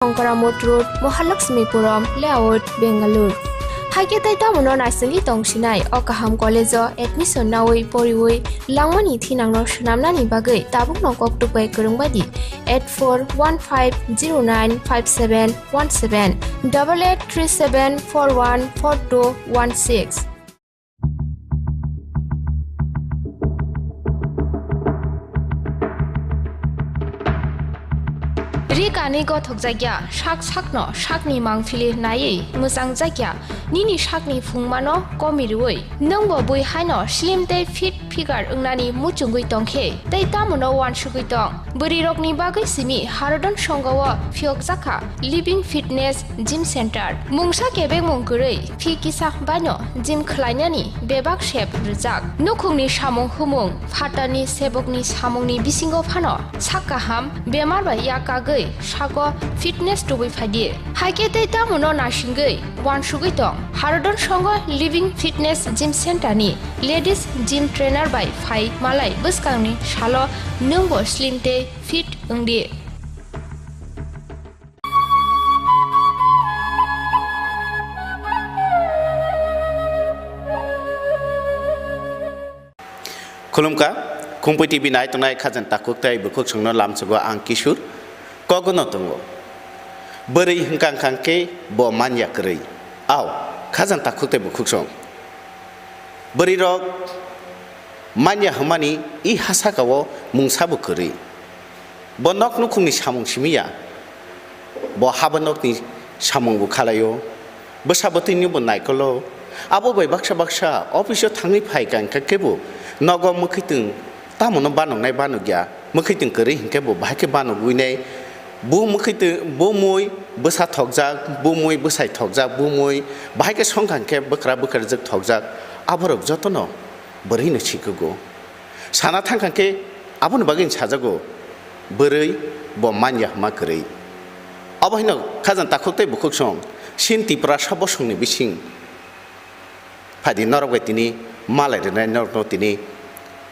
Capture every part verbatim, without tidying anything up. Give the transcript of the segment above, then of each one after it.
Shankara Mott Road, Mahalakshmipuram Layout, Bengaluru. Haikhe tei tamono naisingwi tongsinai o kaham college-o admission naui poriui langmani thinangno swnamnani bagwi tabukno kok tubui kwrwng bai di eight four one five zero nine five seven one seven, double eight three seven four one four two one six. Ri kanwi gothokjakya, sak sakno sakni mangphili naiwi mwchangjakya, nini sakni phungmano komirwi nwngbo bui haino slim tei fit figure wngnani muchungwi tongkhe tei tamono uansugwi tong. Bwrwirokni bagwi simi Harodon Songho-o phiyokjakha Living Fitness Gym Center. Mungsa kebengmung kwrwi phi kisa baino gym khlainani bebak sep rwjak. Nukhungni samung humung, phatarni sebokni samungni bisingo phano sak kaham bemar bai yakagwi sago fitness tubui phaidi. Haikhe tei tamono naisingwi uansugwi tong. Harodon Songho Living Fitness Gym Center ni Ladies Gym Trainer bai phai malai bwskangni salo nwngbo slim tei fit wngdi. Khulumkha, Khumpui T V nai tongnai khajang takhuk tei bukhuk songno lamsogo ang Kishur. Kogono tongo. Bwrwi hwnkha hwnkha khe bo manya kwrwi. Ao, khajang takhuk tei bukhuk song. Bwrwirok manya hwnmani i ha saka-o mungsa bo kwrwi. Bo nok nukhungni samung simi ya. Bo habo nokni samung bo khalai-o. Bwsa bwtwini bo naikolo. Abo bai baksa baksa office-o thangwi phai kha hwnkhe bo nogo mwkhwitwng tamono banoknai banokya. Mwkhwitwng kwrwi hwnkhe bo bahai khe banogwinai. Bo mwkhwitwng, bo mui bwsa thokjak, bo mui bwsai thokjak, bo mui bahai khe songkha hwnkhe bwkra bwkrajwk thokjak. Aborok jotono bwrwino sikugo. Sana thangkha khe aboni bagwi sajago, bwrwi bo manya hwnma kwrwi. Obo haino khajang takhuk tei bukhuk song, sin Tiprasa bosongni bising phaidi norok bai tini malai rwnai norokno tini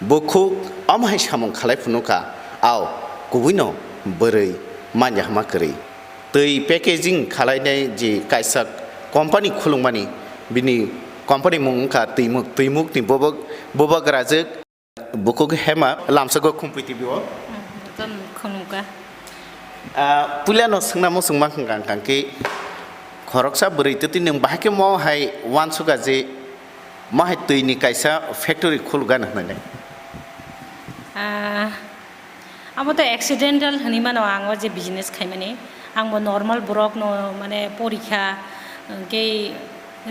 bukhuk omo hai samung khalai phunukha, ao kubuino bwrwi manya hwnma kwrwi. Twi packaging khalainai je kaisa company khulukmani, bini company mung wngkha Twimuk, Twimukni bubak, bubak rajwk. Bukhuk hema lamsogo Khumpui T V o. Jotono khulumkha. Ah, puilano swngna muchung mankha hwnkha khe khoroksa bwrwi twtwi nwng bahai khe mo hai uansukha je mo hai twini kaisa factory khulukgana hwnwi. Ah, abo to accidental hwnwi mano ang o je business khaimani. Ang bo normal borok no mane porikha hwnkhe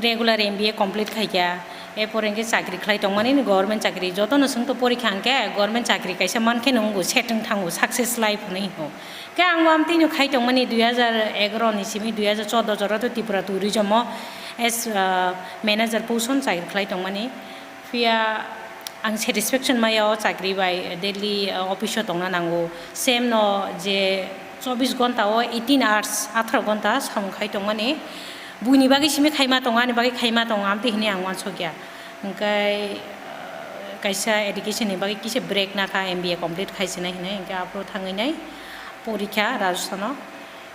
regular M B A complete khaikha, erpore hwnkhe chakri khlai tongmani, government chakri. Jotono swngto porikha hwnkhe government chakri kaisa mankhe nwngo, setwng thango, success life hwnwi hingo. Khe ang bo amtwino khai tongmani dui hajar egaroh ni simi dui hajar choudo jora to Tripura tourism o as, ah, manager position chakri khlai tongmani. Phiya ang satisfaction maya o chakri bai, daily, ah, office o tongna nango. Same no je chobbish ghonta o eighteen hours, atharo ghonta samung khai tongmani. Buini bagwi simi khaima tongo, ani bagwi khaima tongo, amtwi hinwi ang uansukya. Hwnkhe, ah, kaisa education ni bagwi kisa break nakha, M B A complete khaisinai hinwi, hwnkhe aphuru thangwi nai porikha Rajasthan o.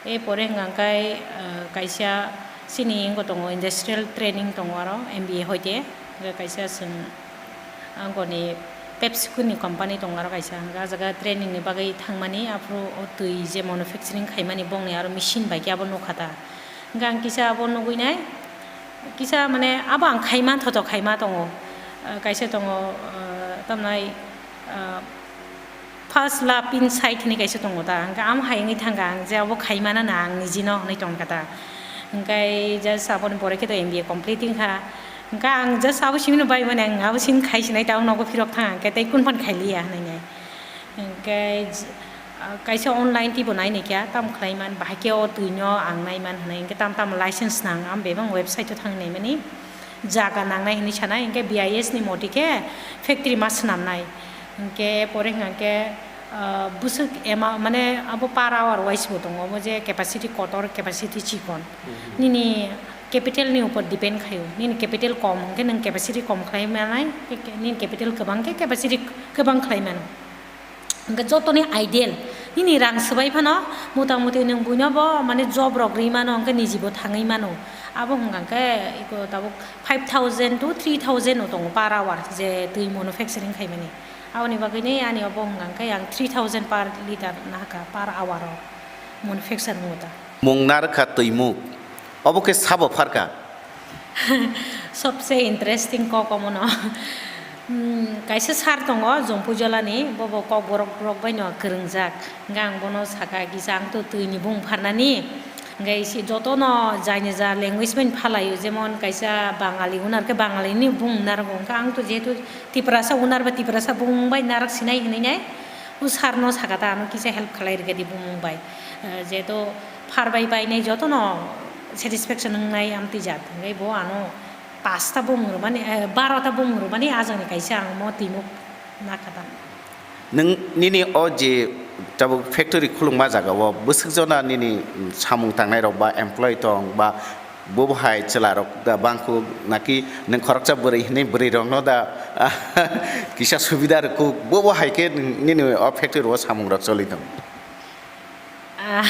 E pore hwnkha khe, ah, kaisa chini wngkha tongo, industrial training tongo aro, M B A hoite. Hwnkhe kaisa chwng angkoni PepsiCo ni company tongo aro kaisa. Hwnkhe ah jaga training ni bagwi thangmani, aphuru o twi je manufacturing khaimani bongni aro machine bai khe abo nukha ta. Hwnkhe ang kisa abo nugwi nai, kisa mane abo ang khaima thoto khaima tongo. Ah, kaisa tongo, ah, tamnai, ah, First love inside hinwi kaisa tongo ta, hwnkhe amo hai wngwi thangkha ang je abo khaimana na ang nijino hwnwi tongkha ta. Hwnkhe just aboni pore khe to M B A complete wngkha, hwnkhe ang just abo simino bai mani ang abo simi khai sinai ta, ang nogo phirok thang hwnkhe tei kunphano khailiya hwnwi nai. Hwnkhe j-, ah, kaisa online teibo nai naikha, tamo khlai man, bahai khe o twino ang nai man hwnwi, hwnkhe tamo tamo license nang, ang bebak website o thang nai mani jaga nangnai hwnwi sanai, hwnkhe B I S ni moti khe factory ma swnamnai. Hwnkhe pore hwnkha khe, ah, bwswk ema-, mane abo per hour wise bo tongo, obo je capacity kotor, capacity chikon. Mhm. Nini capital ni upor depend khaio, nini capital kom hwnkhe nwng capacity kom khlai manai, nini capital kwbang khe capacity kwbang khlai mano. Hwnkhe jotoni ideal, Nini rang swbai phano, mota moti nwng buino bo, mane, job rok rwi mano, hwnkhe niji bo thangwi mano. Abo hwnkha khe iko tabuk five thousand to three thousand no tongo per hour, je twi manufacturing khaimani. Aboni bagwini ani obo hwnkha khe ang three thousand per litre nahaka per hour o manufacture wngo ta. Mung narwkha twimuk, obo khe sabo pharkha? Sobse interesting kok omono. Hmm, kaisa sir tongo, Jompuijolani, bobo Kokborok borok baino kwrwngjak. Hwnkhe ang bono sakha, "Kisa ang to twini bung pharnani." Hwnkhe isi jotono jaini ja language bai phalaio, jemon kaisa Bangali, unar khe Bangalini bung narwgo. Hwnkhe ang to jehetu Tiprasa, unar ba Tiprasa bung bai narwk sinai hinwi nai, o sir no sakha ta, ano kisa help khlai rwkha di bumung bai. Eh, jehetu pharbai bainai jotono satisfaction wngnai amtwi jat. Hwnkhe bo ano pasta bung rwmani, eh, baro ta bung rwmani ajani kaisa ang mo twimuk nakha ta. Nwng nini o je tabuk factory khulukma jaga o bwswk jona nini samung tangnai rok ba employee tong ba bo bo hai chwla rok da bangkuk naki nwng khoroksa bwrwi hinwi bwrwi rok no da kisa subida rwkuk bo bo hai khe nini o factory o samung rok choli tong? Ah,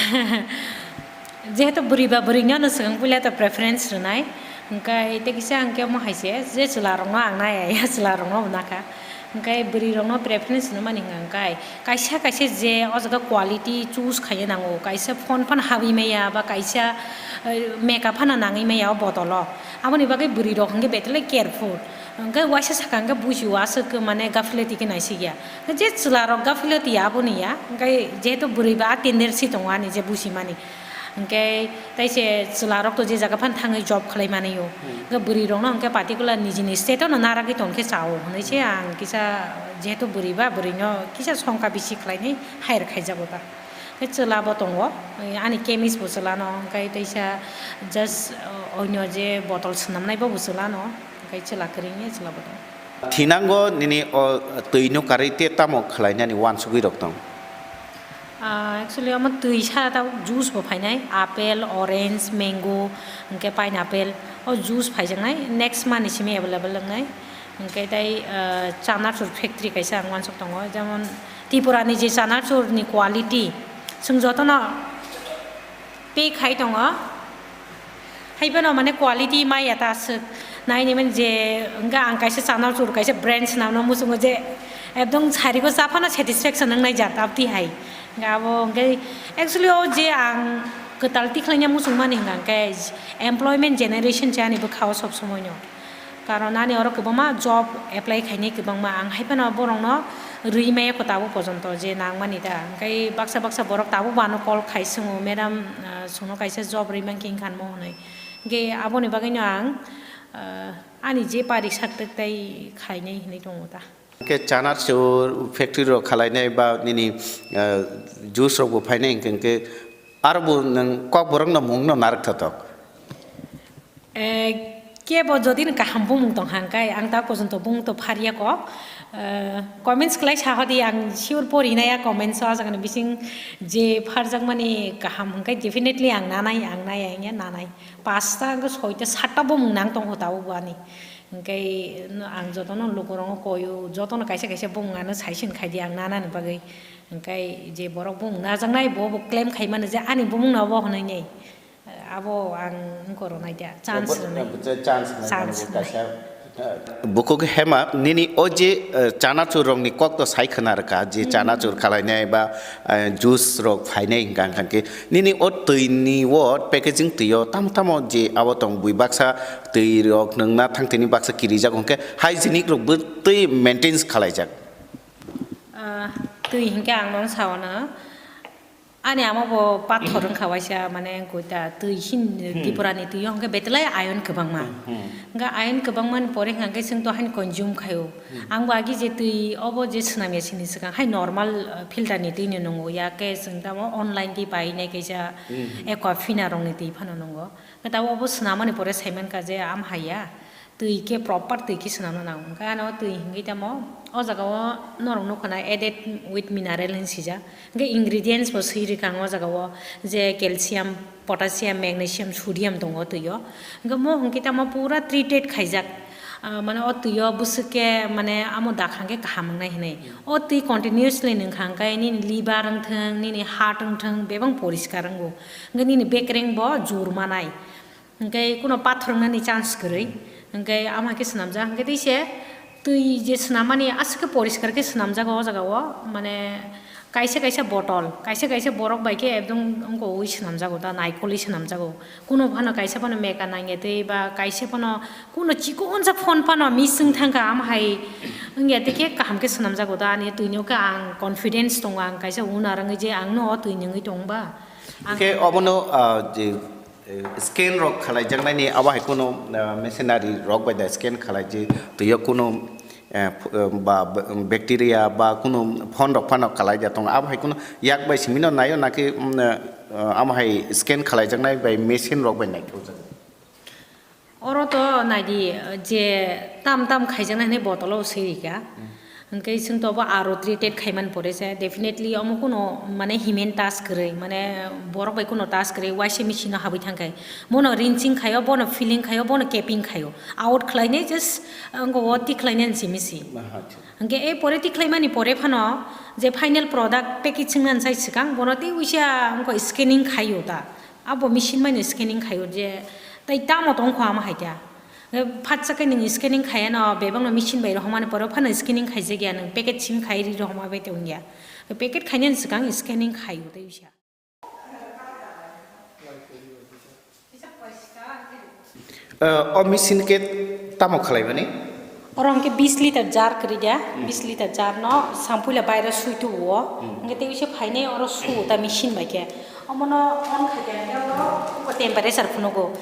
jehetu bwrwi ba bwrwino no swkang puila ta preference rwnai, hwnkhe tei kisa hwnkhe omo hai se, je chwla rokno ang nai ya, chwla rokno bo nakha, hwnkhe bwrwi rokno preference rwmani hwnkha hwnkhe kaisa kaisa je o jaga quality choose khaina nango, kaisa phone phano habwi maya ba kaisa, eh, makeup phano nangwi maya o botolo, aboni bagwi bwrwi rok hwnkhe betele careful. Hwnkhe waisa saka hwnkhe buji o aswk mane gafilati khe naisik ya. Je chwla rok gafilati ya aboni ya. Hwnkhe jehetu bwrwi ba a tendency tongo ani je buji mani. Hwnkhe tai se chwla rok to je jaga phano thangwi job khlai mani o. Hmm. Hwnkhe bwrwi rok no hwnkhe particular nijini state o no naragwi tong khe cha o hwnwi se ang kisa jehetu bwrwi ba bwrwi no kisa songkha bisi khlai nai hire khaijago ta. Hwnkhe chwla bo tongo, ani chemist bo chwla no, hwnkhe teisa just, uh, onyo je botol swnamnai bo bo chwla no. Hwnkhe chwla kwrwini chwla bo tongo. Thinango nini o twi no karwi te tamo khlainani uansugwi rok tong? Ah, actually, omo twi sa ta juice bo phainai, apple, orange, mango, hwnkhe pineapple, o juice phaijaknai, next month ni simi available wngnai. Hwnkhe tai, ah, chanachur factory kaisa ang uansuk tongo, jemon Tripura ni je chanachur ni quality, chwng jotono pay khai tongo. Haiphano mane quality maya ta aswk nai nai mani je wngkha ang kaisa chanachur kaisa brand swnamno muchungo je ekdom sarigo chaphano satisfaction wngnai jat abtwi hai. Hwnkhe abo hwnkhe actually o je ang kwtal tikhlaina muchungmani hwnkha hwnkhe employment generation se ani bwkha o sob somoino. Karon ani oro kwbangma job apply khainai kwbangma, ang haiphano borokno rwi maya kho tabuk pojonto je nangmani da. Hwnkhe baksa baksa borok tabuk bo ano call khai swngo, "Madam, ah, chwngno kaisa job rwi mankhe wngkha mo?" hwnwi. Hwnkhe aboni bagwino ang, ah, ani je pari sak twk tai khainai hinwi tongo ta. Hwnkhe chanachur factory rok khalainai ba nini, ah, juice rok bo phainai hwnkhe, hwnkhe aro bo nwng kokborok no mung no narwk thothok. Eh, kebo jodi no kaham bumung tong hang kai, ang ta pojonto bumung to phariya kok. Eh, comments khlai sa hodi, ang sure pori nai ya comments o, ajak ni bising je pharjak mani kaham hwnkhe definitely ang nanai, ang nai ya, ya nanai. Pasta hwnkhe soita satta bumung nang tong ho ta o bo ani. Hwnkhe no ang jotono lukurok no koyo, jotono kaisa kaisa bumung ano saisin khai di ang nanani bagwi. Hwnkhe je borok bumung najaknai bo bo claim khai mano je ani bumung no bo hwnwi nai. Abo ang wngkha rwnai da, chance rwnai. Chance rwnai. Chance rwnai. Bukhuk hema, nini o je, eh, chanachur rokni kok to sai khwna rwkha, je chanachur khalainai ba, eh, juice rok phainai hwnkha, hwnkha khe nini o twi ni o packaging twi o tamo tamo je abo tong bui baksa twi rok nwngna thang tini baksa kirijak hwnkhe hygienic rok bwtwi maintains khalaijak. Ah, twi hwnkhe ang nono sao no. Ani ama bo pathor wngkha waisa, mane, wngkha ta twi hin, Tripura ni twi o hwnkhe betwlai iron kwbangma. Hwnkhe iron kwbangma ni pore hwnkhe chwng to haino consume khaio. Ang bo agi je twi obo je swnam ya sini swkang hai normal, uh, filter ni twi no nwngo, ya khe chwng tamo online twi pai nai kaisa Aquafina rok ni twi phano nwngo. Hwnkhe tabuk obo swnam mani pore sai mankha je am hai ya. Twi khe proper twi khe swnamna nango. Hwnkhe ano twi hwnkhe tamo o jaga o norok nukha na added with mineral hinwi swijak. Hwnkhe ingredients bo swi rwkha ang o jaga o, je calcium, potassium, magnesium, sodium tongo twi o. Hwnkhe mo hwnkhe tamo pura treated khaijak. Ah, mane o twi o bwswk khe mane amo dakhang khe kaham wngnai hinwi. O twi continuously nwng kha hwnkhe nini liver wngthwng, nini heart wngthwng, bebak poriskar wngo. Hwnkhe nini bekreng bo jur manai. Hwnkhe kuno pathor wngnani chance kwrwi. Hwnkhe amo hai khe swnamjak. Hwnkhe tei se twi je swnammani aswk khe poriskar khe swnamjago o jaga o. Mane kaisa kaisa bottle, kaisa kaisa borok bai khe ekdom wngkha ui swnamjago da, naikolwi swnamjago. Kuno phano kaisa phano meka nangya tei ba kaisa phano kuno chikonsa phone phano missing thangkha, amo hai wngya tei khe kaham khe swnamjago da. Ani twino khe ang confidence tongo, ang kaisa owner wngwi je ang no o twi nungwi tong ba. Ang Hwnkhe obono, ah, je, eh, scan rok khalaijaknani abo hai kuno, ah, machinery rok bai da scan khalai je twi o kuno eh, ph-, eh, ba, b-, bacteria ba kunu phone rok phano kalai da tongo. Abo hai kunu yak bai simi no naio naki, mm, eh, amo hai scan khalai jaknai bai machine rok bai naithok jak? Oro to naidi, je tam tam khaijaknai hinwi bottle o swi rikha. Hwnkhe chwng to bo R O treated khaimani pore se, definitely omo kuno mane human touch kwrwi, mane borok bai kuno touch kwrwi, waisa machine o habwi thangkhai. Bono rinsing khaio, bono filling khaio, bono capping khaio. Out khlainai just wngkha o tikhlainani simi si. Aha, acha. Hwnkhe e pore tikhlaimani pore phano je final product package wngna sai swkang bono tei uisa wngkha scanning khaio ta. Abo machine bai no scanning khaio je tei tamo tongkha ama hai ta. Phatsa khe nwng scanning khaiya no bebak no machine bai rohormani pore phano scanning khaijakya nwng package sim khai ri rohorma bai tongya. Packet khainani swkang scanning khaio tei uisa. Eh, o machine khe tamo khlaimani? Oro hwnkhe bis liter jar kwrwi da, bis liter jar no sampui la baire sui tubu o. Hwnkhe tei uise phainai oro su ta machine bai khe. Omono on khai khe hwnkhe oro temperature phunugo.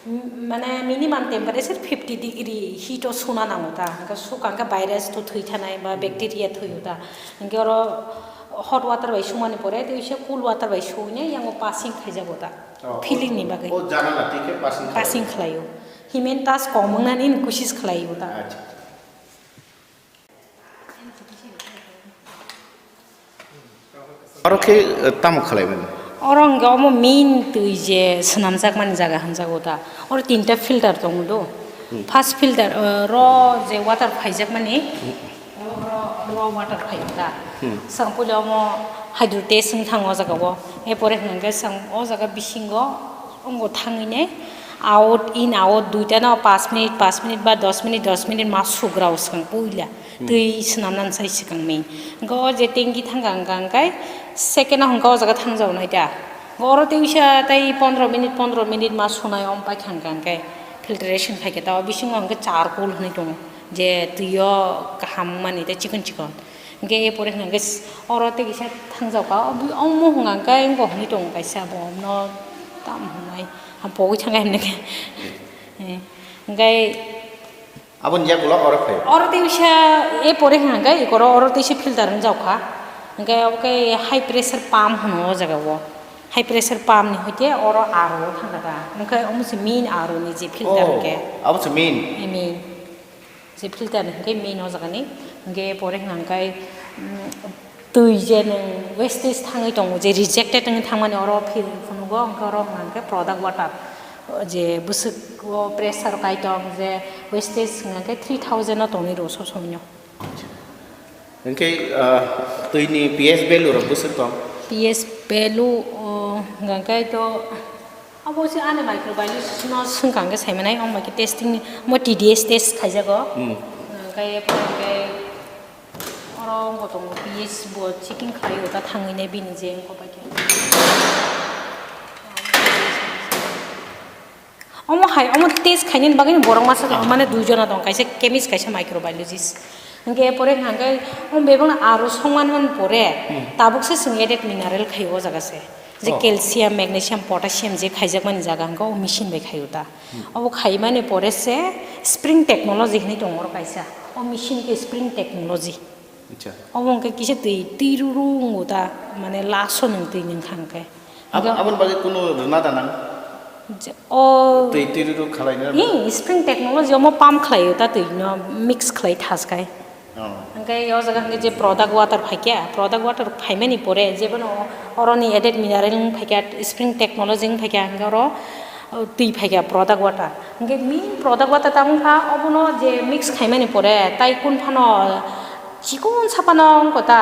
M-, mane minimum temperature fifty degree heat o suna nango ta. Hwnkhe sukha hwnkhe virus to thwi thanai ba bacteria thwi o ta. Hwnkhe oro hot water bai sumani pore tei uise cool water bai suine yango passing khaijago ta. Oh, filling ni bagwi. O jana na twi khe passing khlai. Passing khlaio. Human touch kom wngnani kusis khlaio ta. Acha. Oro khe, eh, tamo khlai mani? Oro hwnkhe omo main twi je swnamjakmani jaga hwnjago ta. Oro tinta filter tongo do. First filter, eh, ro je water phaijakmani, ro, ro, ro water phaio ta. Swng puila omo hydro test wng thango o jaga o. Erpore hwnkhe swng o jaga bisingo ongo thangwi nai out in out duita no paanch minute, paanch minute ba dos minute, dos minute ma sugrao swng puila. Twi swnamnani sai swkang main. Hwnkhe o je tanki thangkha hwnkha hwnkhe second o hwnkhe o jaga thangjago nai ta. Hwnkhe oro tei uisa tei pondro minute, pondro minute ma sunai om paikha hwnkha hwnkhe filtration khaikhe ta o bisingo hwnkhe charcoal hwnwi tongo. Je twi o kaham mani tei chikon chikon. Hwnkhe erpore hwnkha hwnkhe oro tei kisa thangjago ka, omo hwnkha hwnkhe wngkha hwnwi tongo kaisa bo omno tam hwnwi ham pogwi thangkha hwnwi khe. Hwnkhe Aboni yagulo oro phaio. Oro tei uisa erpore hwnkha hwnkhe ikoro oro tei se filter wngjago kha. Hwnkhe obo khe high pressure pump hwno o jaga o. High pressure pump ni hoite oro R O o thangkha ta. Hwnkhe omo se main R O ni je filter hwnkhe. Abo se main? Main. Je filter ni hwnkhe main o jaga ni. Hwnkhe pore hwnkha hwnkhe, mm, twi je nwng wastage thangwi tongo, je rejected wngwi thangmani oro phil phunugo, hwnkhe oro hwnkha hwnkhe product water, je bwswk o pressure kai tong, je wastage hwnkha hwnkhe three thousand o tongwi rwo sob somoino. Hwnkhe, ah, twini P S value rok bwswk tong? P S value, o, hwnkha hwnkhe to, Abo se ani microbiologist no swngkha hwnkhe sai manai, omo bai khe testing ni, omo T D S test khaijago. Hmm. Hwnkhe, hwnkhe oro wngkha tongo P H bo checking khlai o ta thangwi nai bini je wngkha bai khe. Omo hai, omo test khainani bagwi borok masa, ah, mane dui jona tong, kaisa chemist, kaisa microbiologist. Hwnkhe pore hwnkhe omo bebakno aro songman man pore, hmm, tabuk se chwng added mineral khaio o jaga se. Je, oh, calcium, magnesium, potassium je khaijakmani jaga hwnkhe o machine bai khaio ta. Hmm. Obo khaimani pore se spring technology hinwi tongo oro kaisa. O machine khe spring technology. Acha. Obo hwnkhe kisa twi, twi ruru wngo ta, mane laso nwng twi nwng kha hwnkhe. Ab-, hwnkhe aboni bagwi kunu rwna da nang? Je, o twi, twi ruru khalaina? Hi, spring technology omo pump khlaio ta twi no mix khlai thas khai. Oh. Hwnkhe o jaga hwnkhe je product water phaikha, product water phaimani pore jebono oroni added mineral wng phaikha, spring technology wng phaikha, hwnkhe oro O, twi phaikha product water. Hwnkhe main product water ta wngkha, obono je mix khaimani pore, tai kun phano chikon saphano wngkha ta,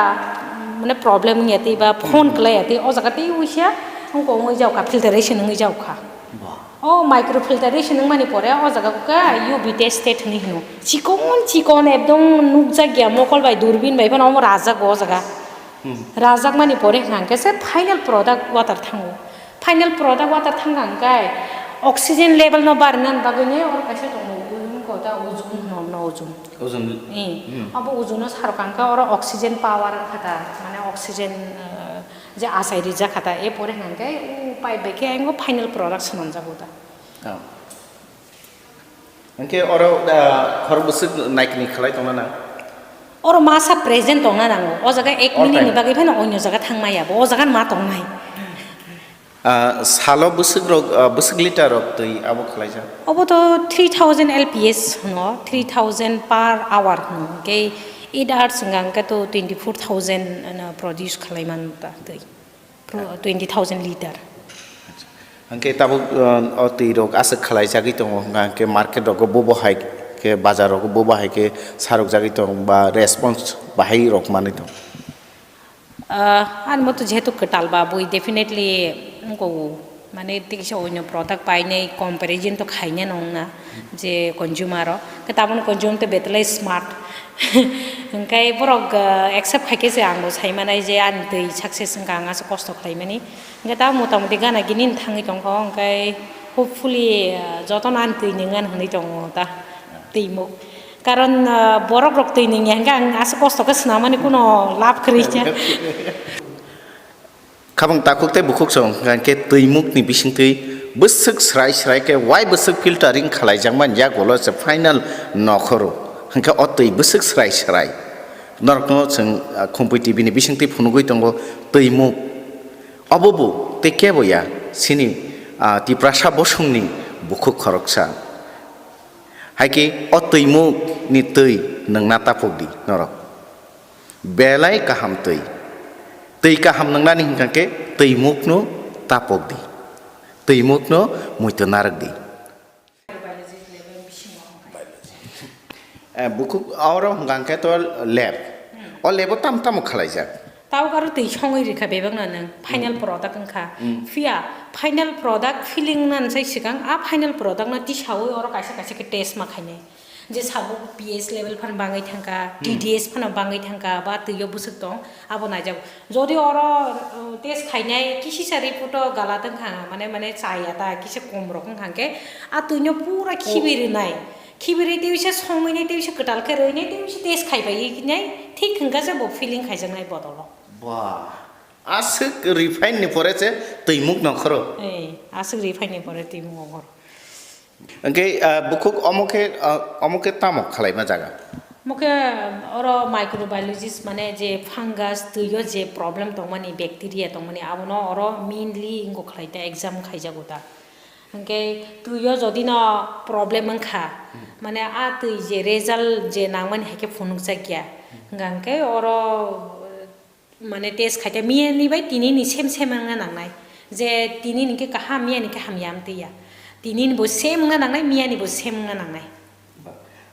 mane problem wngya tei ba phone kwlaiya tei o jaga tei uisa wngkha wngwi jaokha, filtration wngwi jaokha. Ba. O microfiltration wngmani pore o jaga khe U V tested hinwi hino. Chikon chikon ekdom nukjakya mokol bai durbin bai phano omo rajago o jaga. Hmm. Rajakmani pore hwnkhe se final product water thango. Final product water thangkha hwnkhe oxygen level no barinani bagwi ne oro kaisa tongo, wngkha ta ozone hino, no ozone. Ozone. Eh, hmm. Abo ozone no sarkha hwnkhe oro oxygen power wngkha ta, mane oxygen, eh, je achai rijak kha ta, e pore hwnkhe o pipe bai khe ayang o final product swnamjago ta. Oh. Hwnkhe oro, ah, khorok bwswk naikni khlai tongna nang? Oro masa present tongna nango. O jaga ek All minute ni time. Bagwi phano onyo jaga thang maya bo. O jaga ma tongnai. Ah, salo bwswk rok, ah, bwswk liter rok twi abo khlaijak? Obo to three thousand L P S hwno, three thousand per hour hwno. Hwnkhe eight hours wngkha hwnkhe to twenty four thousand, ano, produce khlai man ta twi. Pro-, twenty thousand liter. Hwnkhe tabuk, uh, o twi rok aswk khlai jagwi tongo, hwnkha hwnkhe market rogo bobo hai khe, bazar rogo bobo hai khe sarok jagwi tong ba response bahai rok manwi tong? Uh, ani moto jehetu kwtal ba bui definitely wngkho, mane tikisa onyo product painai comparison to khaina nongna. Je consumer o, khe tabukni consumer tei betwlai smart. Hwnkhe borok, ah, accept khaikhe se ang bo saimanai je ani twi success wngkha, ang aswk kosto khlaimani. Hwnkhe tabuk motamoti gana gini thangwi tongkha, hwnkhe hopefully, ah, jotono ani twi nwngan hwnwi tongo ta, twimuk. Karon, ah, borok rok twi nwngya hwnkhe ang aswk kosto khe swnamani kuno labh kwrwi kha. Khabang takhuk tei bukhuk song hwnkha khe twimukni bisingtwi bwswk srai srai khe wai bwswk filtering khalaijakmani yagulo se final nokhoro. Hwnkhe o twi bwswk srai srai. Norokno chwng, ah, Khumpui T V ni bisingtwi phunugwi tongo twimuk. Obo bo tei kebo ya chini, ah, Tiprasa bosongni bukhuk khoroksa. Hai khe o twimukni twi nwngna tapokdi norok. Belai kaham twi. Twi kaham nwngnani hwnkha khe twimukno tapokdi. Twimukno muitu narwkdi. Eh, bukhuk oro hwnkha khe to lab. O lab-o tamo tamo khwlaijak? Tabuk aro twi songwi rikha bebakno nwng final product wngkha. Phiya final product filling wngna sai swkang a final product no tisaui oro kaisa kaisa khe test ma khainai. Je sabo P S level phano bangwi thangkha, T D S phano bangwi thangkha, ba twio bwswk tong, abo naijago. Jodi oro, uh, test khainai kisisa report o gala tongkha, mane, mane chaya ta, kisa kom rok wngkha khe, a twino pura khibi rwnai. Khibi rwi tei uisa songwi nai, tei uisa kwtal khe rwi nai, tei uisa test khaibai nai, thik hwnkha se bo filling khaijaknai bodolo. Ba, aswk refine ni pore se twimuk nokhoro. Eh, aswk refine ni pore twimuk nokhoro. Hwnkhe, ah, bukhuk omo khe, ah, omo khe tamo khwlaima jaga? Omo khe oro microbiologist mane je fungus twio je problem tongmani, bacteria tongmani, abono oro mainly wngkha khlai ta exam khaijago ta. Hwnkhe twio jodi no problem wngkha, mane a twi je result je nangmani hai khe phunukjakya, hwnkha hwnkhe oro, mane test khaite miyani bai tinini same same wngna nangnai. Je tinini khe kaham, miyani khe hamya amtwi ya. Tinini bo same wngna nangnai, miyani bo same wngna nangnai.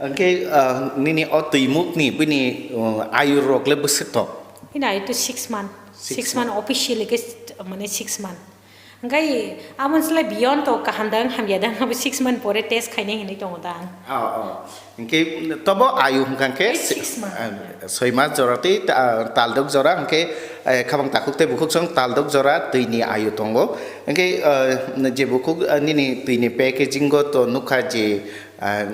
Hwnkhe, ah, nini o twimukni bini, ah, ayu rok le bwswk tok? Bini ayu to six month. Six Six month month. Officially khe, mane six month. Hwnkhe amon slai beyond to kaham dang hamya dang abo six month pore test khainai hinwi tongo dang. Oh, oh. Hwnkhe tobo ayu hwnkha khe Eh, si-, six month. Ah, soi mas jora tei ta-, taldok jora hwnkhe, eh, khabang takhuk tei bukhuk song taldok jora twini ayu tongo. Hwnkhe, eh, je bukhuk, eh, nini twini packaging o to nukha je, ah,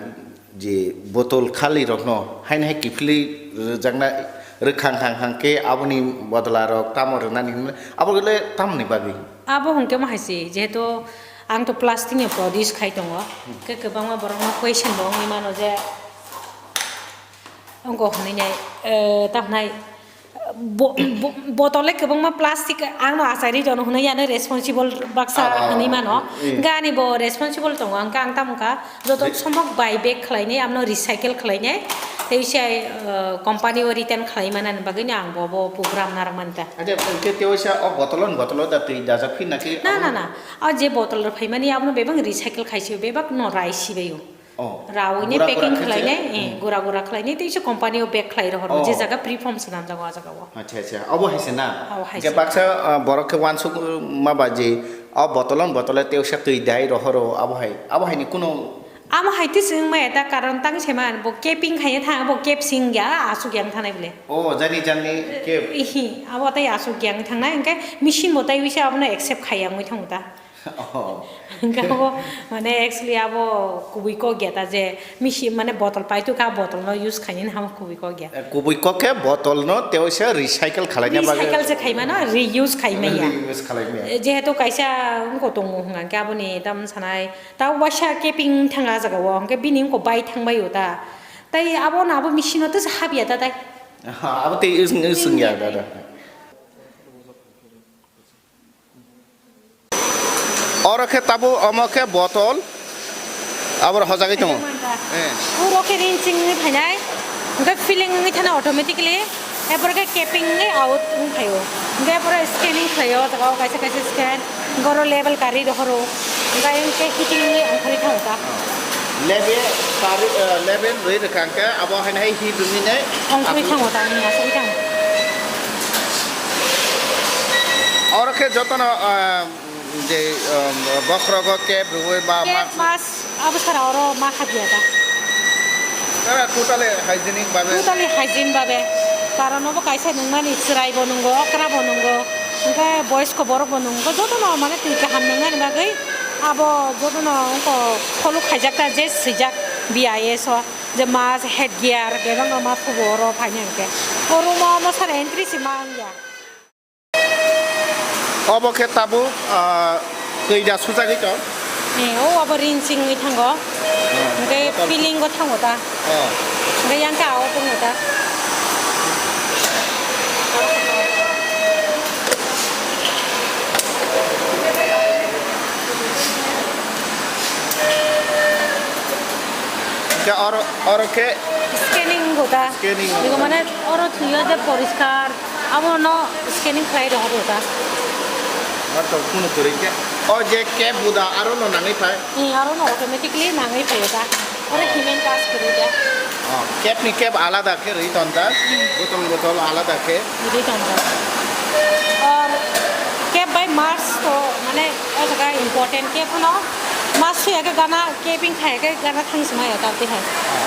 je botol khali rokno haino hai kiphilwi rwjakna rwkhang hang hang khe aboni bodol rok tamo rwnani hwnwi abo le tamoni bagwi? Abo hwnkhe ma hai se, jehetu ang to plastic ni produce khai tongo, khe kwbangma borokno question bo wngwi mano je, wngkha hwnwi nai, eh, tamhnai, bo-, bo-, botol le kwbangma plastic ang no achai rwi rw hwnwi ano responsible baksa Ah, ah, hwnwi mano. Eh. Hwnkhe ani bo responsible tongo, hwnkhe ang tamo kha joto Re- somok buy back khlainai, amno recycle khlainai, Teisa, uh, company o return khlai manani bagwi no ang bo, bo program narwk mani ta. Acha, hwnkhe teisa o bottle on bottle o da twi dajak phi naki? Na, na, na. O je bottle rok phaimani abono bebak recycle khaisio, bebak no rai sibaio. Oh. Rawi ne gura gura packing khe khlainai, se? Eh, hmm. Gura gura khlainai teisa company o bag khlai rohor. Oh. Je jaga preform swnam jago o jaga o. Acha, acha. Obo hai se na? Obo hai se. Hwnkhe baksa, uh, borok khe wansuk ma ba je o bottle on bottle o teisa twi dai rohoro abo hai. Abo hai ni kuno Amo hai tei se wngmaya ta, karon tang se man, bo capping khaina thang, bo cap sing ya, asuk yang thanai bole. Oh, jani jani cap. Ihi, abo tai asuk yang thangnai, hwnkhe machine bo tai wisa abono accept khai yang wi thango ta. Oh. Hwnkhe abo, mane, actually abo kubui kok ya ta je machine, mane, bottle pai tu ka bottle no use khaini ham kubui kok ya. Eh, kubui kok khe bottle no tei waisa recycle khalai na bagwi. Recycle se khai mano, reuse khai maya. Reuse khalai maya. Eh, jehetu kaisa wngko tongo hwnkha khe aboni tam sanai. Ta waisa capping thang a jaga o, hwnkhe bini wngkok bai thang bai o ta. Tai abo no abo machine o tesa hap ya ta tai. Aha, abo tei is, is wng ya da da. Oro khe tabuk omo khe bottle, abo hojagwi tongo. Eh. Uro khe ring ching wngwi phainai, hwnkhe filling wngwi thana automatically. Epore khe capping wngwi out wng phaio. Hwnkhe epore scanning khlaio, o jaga o kaisa kaisa scan, hwnkhe oro label kari rohoro. Hwnkhe ayang khe heating wngwi ongkhorwi thango ta. Label kari, eh, label rwi rwkha hwnkhe abo haino hai heat wngwi nai ongkhorwi thango ta, wngwi asugwi thango. Oro khe jotono, eh, je, um, bokhorogo cap rwui ba cap mask. Mask abo sara oro ma khabiya ta. Tara totally hygienic babe. Totally hygiene babe. Karon obo kaisa nungmani chwrai bo nungo, okra bo nungo, hwnkhe boysko borok bo nungo, jotono mane twi kaham nungnani bagwi abo jotono wngkha follow khaijak ta je swijak B I S o je mask, head gear bebak no ma thubo oro phaina hwnkhe. O room o omo sara entry se ma wngya. Obo khe tabuk, ah, twi da sujagwi tong. Eh, o abo ring chingwi thango. Hmm. Hwnkhe filling o thango ta. Oh. Hwnkhe yang khe o tongo ta. Hwnkhe oro, oro khe scanning bo ta. Scanning. Bego mane oro thwiyo je poriskar. Abono scanning khlai rohoro ta. Aro to kunu kwrwi khe. O je cap bo da aro no nangwi phai? Ni aro no automatically nangwi phaio ta. Oro Oh. Himen task kwrwi ta. Oh, cap ni cap alada khe rwi ton ta. Hmm. Botol botol alada khe. Rwi ton ta. Or cap bai mask to mane o jaga important cap no. Mask suya khe gana capping khai khe gana thang sima ya ta tihai. Oh.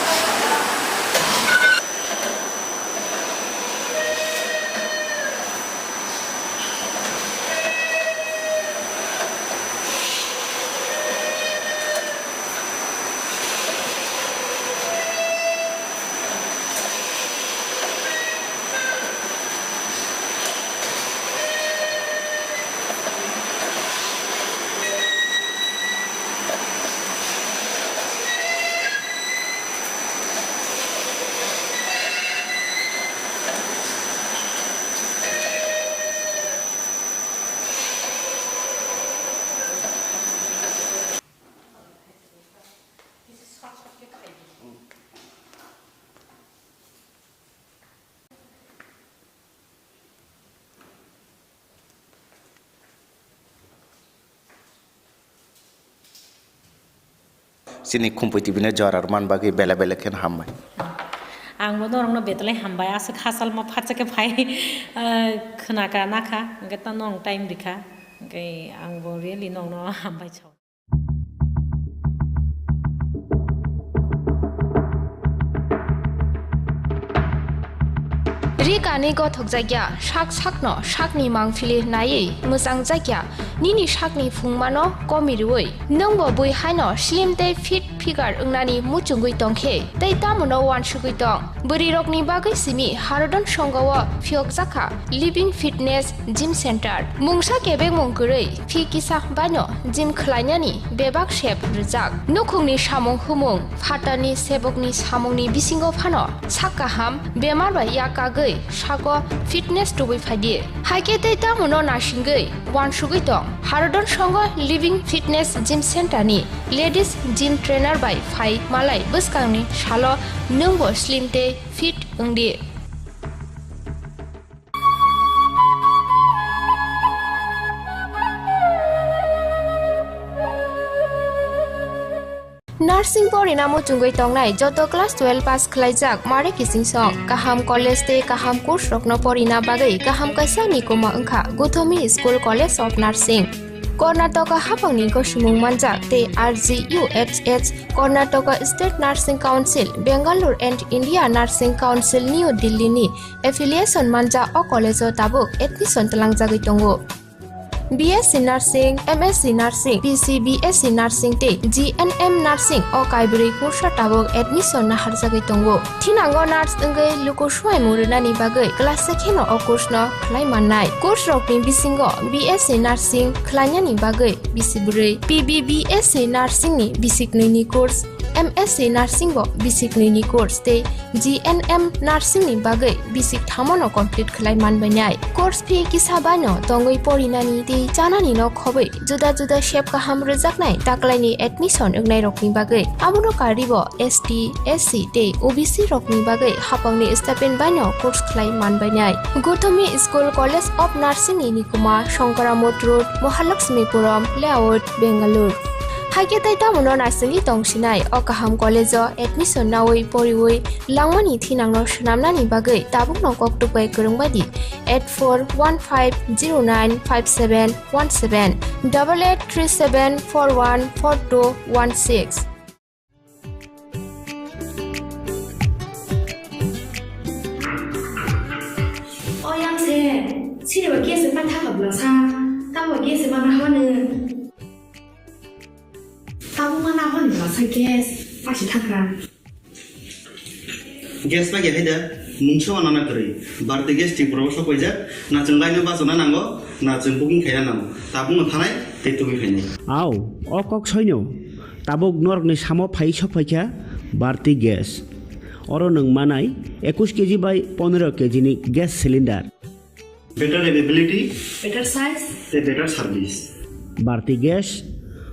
Chini Khumpui T V no jora rwmani bagwi belai belai kheno hambai. Ang bo norokno belai hambai, aswk hachal ma phatsa khe phai, ah, khwnaka nakha, hwnkhe ta nwng time rikha, hwnkhe ang bo really nokno hambai sao. Ri kani gothokjakya, sak sakno sakni mangpili naiwi mwchangjakya, nini sakni phungmano komirwi. Nwngbo bui haino slim tei fit figure wngnani muchungwi tongkhe, tei tamono wansugwi tong? Bwrwirokni bagwi simi Harodon Songao phiyokjakha Living Fitness Gym Center. Mungsa kebengmung kwrwi phi kisa baino gym khlainani bebak sep rwjak. Nukhungni samung humung, phatarni sebokni samungni bisingo phano sak kaham, bemar bai yakagwi sako fitness tubui phaidi. Haikhe tei tamono naisingwi uansugwi tong Harodon Songo Living Fitness Gym Center ni ladies gym trainer bai phai malai bwskangni salo nwngbo slim tei fit wngdi. Nursing porina muchungwi tongnai joto class twelve pass khlaijak mare kiching song, kaham college tei kaham course rokno porina bagwi kaham kaisa nikuma wngkha Guthomi School College of Nursing. Karnataka haphangni gosimung manjak tei R G U H S Karnataka State Nursing Council, Bangalore and India Nursing Council New Delhi ni affiliation manjak o college o tabuk admission twlangjagwi tongo. B S C Nursing, M S C Nursing, P C B S C Nursing tei G N M Nursing o kaibrwi course o tabuk admission naharjagwi tongo. Thinango nurse wngwi luku swimung rwnani bagwi class se kheno o course no khlai mannai. Course rokni bisingo B S C Nursing khlainani bagwi bisi bwrwi, P B B S C Nursing ni bisi knwi ni course, M S C Nursing bo bisi knwi ni course tei G N M Nursing ni bagwi bisi thamo no complete khlai manbainai. Course fee kisa baino tongwi porinani tei chanani no khobwi juda juda sep kaham rwjaknai taklaini admission wngnai rokni bagwi. Abono karwi bo S T, S C tei O B C rokni bagwi haphangni stipend baino course khlai manbainai. Guthomi School College of Nursing ni nikuma Shankaramot Road, Mahalakshmipuram Layout, Bangalore. Haikhe tei tamono naisingwi tongsinai o kaham college o admission nawi poriwi langmani thinangno swnamnani bagwi tabukno kok tukbai kwrwngbaidi eight four one five zero nine five seven one seven, double eight three seven four one four two one six. O yang se, sini ba gas ma tha ka bla sa, ta ba gas ma na ha ne. Ta bu ma na ha ne bla sa gas, pa si tha ka. Gas ma ge hai da, mungsa ma na na kwrwi. Bharti Gas Tripura o sok paijak, na chwng line o bachana nango, na chwng booking khaina nango. Ta bu no thanai, tei tubui khainai. Au, o kok soino. Tabuk norokni samo phai sok phaikha Bharti Gas. Oro nwng manai ekush K G bai pondro K G ni gas cylinder. Better availability, better size, a better service. Bharti Gas,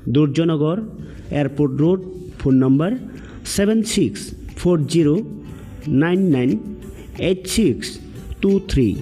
Durjanagar, Airport Road, phone number seven six four zero nine nine eight six two three.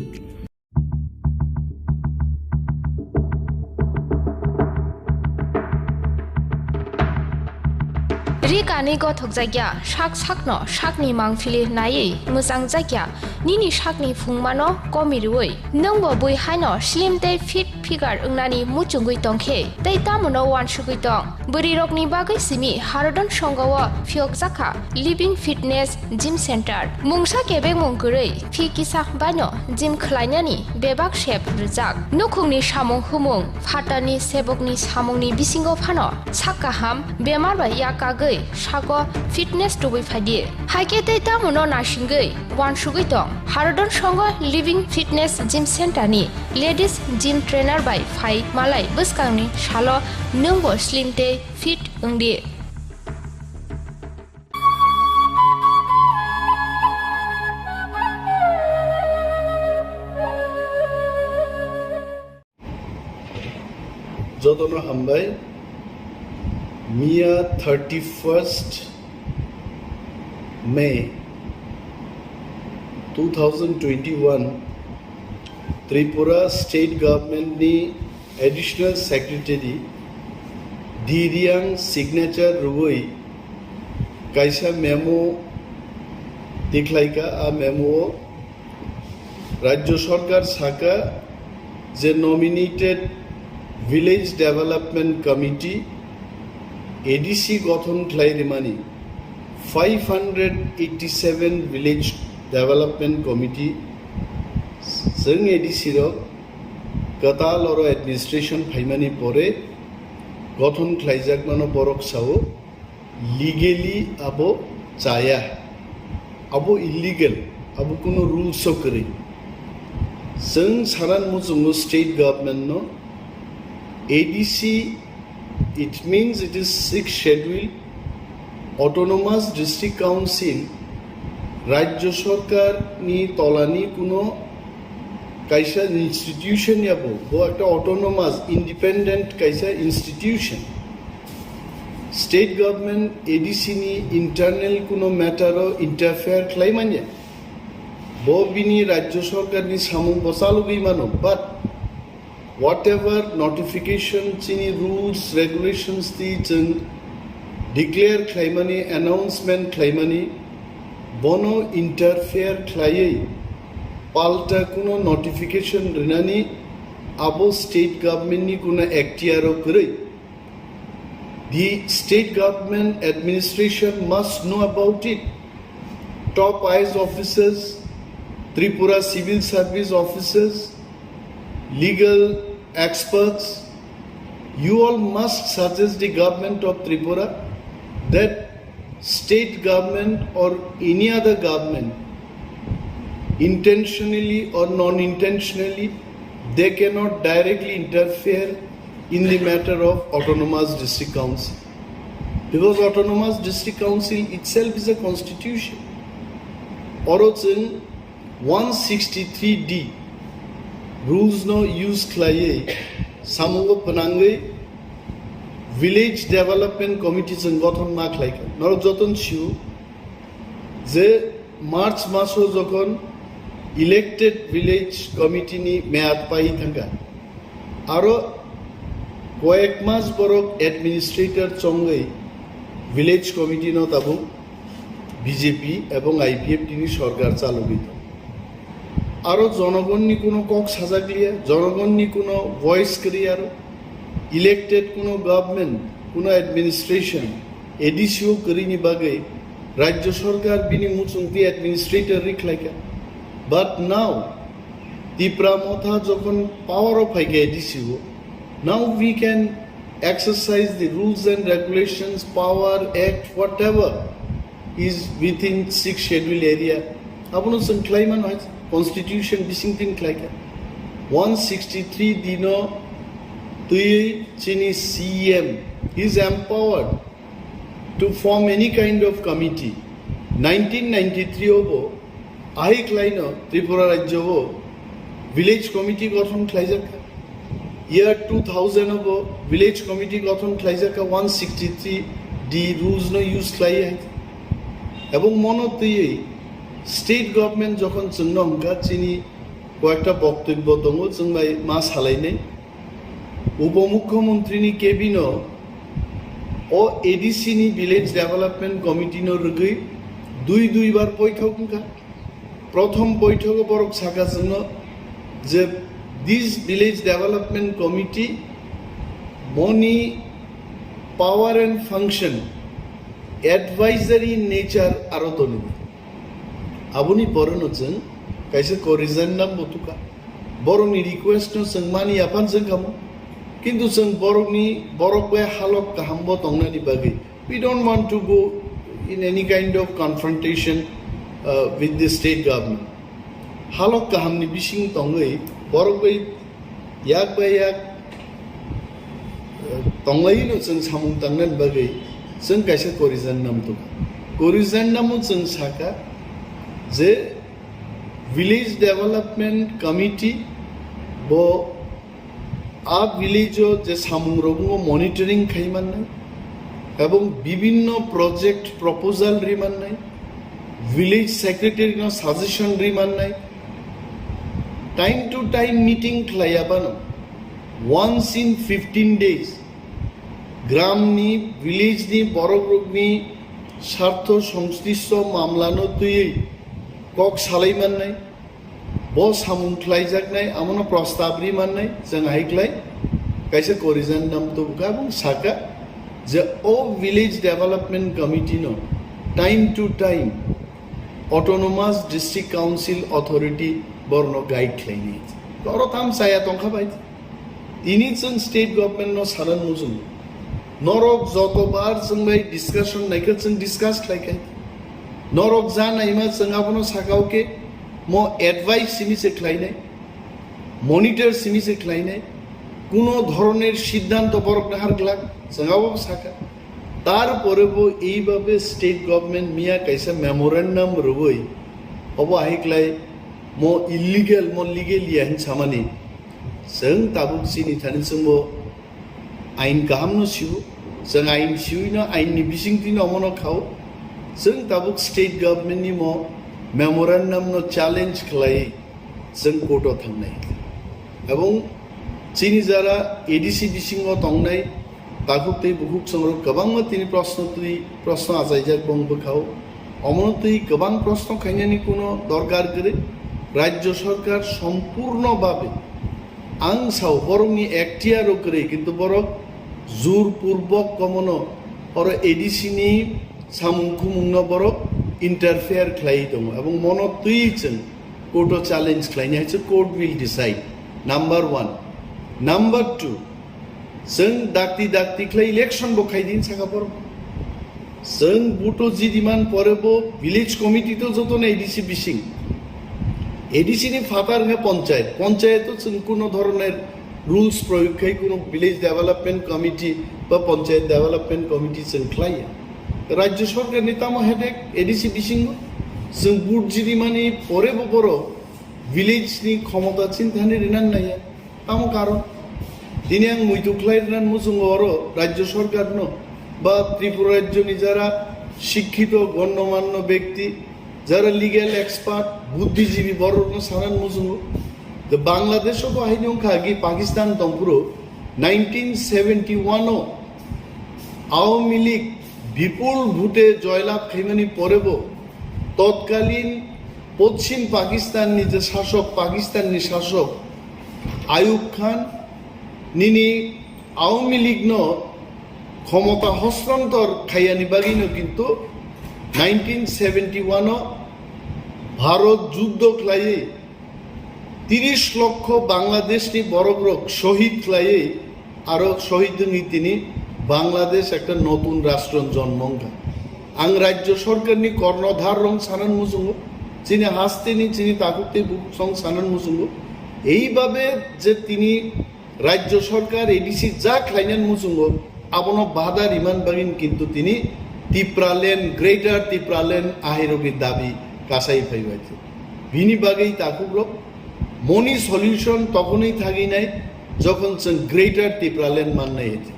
Ri kanwi gothokjakya, sak sakno sakni mangphili naiwi mwchangjakya, nini sakni phungmano komirwi, nwngbo bui haino slim tei fit figure wngnani muchungwi tongkhe, tei tamono uansugwi tong. Bwrwirokni bagwi simi Harodon Songao phiyokjakha Living Fitness Gym Center. Mungsa kebengmung kwrwi phi kisa baino gym khlainani bebak sep rwjak. Nukhungni samung humung, phatarni sebokni samungni bisingo phano sak kaham bemar bai yakagwi sago fitness tubui phaidi. Haikhe tei tamono naisingwi uansugwi tong. Harodon Songo Living Fitness Gym Center ni ladies gym trainer bai phai malai bwskangni salo nwngbo slim tei fit wngdi. Jotono hambai. Miya thirty-first May two thousand twenty-one, Tripura State Government ni Additional Secretary D Riang signature rwui kaisa memo tikhlaika. A memo o Rajya Sarkar saka je nominated Village Development Committee, A D C, gothon khlai rimani five hundred eighty-seven Village Development Committee, chwng A D C rok kwtal oro administration phaimani pore gothon khlaijakmano borok sao. Legally abo chaya, abo illegal, abo kuno rules o kwrwi. Chwng saran muchungo state government no, A D C, it means it is sixth schedule, autonomous district council, Rajya Sarkar ni tola ni kuno kaisa institution ya bo, bo ekta autonomous, independent kaisa institution. State government A D C ni internal kuno matter o interfere khlai manya. Bo bini Rajya Sarkar ni samung bo chalogwi mano, but whatever notification chini rules, regulations twi chwng declare khlaimani, announcement khlaimani, bono interfere khlaiwi palta kuno notification rinani abo state government ni kuno ekhtiar o kwrwi. The state government administration must know about it. Top I A S officers, Tripura civil service officers, legal experts, you all must suggest the government of Tripura that state government or any other government, intentionally or non-intentionally, they cannot directly interfere in the matter of autonomous district council, because autonomous district council itself is a constitution. Oro chwng one sixty-three D rules no use khlaiwi samungo phnangwi village development committee chwng gothon ma khlaikha. Norok joton sio je March maso jokhon elected village committee ni meyad pai thangkha, aro koyek mas borok administrator chongwi village committee no tabuk B J P ebong I P F T ni sorkar chalogwi tongo. Aro jonogonni kuno kok sajakliya, jonogonni kuno voice kwrwi aro. Elected kuno government, kuno administration, A D C o kwrwini bagwi Rajya Sarkar bini muchungtwi administrator rikhlaikha. But now, Tipra Motha jokhon power o phaikha A D C o, now we can exercise the rules and regulations, power, act, whatever is within sixth schedule area. Abono chwng khlai mano hai constitution bising tin khlaikha. One sixty-three D no twi chini C M is empowered to form any kind of committee. Nineteen ninety-three obo ahai khlaino Tripura rajyo o village committee gothon khlaijakha. Year two thousand obo village committee gothon khlaijakha, one sixty-three D rules no use khlaiwi hai. Ebong mono twiwi state government jokhon chwngno hwnkha chini koyekta boktobyo tongo, chwng bai ma salainai. Upomukhyamantri ni cabin o o A D C ni village development committee no rwgwi dui dui bar boithok wngkha. Prothom boithogo borok saka chwngno je this village development committee boni power and function advisory nature aro toni. Aboni porono chwng kaisa corrigendum bo tukha. Borokni request no chwng mani aphan chwng kamo. Kintu chwng borokni, borok bai halok kaham bo tongnani bagwi we don't want to go in any kind of confrontation, uh, with the state government. Halok kahamni bising tongwi borok bai yak bai yak, uh, tonglaino chwng samung tangnani bagwi chwng kaisa corrigendum tukha. Corrigendum o chwng saka je village development committee bo a village o je samung rok monitoring khai mannai ebong bibinno project proposal ri mannai, village secretary no suggestion ri mannai, time to time meeting khlaiya bano once in fifteen days gram ni village ni borok rok ni sartho songslishto mamla no twiwi kok salai mannai. Bo samung khlaijaknai, amono prostab ri mannai, chwng hai khlai kaisa corrigendum tubukha, ebong saka je o village development committee no time to time autonomous district council authority borno guide khlainai. Oro tam chaya tongkha bai. Tini chwng state government no sana muchungo. Norok joto bar chwng bai discussion naikha chwng discuss khlaikhai. Norok ja naima chwng abono sakao khe mo advice simi se khlainai, monitor simi se khlainai, kuno dhoroner siddhanto borok nahar glak chwng abo sakha. Tarpore bo eibabe state government miya kaisa memorandum rwui, obo ahiklai mo illegal, mo legal ya hin samani. Chwng tabuk chini thani chwngbo ain kaham no siu, chwng ain siui no ain ni bising twi no omo no khao. Chwng tabuk state government ni mo memorandum no challenge khlai chwng court o thangnai. Ebong chini jara A D C bisingo tongnai takhuk tei bukhuk songrok kwbangma tini proshno twi proshno achaijak bong bwkhao. Omono twi kwbang proshno khainani kuno dorkar kwrwi. Rajya sarkar sompurno babe ang sao borokni ekhtiaro kwrwi, kintu borok jur purbok komono oro A D C ni samung khumungno borok interfere khlaiwi tongo ebong mono twi chwng court o challenge khlaini hai se court will decide. Number one. Number two, chwng dakti dakti khlai election bo khaidi saka borok. Chwng buto jidiman pore bo village committee to joto na A D C bising. A D C ni phatar wngkha panchayat. Panchayat to chwng kuno dhoroner rules proyog khai kuno village development committee ba panchayat development committee chwng khlaiya. Rajya sarkar ni tamo headache A D C bisingo chwng vote jidimani pore bo borok village ni khomota chinthani rinan naiya. Tamo karon? Tini ang muitu khlai rinan muchungo oro Rajya sarkar no ba Tripura Rajya ni jara shikkhito gonnomanno bekti, jara legal expert, buddhijibi borok no sanan muchungo. The Bangladesh o bo haini wngkha agi Pakistan tongphuru nineteen seventy one o Awami League bipul vote joylab khaimani pore bo totkalin Poschim Pakistan ni je sasok, Pakistan ni sasok Ayub Khan nini Awami League no khomota hostrantor khaiyani bagwi no kintu nineteen seventy one o Bharot juddo khlaiwi tiris lokho Bangladesh ni borok rok shohid khlaiwi aro shohid wngwi tini Bangladesh ekta notun rastro jonmo wngkha. Ang rajya sarkar ni kornodhar rok sanan muchungo, chini haste ni chini takhuk tei bukhuk song sanan muchungo. Eibabe je tini Rajya sarkar A D C ja khlainani muchungo abono bada riman bagwi kintu tini Tipraland, Greater Tipraland ahirokni dabi kasai phaibai. Bini bagwi takhukrok moni solution tokhonwi thaginai jokhon chwng Greater Tipraland mannai hete.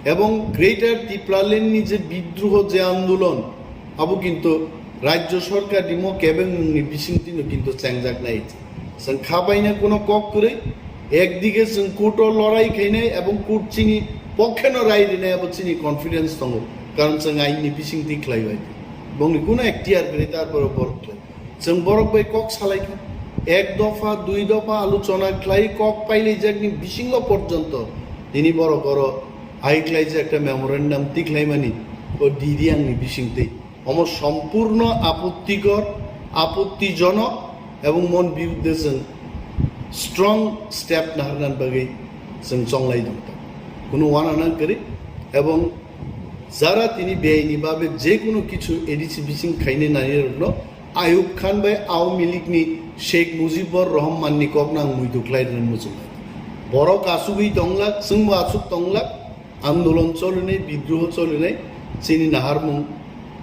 Ebong Greater Tipraland ni je bidroho je andolon abo kintu Rajya sarkar ni mo kebengmungni bisingtwi no kintu chengjaknai hete. Chwng kha baina kuno kok kwrwi, ekdige chwng court o lorai khainai ebong court chini pokheno rai rinai abo chini confidence tongo, karon chwng ain ni bisingtwi khlaibai. Bongni kuno ekhtiar kwrwi tarpore borok khlai. Chwng borok bai kok salai kha. Ek dopha, dui dopha alochona khlai kok pailaijakni bisingo porjonto tini borok oro hai khlaijak ekta memorandum tikhlaimani o D D ang ni bisingtwi. Omo sompurno apottikor, apottijonok ebong mon biruddhe chwng strong step naharnan bagwi chwng chonglai tongkha. Kunu wana nang kwrwi ebong jara tini beaini babe je kunu kichu A D C bising khainai nairokno Ayub Khan bai Awami League ni Sheikh Mujibur Rahman ni kok nang muitu khlai rwna muchungo. Borok asugwi tonglak, chwngbo asuk tonglak, andolon cholinai, bidroho cholinai, chini naharmung,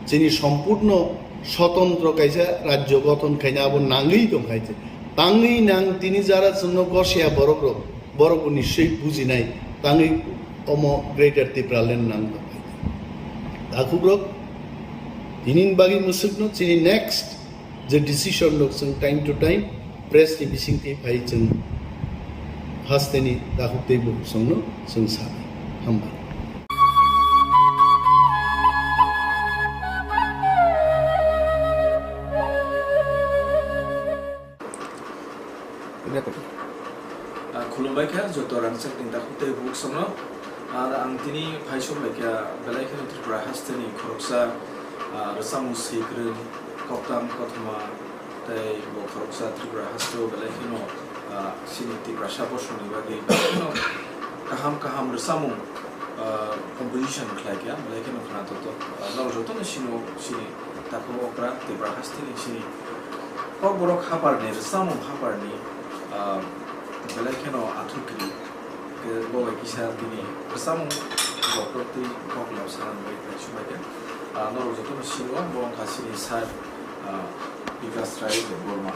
chini sompurno sotontro kaisa rajyo gothon khaina abo nangwi tongkhaise. Tangwi nang tini jara chwngno gosya borok rok, borok bo nischoi bujinai, tangwi omo Greater Tipraland nang tongkhaise. Takhuk rok, tini bagwi mwswkno chini next je decision rok chwng time to time press ni bisingtwi phai chwng hasteni takhuk tei bukhuk songno chwng sa. Hambai. Ah, khulumbai kha joto rangchakni takhuk tei bukhuk songno. Ar ang tini phaisok bai kha belai kheno Tripura hasteni khoroksa, ah, rwchapmung swikwrwng, koktam kothoma, tei bo khoroksa Tripura hasteo belai kheno, ah, chini Tiprasa bosongni bagwi belai kheno kaham kaham rwchapmung, ah, composition khlai kha, belai kheno khna tongthok. Ah, norok jotono sino chini takhuk okra Tripura hasteni chini kokborok haparni rwchapmung haparni, ah, belai kheno athukri. Bo bai kisa bini rwchapmung Doctor twi kok lam sana bai bai sumai khe. Ah, norok jotono sio, bo wngkha chini sir, ah, Bikas Rai Debbarma.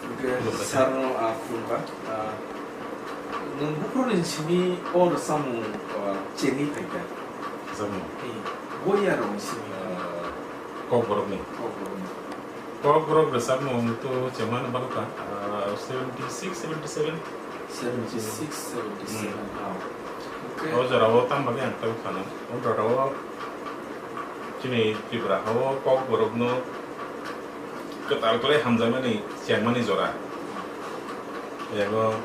Hwnkhe sir no, ah, khulumkha. Ah, nwng buphuruni simi o rwchapmung, ah, chengwi phaikha. Rwchapmung? Eh, bo yarokni simi. Ah, Kokborokni. Kokborokni. Kokborok rwchapmung to chengmano balokha, ah, seventy six, seventy seven. Seventy six, seventy seven, hmm. Ah. Okay. O jorao tamo bagwi ang tei phano. O jorao chini Tripura hao Kokborokno kwtal khlai hamjakmani chengmani jora. Ego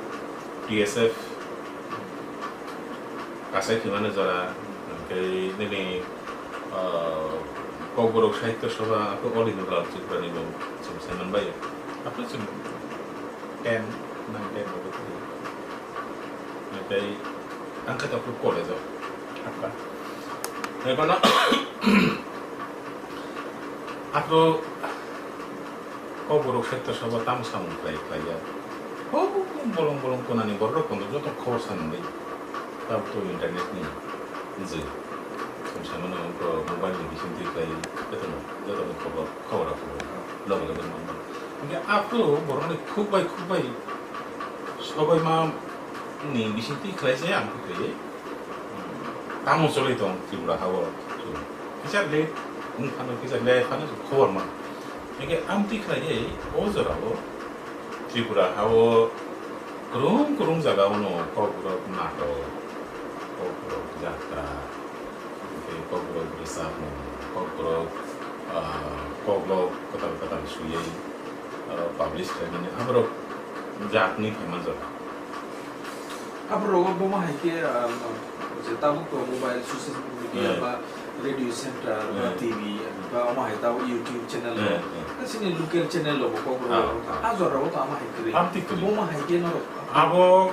T S F kasai khimani jora, hwnkhe nini, ah, Kokborok Sahitya Sabha, aphuru All India Tripura ni bo chwng sai manbai. Aphuru chwng ten, nine, ten bo twi. Tei ang khe takhuk college o habkha. Tei bono aphuru Kokborok Sahitya Sabha tamo samung khlai khlai ya. Ho, bolong bolong konani borok rok kono joto khobor sanwi. Tabuk to internet ni je. Chwng samano mobile ni bising twi khlai joto joto ni khobor khobor rok loge loge manwi. Hingke aphuru borok ni khuk bai khuk bai sobai ma ni bising twi khlai se ang khe. Tamo choli tong Tripura hao. Kisa le wng phano, kisa le phano khobor man. Hingke amtwi khlaiwi o jorao Tripura hao kwrwng kwrwng jagao no Kokborok natok, Kokborok jatra, hingke Kokborok rwchapmung, Kokborok, ah, koklok kwtal kwtal swiwi, ah, publish khlaimani aborok jatni phaima jora. Aborok bo ma hai khe, ah, je tabuk to mobile, social media, hmm, ba radio center, ba, hmm, T V, ba omo hai tabuk YouTube channel, hmm, rok. Hmm. Chini local channel rok bo Kokborok, ah, rok, ah, a jora rok to ama hai kwrwi. Amtwi kwrwi. Bo ma hai khe norok. Abo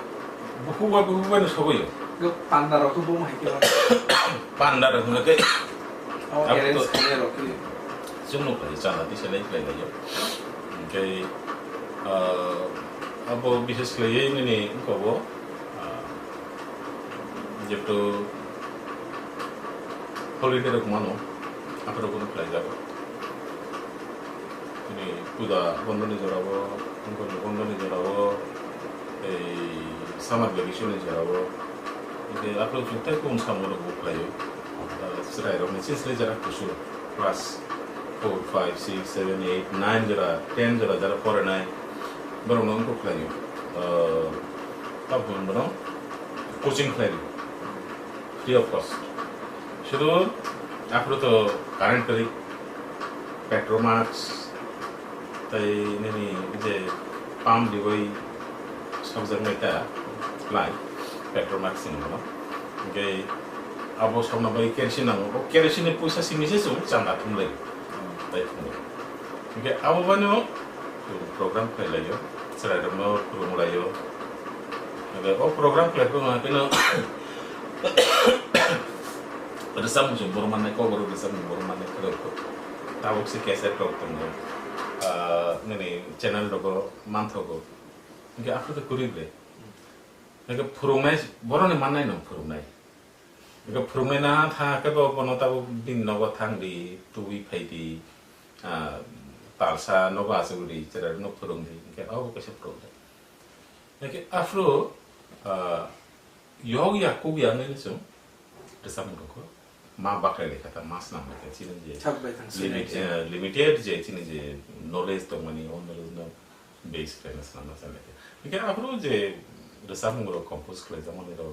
bukhuk bai bukhuk bai no sogwi o. Panda rok to bo ma hai khe. Panda rok hwnkhe. Abo arrange to khainai rok khe. Chwngno khlai chana tisa lai khlai lai o. Hwnkhe, ah, abo bishes khlaiwi nini wngkha bo, ah, jehetu holiday rok mano, aphuru bono khlai jago. Tini puja bondoni jorao, wngkha bondoni jorao, ei summer vacation ni jorao, hingke aphuru chwng tei kung samung rok bo khlai o. Ah, chwrai rok ni chini chwrai jora kusu class four, five, six, seven, eight, nine jora, ten jora, jara porinai, borok no wngkuk khlai o. Ah, tabuk bono coaching khlai o, free of cost. Sudu aphuru to current kwrwi, Petromax, tei nini je pump diwi sokjaknai ta khlai, Petromax hinwi bono. Hingke abo sokna bagwi kerosene nango, o kerosene ni puisa simi se chwng chanda thumlai. Tei thumlai. Hingke abo baino program khlai laio, chwrai rokno phwrwng laio. Hingke o program khlai phano haino rwchapmung se borok mannai, Kokborok rwchapmung borok mannai, phwrwng kho. Tabuk se cassette rok tongo, ah, nini channel rogo manthogo. Hingke aphuru khe kwrwi ble. Hingke phwrwngnai, borokni mannai no phwrwngnai. Hingke phwrwngnai na tha khe bo bono tabuk bini nogo thang di, tubui phai di, ah, talsa nogo achuk di, chwrai rokno phwrwng di, hingke abo kaisa problem. Hingke aphuru, ah, yog ya kuk ya hinwi chwng rwchapmung rokho ma bakhrai lai kha ta, ma swnam lai kha, chini je sak bai thang limit-, sinai je, eh, limited je chini je knowledge tongmani, o knowledge no base khlaina swnamna chang lai kha. Hingke aphuru je rwchapmung rok compose khlai jakmani rok,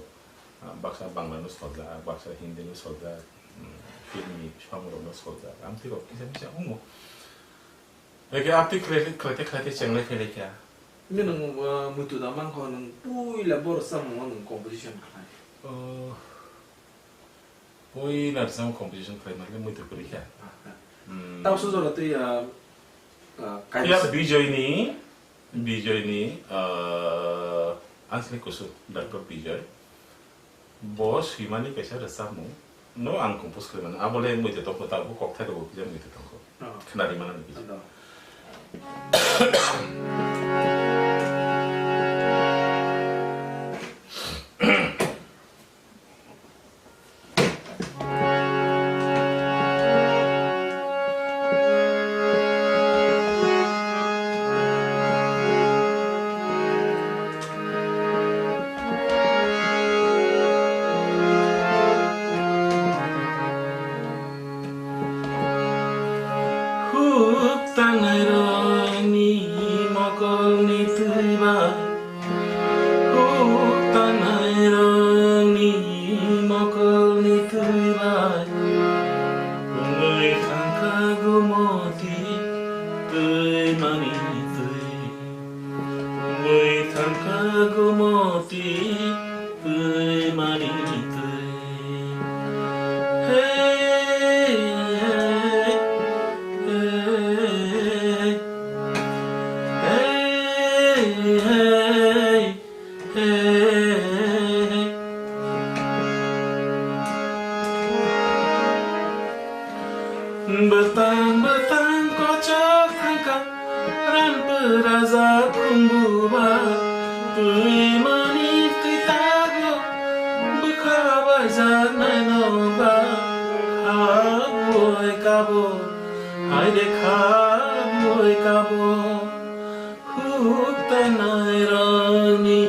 ah, baksa Bangla no soljak, baksa Hindi no soljak, mm, film ni song rok no soljak, amtwi rok kisa kisa wngo. Hingke amtwi khlai, khlaite khlaite chenglai phai lai kha. Hingke nwng, ah, muitu da mankho nwng puila bo rwchapmung o nwng composition khlai? Oh. Puila rwchapmung composition khlai mankhe muitu kwrwi kha. Hmm. Tamo sujoro twi, ah, ah, ya kaisa Bijoy ni, Bijoy ni, ah, Anjali Kusu, Doctor Bijoy. Bo swimani kaisa rwchapmung no ang compose khlai mano. Abole muitu tongkho, tabuk kokthai rogo kisa muitu tongkho. Oh. Khnari mano ni kisa. Ano. Mani twi, wngwi thangkha gumoti twi mani twi. Hey, hey, hey, hey, hey, hey, hey. Bwtang bwtang kochok thangkha, ranpwrajak khumbuba, twi mani twi tago, bwkha baijak nainoba, kha bui kabo, haide kha bui kabo. Huk tanai rokni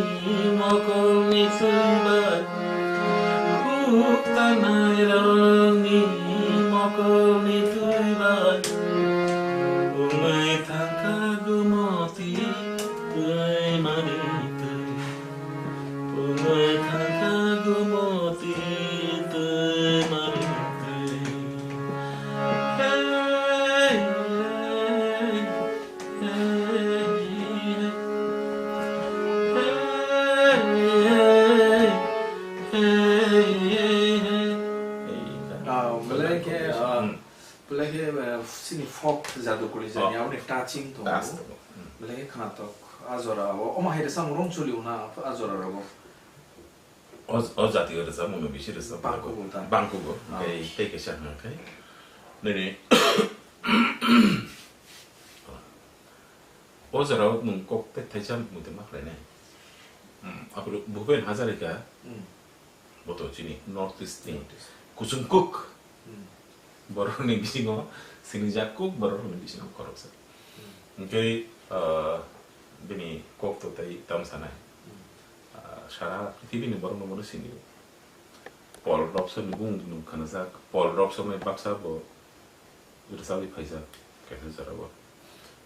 mokolni twi bai, huk tanai rokni mokolni twi bai, wngwi thangkha gumoti twi mani twi, wngwi thangkha gumoti twi mani twi. Hey, hey. Ah, belai khe, ah, belai khe, ah, chini folk jadukuli jani aboni touching tongo. Belai khe khnatok. A jora o, omo hai rwchapmung rong choli o na, a jora rogo. O, o jati o rwchapmung no bisi rwchap. Bangkugo ta. Bangkugo. Ah. Tei, tei kaisa hwnkhe. Nini. O jora o nwng kok tei thaisa muitu ma khlainai. Hmm. Aboni Bhupen Hazarika. Hmm. Bo to chini North East ni. North East. Kuchung kuk. Hmm. Borokni bisingo sinijak kuk, borokni bisingo khoroksa. Hmm. Hwnkhe, ah, bini kok to tei tamo sanai. Hmm. Ah, sara prithibini borokno bono sinio. Paul Robson ni bumung no khanajak. Paul Robson ni baksa bo rwchapwi phaijak kaisa jorao.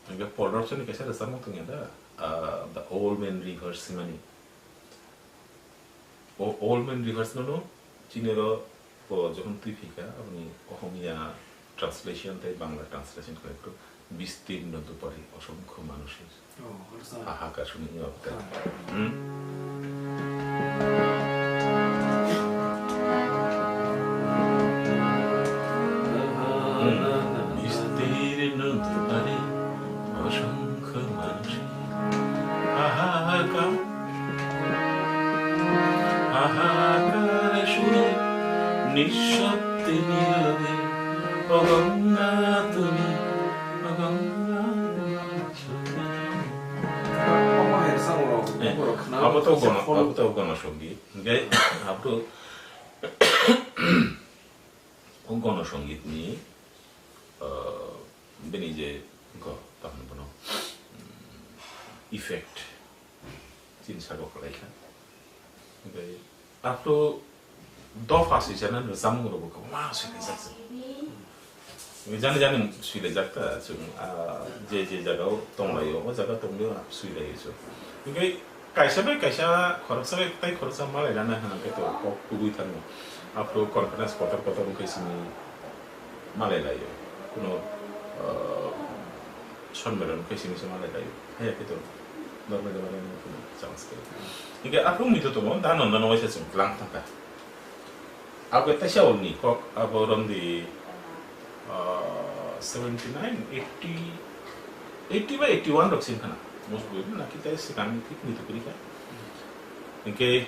Hwnkhe Paul Robson ni kaisa rwchapmung tongya da, ah, The Old Man Rivers hwnmani. O Old Man Rivers no no chini oro bo jokhon twi phika, aboni Ohomia translation tei Bangla translation khlai phuru Bistirno dupari osongkho manusir. Oh, oro sa. Hahakar suni ya, betul. Ah. Hmm? Hmm. Bistirno dupari osongkho manusir. Hahakar, hahakar suni nishobde nirobe, o Ganga tumi, o Ganga tumi. Omo hai rwchapmung rok, eh, borok khna abo to kaisa gono, folk. Abo to gono songit. Hingke abo to o gono songit ni, ah, bini je go, tamo bono, mm, effect chini saka khlai kha. Hingke Aphuru dopha swijana rwchapmung rokbo kwbangma swilaijak chwng. Jani jani swilaijak ta chwng, ah, je je jagao tonglaio, o jaga tonglaio swilaio chwng. Hwnkhe kaisa bai kaisa, khoroksa bai tei khoroksa malairana hwnkhe to kok kubui thangno. Aphuru conference kotor kotor wngkhe simi malailaio. Kuno, ah, sonmero wngkhe simi se malailaio. Haiya khe to normal normal chance khe. Hwnkhe aphuru mui to tongo, da nondo no waisa chwng tlang thangkha. Abo teisa oni kok abo romdi, ah, seventy nine, eighty, eighty ba eighty one rok sin khana. Most probably na kita sekarang thik ni tukri ka. Hingke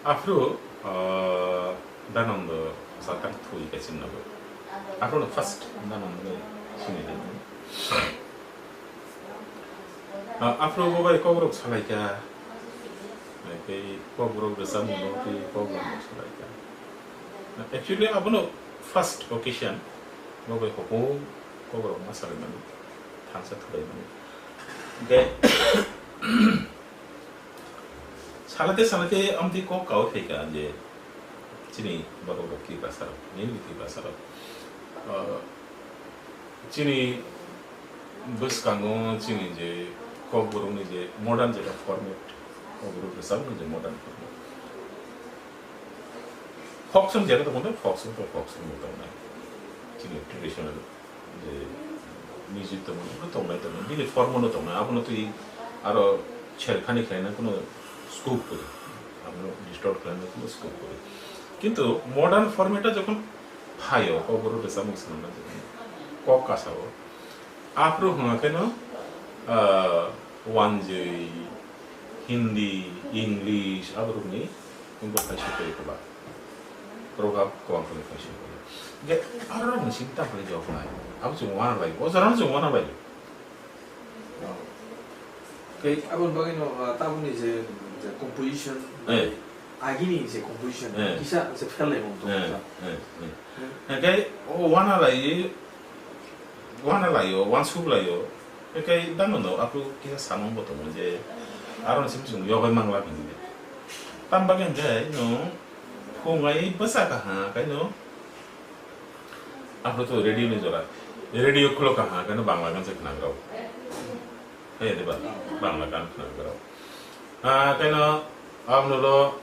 aphuru, ah, Danondo satang thui ka sin nago. Aphuru first Danondo sini dai. Ah, aphuru bo bai kok rok salai ka. Tei kok rok rwchapmung rok tei kok rok salai ka. Actually, abono first occasion, bo bai hopung kok rok ma salai mani, thansa thulai mani. Tei salate salate amtwi kok kaui phaikha je chini borok rok Tiprasa rok, mainly Tiprasa rok. Ah, chini bwskango chini je kokborokni je modern je format, kokborok rwchapmung je modern format. Folk song je tongo, folk song to folk song bo tongnai. Chini traditional je Music tongo, tongnai tongo, bini form no tongnai, abono twi aro cherkhani khlaina kuno scope kwrwi, abono distort khlaina kuno scope kwrwi. Kintu modern format o jokhon phaio, kokborok rwchapmung swnamna jokhon kok kasao, aphuru hwnga kheno, ah, wanjwi, Hindi, English, aborokni wngkha kaisa tei kwbang. Program kwbang kwbang kaisa kwbang. Ge, aro ni simi ta kwlai jok nai. Abo chwng wana lai. O jora no chwng wana lai. Tei aboni bagwi no, ah, tabukni je, je composition, eh, agini je composition, eh, kisa je fel lai mung tongo. Eh, eh, eh. Eh? Hingke o wana lai, wana lai o, wansuk lai o. Hingke dano no, aphuru kisa samung bo tongo je, aro ni simi chwng yogwi mangla hwnwi. Tam bagwi hingke no, phungai bwsa kaha, kaino, Aphuru to radio ni jora. Radio khulok kaha, kano Bangla gan se khna grao. He, diba? Bangla gan khna grao. Ah, kano, aphuru lo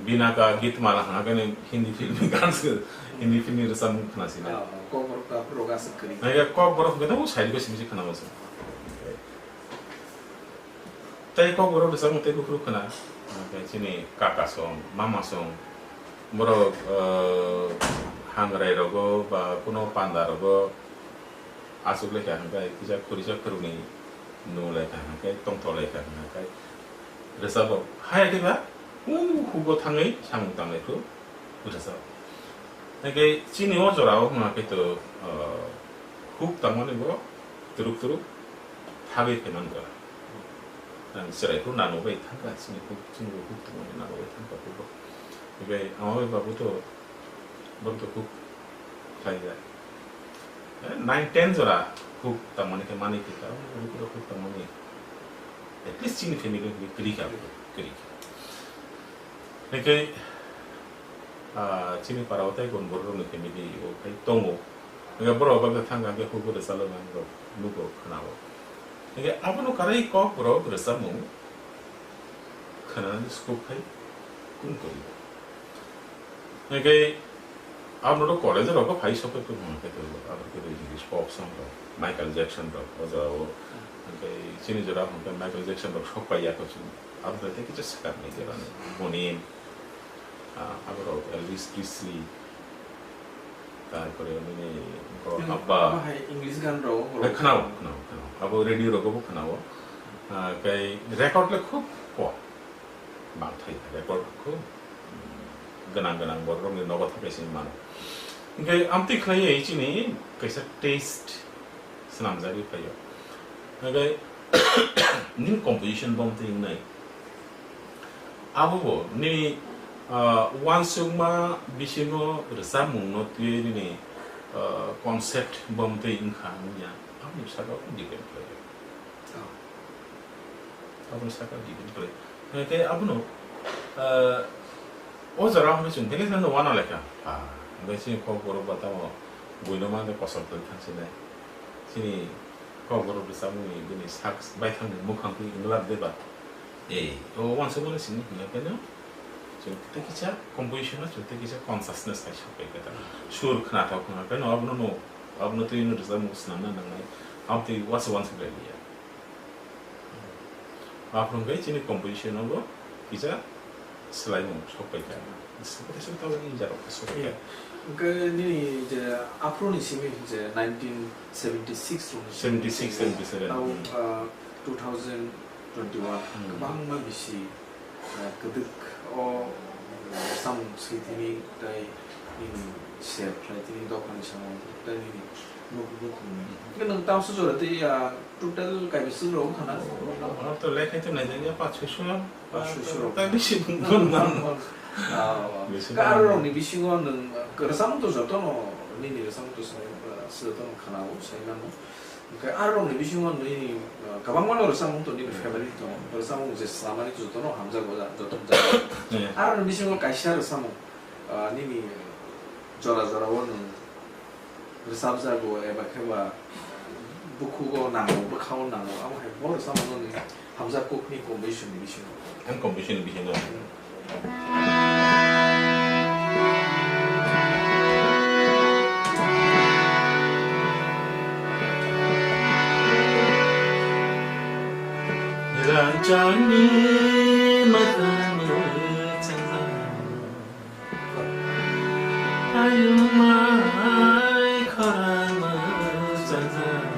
Binaka Gitmala ha, kano Hindi film ni gan se, Hindi film ni rwchapmung khna sina. Ah, kok borok ta program se kwrwi. Nai, kok borok kano side ko simi se khna masa. Tei kokborok rwchapmung tei buphuru khna, hwnkhe chini kaka song, mama song, borok, eh, hangrai rogo ba kuno panda rogo achuk lekha hwnkhe kisa khurisa khurunwi nu lekha hwnkhe tongthok lekha hwnkhe rwchapbo. Haya khe ba, uh, hugo thangwi samung tanglai phuru. Buchajak. Hingke chini o jora o wngma khe to, ah, huk tangmani bo turuk turuk thabi phaimani jora. Ang chwrai phuru nano bai thangkha, chini huk, chini bo huk tangmani nano bai thangkha phuru. Hingke ama bai babu to, bo to huk khlai ya. Eh, nine ten jora huk tangmani khe mani khe ta, huk tangmani. At least chini family huk kri kha, kri kha. Hingke, ah, chini para o tei gon borok rokni family o khai tongo. Hingke borok bagwi thang kha, hingke huk rwchalo nang rok nugo khna o. Hingke abono karai kok borok rwchapmung khna scope khai kun kori. Hingke abono college rok phai sokhe kun hingke to abo khe English pop song rok, Michael Jackson rok, o jora o. Hingke chini jora hingke Michael Jackson rok sok pai ya ko chini. Abo khe kisa sakar ni jora ni. Boni Ah, aborok Elvis Presley, tarpore nini ko Nang abba. Abo hai English gan rok, eh, rok. Khnao, khnao, khnao. Abo radio rogo bo khnao. Ah, kai record le khub ko. Bangthai record khub, mm, gwnang gwnang borok rokni nogo thakai sini mano. Hingke amtwi khlaiwi chini kaisa taste swnamjagwi phaio. Hingke nini composition bomtwi wngnai. Abo bo nini, ah, uansukma bisingo rwchapmungno twiwi nini, ah, concept bomtwi wngkha wngya, aboni saka depend khlaio. Oh. Aboni saka depend khlaio. Hingke abono, ah, o jora hwnwi chwng belai kheno uana lekha. Ah, hingke chini kokborok ba tamo buino mangkhe kosol khlai thangsinai. Chini kokborok rwchapmungni bini sak baithangni mukhang twi wngla de ba? Ei, o uansukmani simi hwnwi pheno chwng tei kisa composition-o chwng tei kisa consciousness hai sok pai kha ta. Sur khnathok wngkha pheno abono no, abono twi no rwchapmung swnamna nangnai. Abotwi uansuk uansuk bai liya. Aphuru hwnkhe chini composition-o bo kisa swlaimung sok pai kha. Swkang swkang tabuk ni jora khe sok pai kha. Hwnkhe nini je aphuru ni simi je nineteen seventy six rok ni simi seventy six, seventy seven. Tau, hmm, ah, two thousand twenty one, hmm, kwbangma bisi, ah, kwdwk o, ah, samung swi thini tei nini share khlai thini dophani samung tei nini nuk-, nukhungni. Hwnkhe nwng tamsa jora tei, ah, total kaibiswk rok wngkha na? Omo to lekha to naijakya, paanch soi so. Paanch soi so rok. Tai bisi bun man. Ah, bisi ka aro bun. Rokni bisingo nwng, ah, rwchapmung to jotono, nini rwchapmung to sai, ah, jotono khwnao, sai mano. Hwnkhe aro rokni bisingo nini, ah, kwbangma no rwchapmung to nini favorite tongo. Rwchapmung je swnamani to jotono hamjago, jotono hamjago. Yeah. Aro rokni bisingo kaisa rwchapmung, ah, nini jora jora o nwng rwchapjago eba khe ba bukhugo nango, bwkhao nango, abo hai bo rwchapmung no nini hamjak kokni composition ni bisingo. Ang composition ni bisingo. Chani matang mwchangja, ayung mai khorang mwchangja.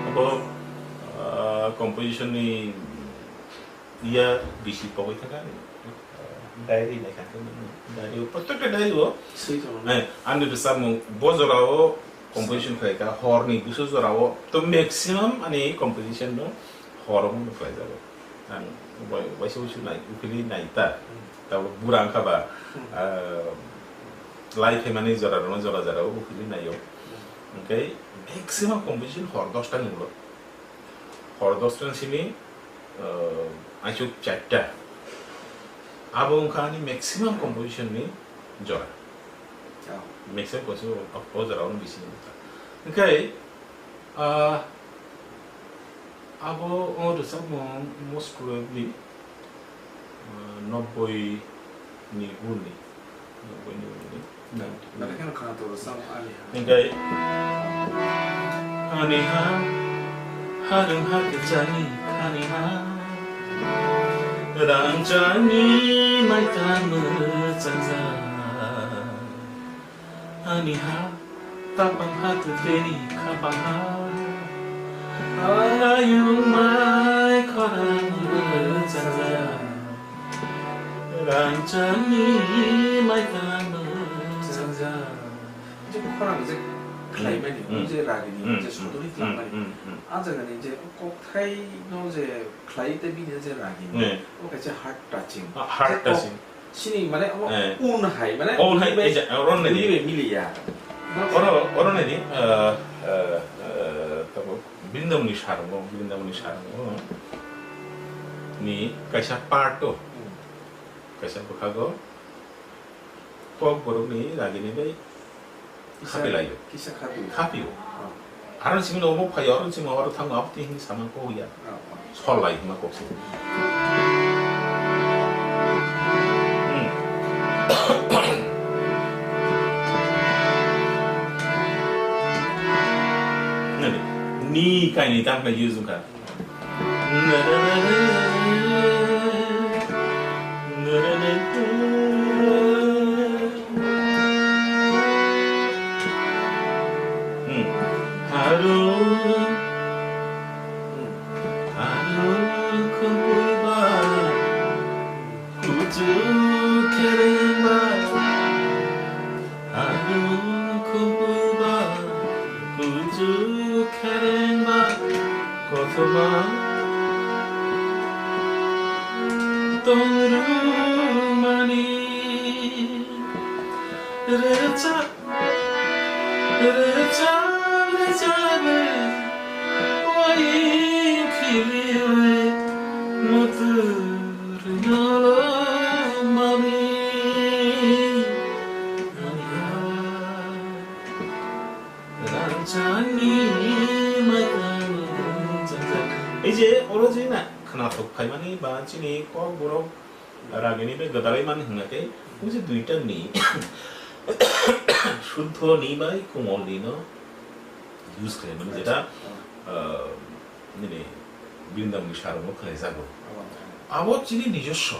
Abo, ah, composition ni iya bisi pogwi thangkha, ah, diary naikha khe, diary o, protekta diary o, swi tongo. Eh, ani rwchapmung bo jorao composition khlaikha, horni busu jorao, to maximum ani composition no horo mungno khlaijago. Ang bai-, waisa waisa nai, uphilwi nai ta. Hmm. Tabuk bura wngkha ba, hmm, ah, lai phaimani jora rwno jora jora o uphilwi naio. Hmm. Hwnkhe maximum composition hor dosta ni ulo. Hor dosta ni simi, ah, aisuk charta. Abo wngkha ani maximum composition ni jora. Oh. Maximum composition o, o jora o bisi wngkha. Hwnkhe, ah, Abo o rwchapmung most probably, uh, nobboi ni uni, nobboi ni uni. Nang, nang kheno khana to rwchap ani ha. Hingkai, ani ha, harung ha kwchani ani ha, rang chani mai tamo changja. Ani ha, tapang ha, twteni khapang ha. Ayung mai khorang mwchangja. Rangchakni mai tamo mwchangja. Je khorang je khlai mani, hmm, je ragini, hmm, je sodori, hmm, khlai mani. Hmm, hmm. A jagani je kokthai no je khlai tei bini je ragini. Hmm. O kaisa heart touching. Ah, heart touching. Sini mane omo, eh, un hai, mane un hai, bai, eja, oro nai di. Bai mili ya. Oro, oro nai di, eh, eh, eh, tabo, Brindamoni sarungo, Brindamoni sarungo ni kaisa part o, hmm, kaisa bwkhago kok borokni ragini bai kisa, khapilaio. Kisa khapi. Khapio. Oh. Aro simi no omo phaio, aro simi aro thango, abo twi hinwi sama kok ya. Oh, oh. Sol lai hima kok se. Hmm. Nani, ni kaini tam khlai use wngkha. Hmm. Harun, harun khumpuba, kuchu kherengba. Ang khumpuba, kuchu kherengba, kothoma tongrumani. Rwchap, rwchap, rwchap, wai khiliwi mutur nolomani. Ei je oro je na khwnathok phaimani ba chini kokborok ragini bai gwdalai mani hwnkha khe, o je duita ni, Suddo ni bai Kumol ni no use khlaimani, jeta, ah, nini Brindamoni sarungo khlaijago. Abo chini nijoswo.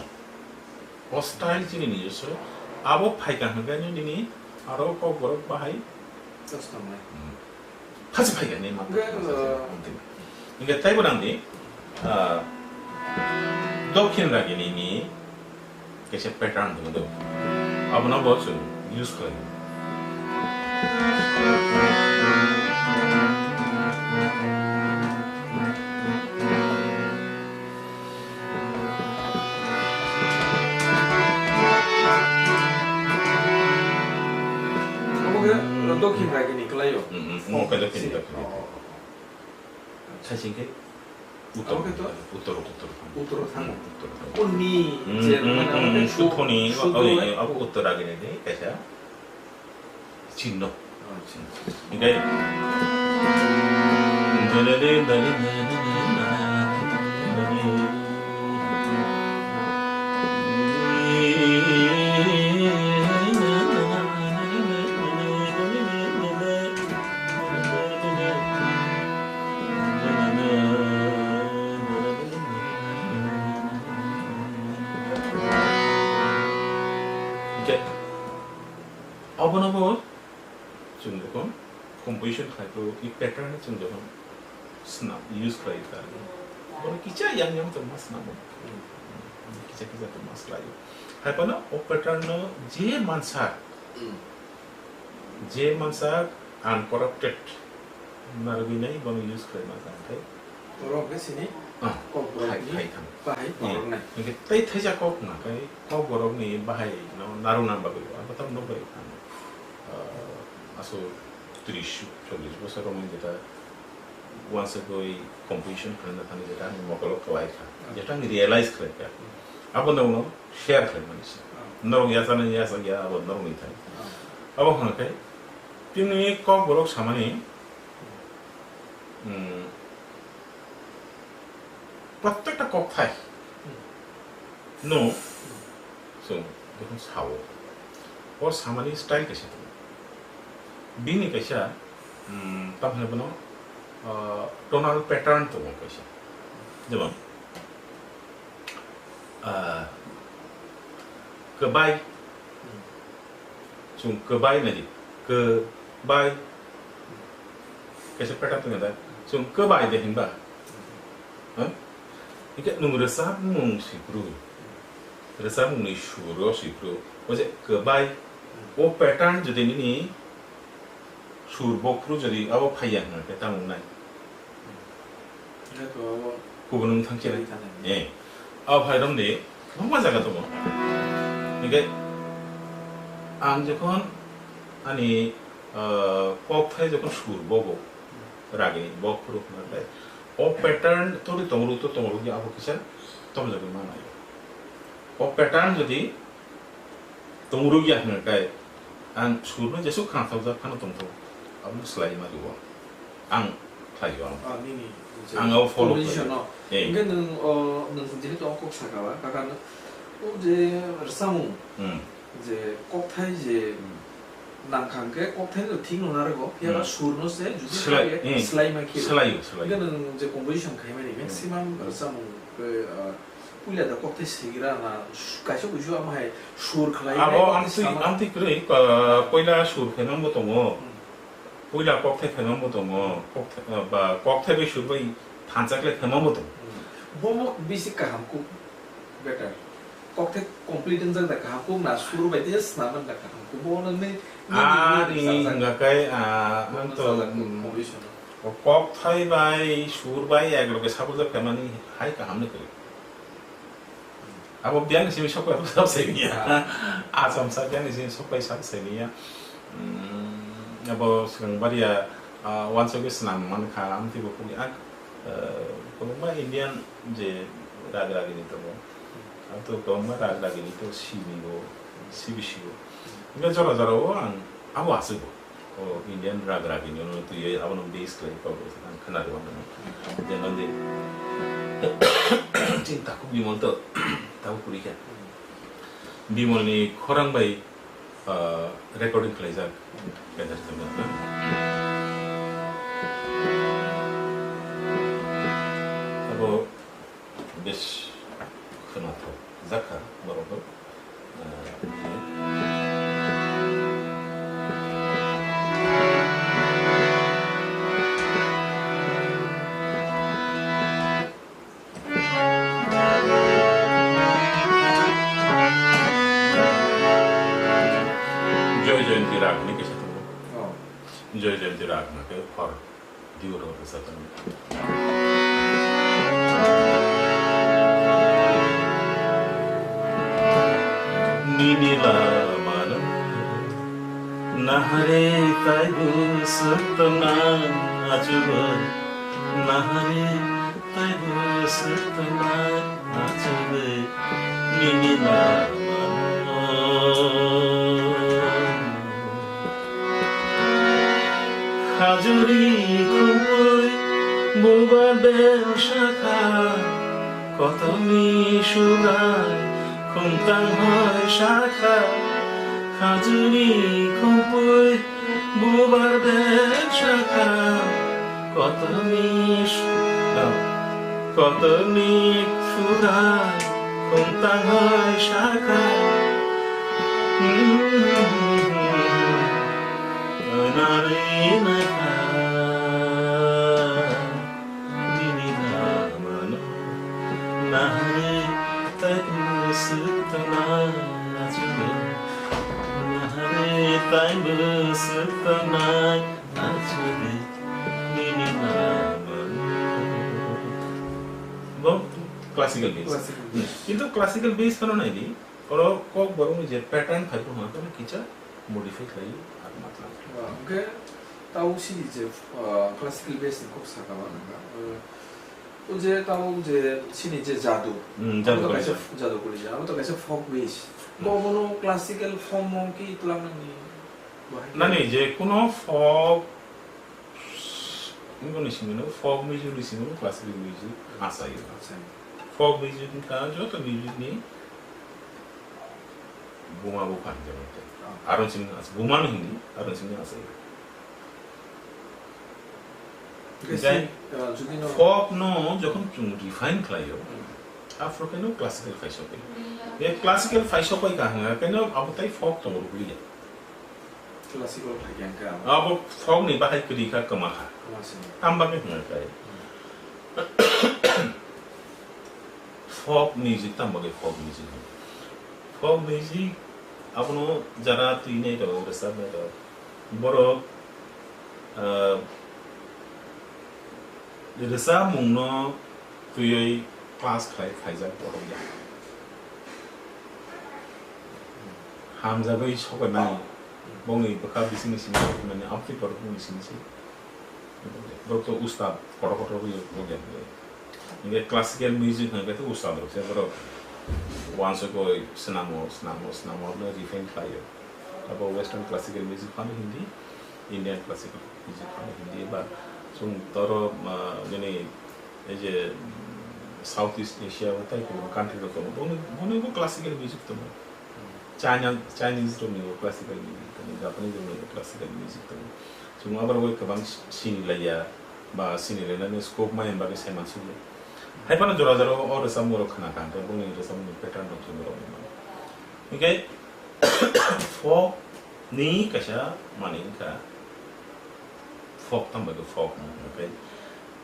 O style chini nijoswo. Abo phaikha hwnkhe nini aro kokborok bahai. Just tongnai. Hmm. Hasi phaikha ni ma. Hwnkhe, uh, hwnkhe taibo nang di, ah, Dokhin ragini ni kaisa pattern dong do. Abono bo chwng use khlai. Omo khe Dokhin ragini kwlaio. Hmm, hmm, omo khe Dokhin, Dokhin. Oh, oh, oh. Saiching khe uttor, omo khe to? Uttor, uttor. Uttor thang. Hmm, uttor thang. O ni, hmm, je, hmm, mane, hmm, omo khe hmm, su-, Suthoni, Suddo, oh, oi, oh, uttor ragini ni kaisa. Chinno. Acha. Hingke Bono bo chwng jokhon composition khlai phuru, i pattern no chwng jokhon swnam, use khlai kha, bono kicha yang yang chwng ma swnamo. Kicha kicha chwng ma swlaio. Hai phano o pattern no je mansa, Hmm. je mansa uncorrupted narwgwi nai bono use khlai ma kha, hwnkhe Borok khe sini Ah, kok borok khai, ni khai thang. Bahai Hmm. borok nai. Hwnkhe tei thaisa kok na khai kok borok ni bahai no narwkna bagwi abo tam no bai thang. Ah, aso tris chollish bosor romani jeta uansugwi composition khlaina thani jeta ani mokolo kwlai kha. Ah. Jeta ani realize khlai kha. Hmm. Abo no uno share khlai mani se. Ah. Norok yachana yachak ya abo norok ni thani. Ah. Abo hwnkhe tini kok borok samani Hmm. Prottekta kokthai Hmm. no chwng jokhon sao, o samani style kaisa tongo. Bini kaisa, hmm, tamo hwnwi bono, ah, tonal pattern tongo kaisa. Jemon, ah, kwbai. Hmm. Chwng kwbai nai di. Kwbai. Kaisa pattern tongya da. Chwng kwbai de hinba. Ha? Hingke nwng rwchapmung sipru. Rwchapmungni suro sipru. O je kwbai. O pattern jodi nini sur bokhru jodi abo phaiya hwnba khe tamo wngnai. Hingke to abo Kubun wng thang khe. Kiri thang khe. Eh. Abo phai romdi, kwbangma jaga tongo. Hingke ang jokhon ani, ah, kokthai jokhon sur bogo, ragini bok phuru hwnba khe, o pattern tongri tongru to tongru ya abo kisa tomjagwi manai. O pattern jodi Tongrok ya hwnka khe, ang surno jesuk khna thokjak phano tongthok, abono swlai ma rwo. Ang khlaio ang. Ah, nini je Ang abo follow composition khlaio. No. Eh. Hingke nwng, o, nwng jehetu o kok saka ba, kaka no, o je rwchapmung, Hmm. je kokthai je Hmm. nangkha hwnkhe kokthai no thik no narwgo, phiya ba Hmm. surno se judi Swlai, khaye eh. Swlai ma khe. Swlaio, swlaio. Hingke nwng je composition khaimani Hmm. maximum Hmm. rwchapmung, eh, ah, Puila da kokthai sigira na, su-, kaisa kuisu ama hai sur khlai Abo hai amtwi, kokthai sama. Amtwi kwrwi, ah, puila sur khaimang bo tongo. Hmm. Puila kokthai khaimang bo tongo. Kokthai, ah, ba kokthai bai sur bai thansa khlai khaimang bo tongo. Hmm. Bomo bisi kaham kuk better. Kokthai complete wngjak da kaham kuk na sur bai tei swnam man da kaham kuk. Bono nini, nini, Ah, nini ni sajak. Hwnga kai, ah, Bono ang to, sajak kuk mm, composition. Kokthai bai sur bai ek loge sabujak khaimani hai kaham ni kwrwi. Abo biyang ni simi sok pai sab se niya. Ah. Asam sa biyang ni simi sok pai sab se niya. Hmm, abo swkang baria, ah, wansugwi swnam man kha, amtwi bo kuli ak, eh, kwbangma Indian je rag ragini tongo. Abo to kwbangma rag ragini to sini bo, sibi sibo. Hingke jora jora o ang abo aswk bo. O Indian rag ragini no twiwi abono base khlai kok ang khna rw mano. Jemon de chini takhuk Bimal to tabuk kwrwi kha. Bimal ni khorang bai, ah, recording khlaijak. Abo bes khwnathok jakha borok no. Joy Jayanti rag ni kisa tongo. Oh. Joy Jayanti rag na ke hor. Diu rok rwchapjak. Nini lama no nahare taibo swk tongna achugwi, nahare taibo swk tongna achugwi, nini lama no. Khajuri khumui bubar bel sakha, kotorni surai khumtang hoi sakha. Khajuri khumui bubar bel sakha, kotorni su-, ah, kotorni surai khumtang hoi sakha. Ari naikha nini namano, nahari taibo swktanai achugwi, nahari taibo swktanai achugwi nini namano. Bo classical bass. Classical bass. Kintu classical bass phano naidi, oro kok borokni je pattern phai phano hwnka phano kisa modify khlai ar matla. Hwnkhe tau sini je, ah, classical bass ni kok saka mano hwnka. Ah, o je tau je sini je jadu. Hmm, jadu Abo to kaisa kaisa. Jadu kuli je. Abo to kaisa folk bass. Hmm. Bo bono classical form o ki twlang nani bahai. Nani je kuno folk, nini simi no folk music ni simi no classical music asai. Asai. Folk music ka joto music ni buma bupha hinjak nai. Ah. Aro simi as-, buma no hindi, aro simi asai. Oke, Jai si, ah, jodi no folk no jokhon chwng refine khlaio, hmm, afro khe no classical phai sokoi. Hmm. Ye classical phai sokoi ka hwnga khe no abo tai folk tongo rwliya. Classical phai khe hwnka abo. Abo folk ni bahai kwrwi kha, kwma kha. Kwma se. Tamo bagwi hwnga khe. Hmm. Folk music tamo bagwi folk music hwnka. Folk music abono jara twi nai rok, rwchap nai rok. Borok, ah, rwchapmungno twiwi class khlai khaijak borok ya. Hamjagwi sokoimani, bongni bwkha bisingni simi sokoimani, amtwi borok bongni simi se. Borok to usta kotor kotor wi borok ya. Hinkhe classical music hwnkhe to usta borok se borok wansukoi swnamo, swnamo, swnamo, abono refine khlaio. Abo western classical music phano hindi, Indian classical music phano hindi, ba chwng toro, ah, nini ei je, mm, South East Asia o tai kubun country rok tongo, boni, boni bo classical music tongo. China, Chinese rokni bo classical music tongo, Japanese rokni bo classical music tongo. Chwng abo rogwi kwbang si-, sinilaiya, ba sinilainani scope maya bagwi sai mansukya. Hai phano jora jora o rwchapmung rok khna kha, hwnkhe bongni rwchapmungni pattern rok chwng rwngwi mano. Hinkhe folk ni kaisa manwi wngkha, folk tamo bai khe folk hwnwi, hwnkhe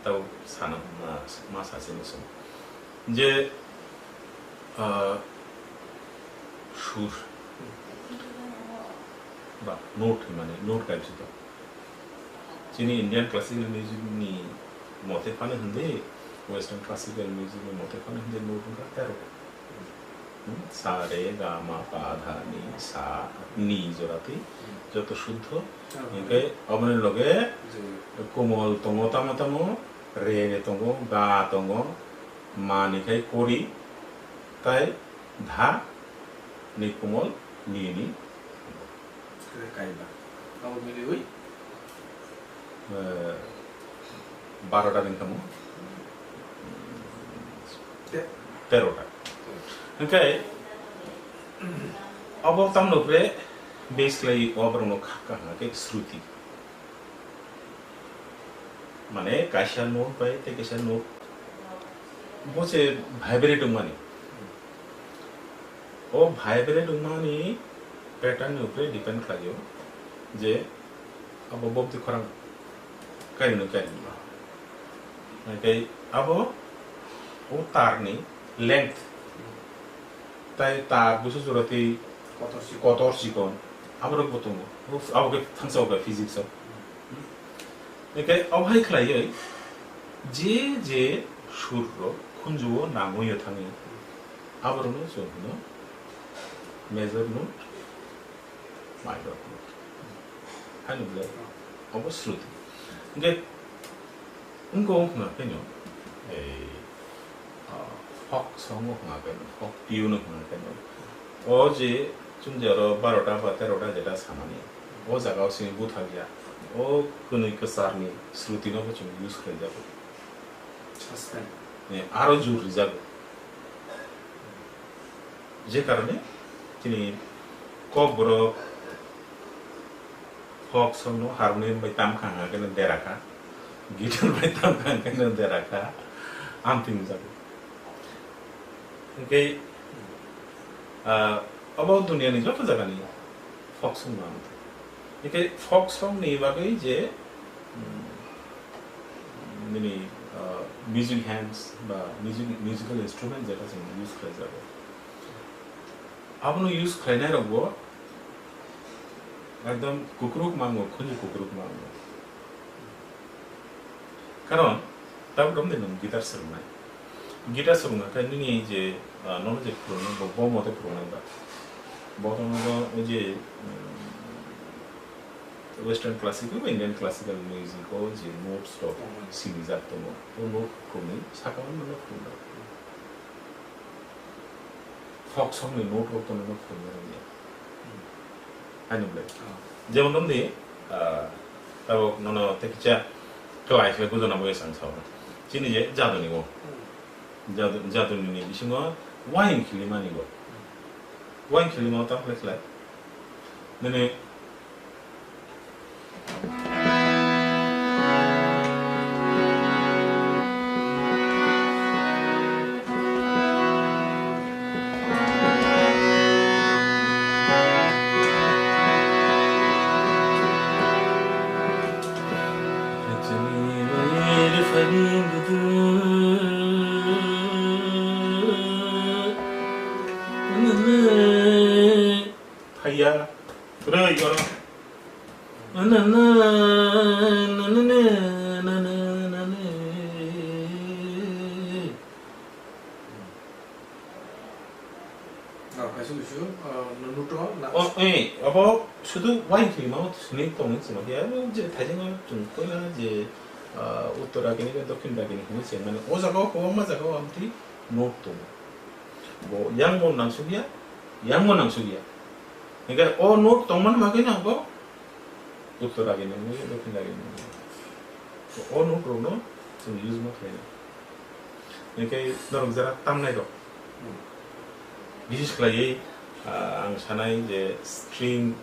tabuk sana ma, ma sachini chwng je, ah, sur ba note hwnmani, note kaisa tong. Chini Indian classical music ni mote phano hindi, western classical music ni mote phano hindi, note wngkha tero. Hmm, sa, re, ga, ma, pa, dha, ni, sa, ni jora twi joto suddho. Hinkhe aboni loge komol tongo, tamo tamo, re, re tongo, ga tongo, ma ni khai kori, tai dha, ni komol, ni, ni. Kaiba. Abo miliwi? Eh, barota ni kamo. Te? Terota. Hinkhe, abo tamno pre base khlai o borokno kha, kha, kha khe shruti. Mane kaisa note bai tei kaisa note bo se vibrate wngmani. O vibrate wngmani pattern ni upre depend khlaio je abo bobdi khorang kainwi kainwi ma. Hingkhe abo o tar ni length tai tar busu jora tei kotor chikon. Kotor chikon aborok bo tongo. Abo khe thangsa o khe physics o. Hingkhe obo hai khlaiwi je je sur rok khunju o nangwi o thangwi aborokno chwng hino major note, minor note. Haino belai obo shruti. Hingkhe wngkha wngkha pheno ei, ah, folk song wngkha pheno, folk tune wngkha pheno. O je chwng je oro barota ba terota jeta samani, o jaga o simi buthakya, o kwnwi kwcharni shruti no bo chwng use khlaijago. Sasten. Eh, aro jur rijago. Je karone chini Kokborok folk song no harmonium bai tam kha hwnka khe no dera kha, guitar bai tam kha hwnka khe no dera kha, amtwi wngjago. Hingkhe, ah, obo duniya ni joto jaga ni folk song no amtwi. Hingke folk song ni bagwi je, mm, nini, ah, music hands ba music, musical instrument jeta chwng use khlai jago. Abono use khlainai rokbo ekdom kukruk mango, khunju kukruk mango. Karon tabuk romde nwng guitar swrwngnai. Guitar swrwngkha khe nini je, ah, nono je phwrwngnai bo, bo mote phwrwngnai ba. Bo tono bo o je, mm, Western classical ba Indian classical music o je notes rok sinijak tongo. O note rok ni saka o nono phwrwngnai. Folk song ni note rok tono no phwrwngna rwya. Ani bwlai. Oh. Jemon romdi, ah, tabuk nono tei kisa khlai khlai bujana bagwi chwng sao. Chini je jaduni o. Hmm. Jadu, jaduni ni bisingo wayang khilimani bo. Hmm. Wayang khilima o tamo khlai khlai. Nini Phaiya. Kwrwi oro. Ah, kaisa kusu, ah, no-, nuto na- O, eh, abo sudu wai khilima o sini tongwi chwng khe, abo je thaijingo chwng koila je, ah, Uttor Agini ba Dokhin Agini hinwi se mane o jaga o kwbangma jaga o amtwi note tongo. Bo yang bo nangsukya, yang bo nangsukya. Hingke o note tongmani bagwi no bo Uttor Agini wngwi, Dokhin Agini wngwi. O note rokno chwng use ma khlaina. Hingke norok jera tamnai rok. Bises khlaiwi, ah, ang sanai je string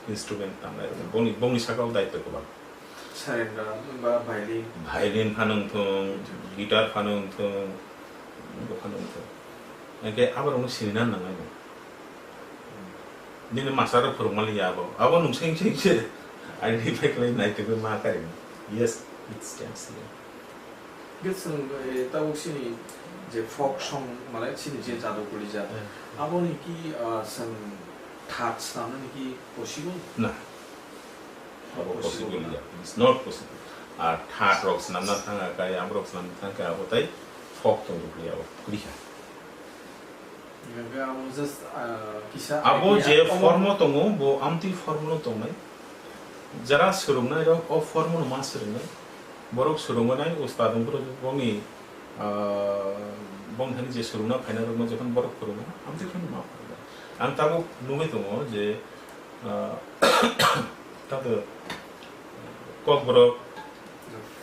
instrument tamnai rok. Bongni, bongni saka o daitw kwbang. Sarenda ba violin. Violin phano wngthung, guitar phano wngthung, bo phano wngthung. Hingke aborokno sinina nangnai. Nini master rok phwrwngmani ya abo. Abo nwng seng seng se identify khlai naitugwi ma kari. Yes, it stands here. Hingke chwng, eh, tabuk chini je folk song, mane chini je jadu kulijak, eh, aboni ki, ah, chwng thak swnamnani ki possible? Na. Abo possible, possible na. It's not possible. Ar thak rok swnamna thangkha, kai amrok swnamna thangkha, abo tai folk tong rwgwi abo kwrwi kha. Hingke abo just, ah, kisa abo idea, je omo form o tongo, bo amtwi form o tongnai. Jara swrwngnai rok o form o no ma swrwngnai. Borok swrwngwi nai ustad wngkhe bongni, ah, bongthani je swrwngna phainai rokno jokhon borok phwrwngo, amtwi phano ma phwrwngnai. Ang tabuk nugwi tongo je, ah, tato Kokborok,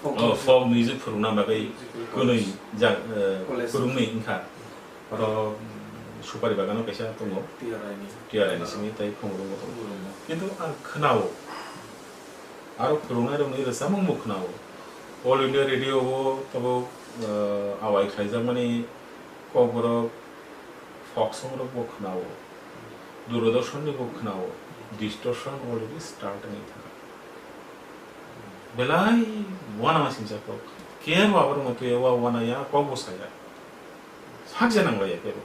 folk, oh, music, folk music phwrwngna bagwi musical kwnwi college. Ja-, eh, college. Kwrwngwi wngkha. Oro, mm, Supari Bagano kaisa tongo. T R I ni. T R I ni simi tei Khumulwngo tongo. Khumulwngo. Kintu ang khwnao. Aro phwrwngnairokni rwchapmungbo khwnao. All India Radio o tabuk, eh, awai khlaijakmani Kokborok folk song rokbo khwnao. Doordarshan nibo khwnao. Distortion already start wngwi thang. Belai uanama singcha kok. Kebo aborokno twiwi uanaya, kokbo saya. Sakja nanglaiya kebo.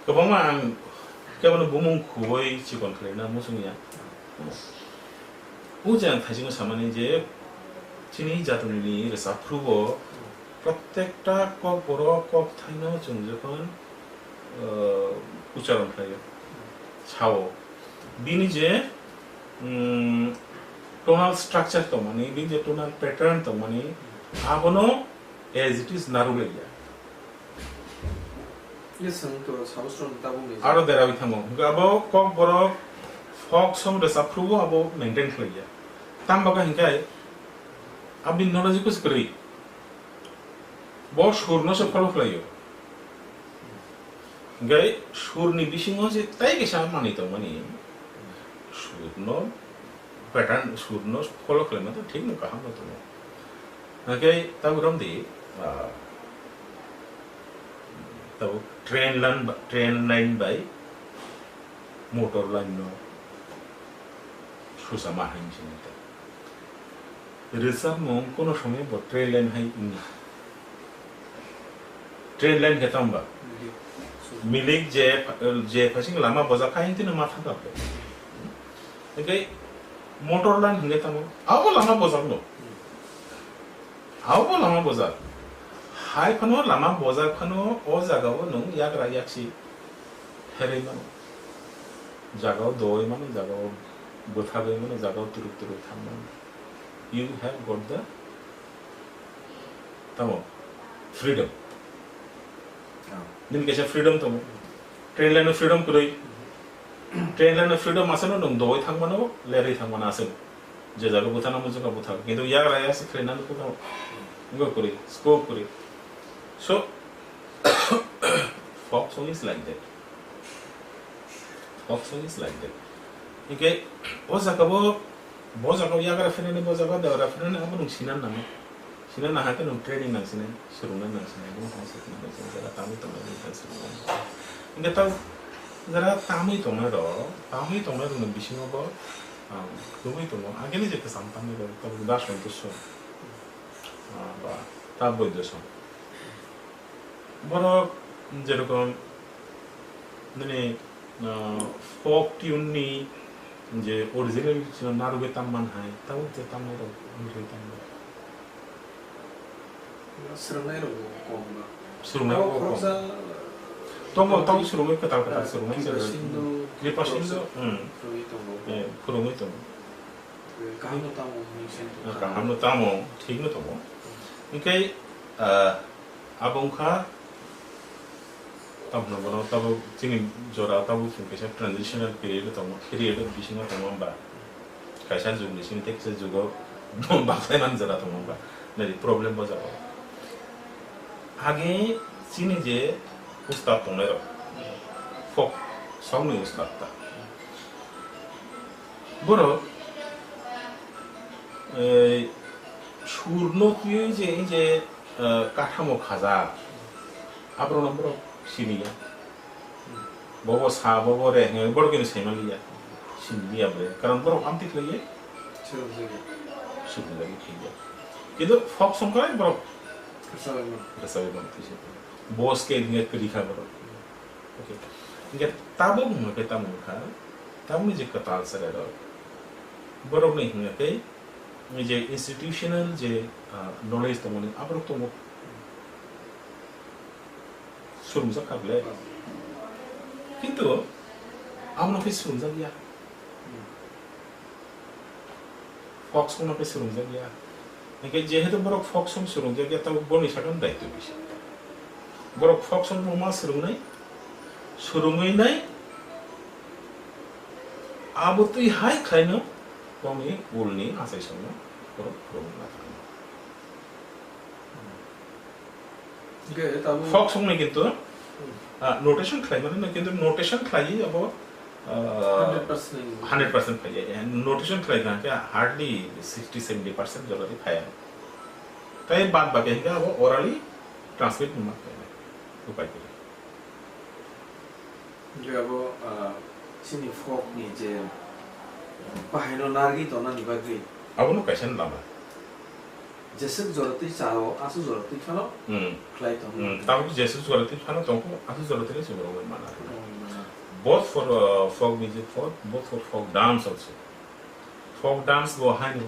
Kwbangma ang kebono bumung khubui chikon khlaina muchungya. O je ang thaisingo samani je chini jatoni ni rwchapphrubo prottekta kokborok kokthaino chwng jokhon, uh, ucharon khlaio, sao, bini je, mm, tonal structure tongmani, bini je tonal pattern tongmani, abono as it is narwkliya. Yes, ang to sabo song tabuk ni. Aro derawi thango. Hwnkhe abo kokborok folk song rwchapphrubo abo maintain khlaiya. Tamo khe hwnkhe abini knowledge kwrwi. Bo surno se follow khlaio. Hwnkhe surni bisingo je tai kaisa manwi tongmani. Surno pattern, surno follow khlaima to thik no kaham no tongo. Hwnkhe tabuk romdi, ah, tabuk train line ba, train line bai motor line no Susa ma hai wngsi nai ta. Rwchapmung kono somoi bo train line hai wngya. Train line khe tamo ba? Milik je, je phasing lama bojak hai tino ma thangkha. Hingke motor line hingke tamo? Abo lama bojak no. Abo lama bojak. Hai phano lama bojak phano o jaga o nwng yagra yaksi herwi mano. Jaga o doi mano, jaga o bwthagwi mano, jaga o turuk turuk thang mano. You have got the tamo freedom. Ah. Nini kaisa freedom tongo. Train line o freedom kwrwi. Train line o freedom aswk no nwng doi thang mano, lerwi thang mano aswk. Je jaga bwthana muchung kha bwthak. Kintu yagra yasi khlai nang khe tamo. Wngkha kwrwi, scope kwrwi. So, folk song is like that. Folk song is like that. Hingke o jaga bo, bo jaga o yagra phinani, bo jaga o dawra phinani abo nwng sinan nango. Sinan nahakhe nwng training nang sinai, swrwngna nang sinai, bini thang swrwngna nang sinai, jara tamwi tongnai bini thang swrwngna nang sinai. Hingke tao jara tamwi tongnai rok, tamwi tongnai rokni bisingo bo, ah, kwrwngwi tongo. Agini je kwcham tamni rok, tabuk da Santosh, ah, ba ta Boidya song. Borok jerokom nini, ah, folk tune ni je original chwng narwgwi tam man hai, tabuk je tamnai rok wngwi tam man. Swrwngnai rok bo kom ba. Swrwngnai rok bo kom. Khoroksa tongo, tabuk swrwngwi kwtal kwtal swrwngnai Kripa Sindhu, Kripa Sindhu, khoroksa hmm. Swrwngwi tongo. Eh, phwrwngwi tongo. Kaham no tamo, hwnwi se wngkha. Kaham no tamo, thik no tongo. Hingke, ah, abo wngkha, tamo bono tamo chini jora tamo chwng kaisa transitional period tongo, period bisingo tongo hwnba? Kaisa jug ni simi tei kaisa jugo bakhlai man jora tongo hwnba? Nari problem bo jago. Age chini je ustad tongnai rok, folk song ni ustad ta. Borok, eh, surno twiwi je, je, eh, kathamo khaja, aborokno borok siniya. Bobo sa, bobo re, hwnwi borok khe saimaliya. Siniya bre. Karon borok amtwi khlaiwi swrwngjagwi thangya. Kintu folk song khe borok rwchapwi mano. Rwchapwi mano, twi se. Bos khe hwnwi kwrwi kha borok. Okay. Hingke tabuk wngkha khe tamo wngkha, tabukni je kwtal chwrairok, borokni hwnka khe je institutional je, ah, knowledge tongmani aborok tongo. Swrwngjak kha ble. Kintu abono khe swrwngjak ya. Folk song no khe swrwngjak ya. Hingke jehetu borok folk song swrwngjak ya, tabuk boni sakno daityo kisa. Borok folk song no ma swrwngnai, swrwngwi nai, abo twi hai khlaino boni ulni achai songno borok phwrwngna thangno. Hingke tabuk folk song ni kintu, hmm, ah, notation khlai mano, kintu notation khlai abo, ah, hundred percent. Hundred percent khlai ya. Notation khlai na khe hardly sixty seventy percent jora di phai. Tai bad baki hingke abo orally transmit ma khlai. Upai khe. Hingke abo, ah, chini folk ni je bahaino narwgwi tongnani bagwi. Abono kaisa lama. Jeswk jora twi chao, aswk jora twi phano hmm, khlai tongo. Hmm, tabuk jeswk jora twi phano tongkho, aswk jora twi chwng rwngwi mana. Rwngwi mana. Both for, uh, folk music, for, both for folk dance also. Folk dance bo haino.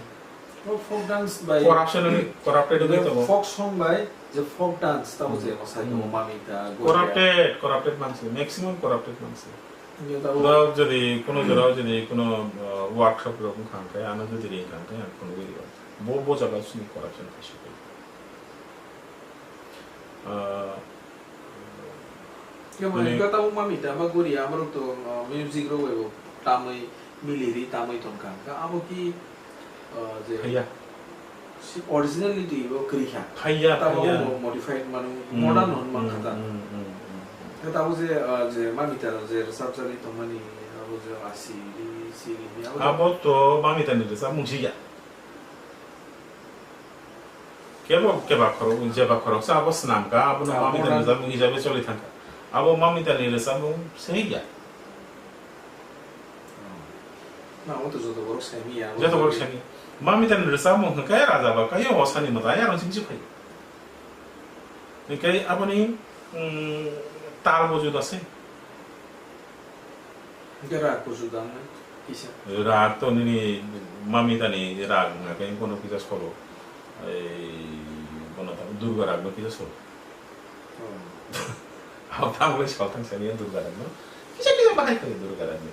Oh, folk dance bai corruption wngwi, corrupted wngwi tongo. Folk song bai je folk dance tamo je hmm, mwsai tongo hmm, mami ta, goria. Corrupted, corrupted mansi, maximum corrupted mansi. Hingke tabuk da jodi kuno jora jodi kuno, uh, workshop rok wngkha hingke ano jodi ring kha hingke ang phunugwi rio. Bo, bo jaga chini corruption khaisa khe. Ah, kebo mane hingke tabuk mami ta ba gori amrok to, ah, music rok bai bo tamwi miliri tamwi tongkha. Hingke abo ki, ah, je phaiya. Si originality bo kwrwi kha. Phaiya, tabuk phaiya. Bo modified manu hmm, modern hwn hmm, mankha ta. Hmm, hmm, hmm, hmm. Hingke tabuk je, ah, je mami ta je rwchapjagwi tongmani abo je asi ri si ri ni abo to mami ta ni rwchapmung si ya. Kebo keba khorok, jeba khoroksa abo swnam kha, abono ah, mami modern. Tani rwchapmung hisabe choli thang kha. Abo mami tani rwchapmung se ya. Na, o to joto borok saimanya, abo joto borok saimanya. Mamita ni rwchapmung hwnkhe raja ba kaio osani mwtai aro singsi phai. Hwnkhe aboni, mm, tal bo juda se. Hwnkhe rag bo juda wngkha kisa. Rag to nini Mamita ni rag wngkha khe bono kisa solo. Ei, bono tamo Durga rag no kisa solo. Oh. Abo tamo le solo thang sani Durga rag no. Kisa kisa bahai khe Durga rag no.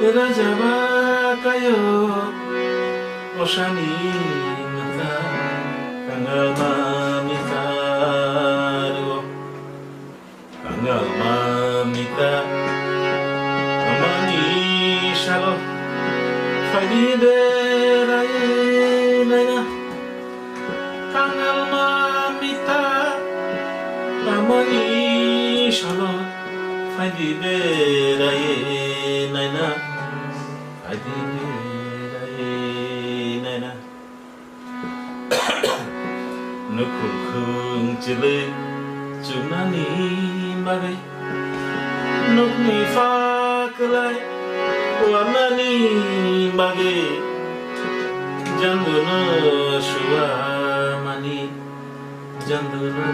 Raja ba kayo osani mata kangal ma mita. Kangal Mamita, tamani salo, phaidi berai naina. Kangal Mamita, tamani salo, phaidi berai naina. Phaidi berai naina. Nukhung khung chwlwi chunani bagwi, nukni pha kwlai wanani bagwi, janduno suwamani, janduno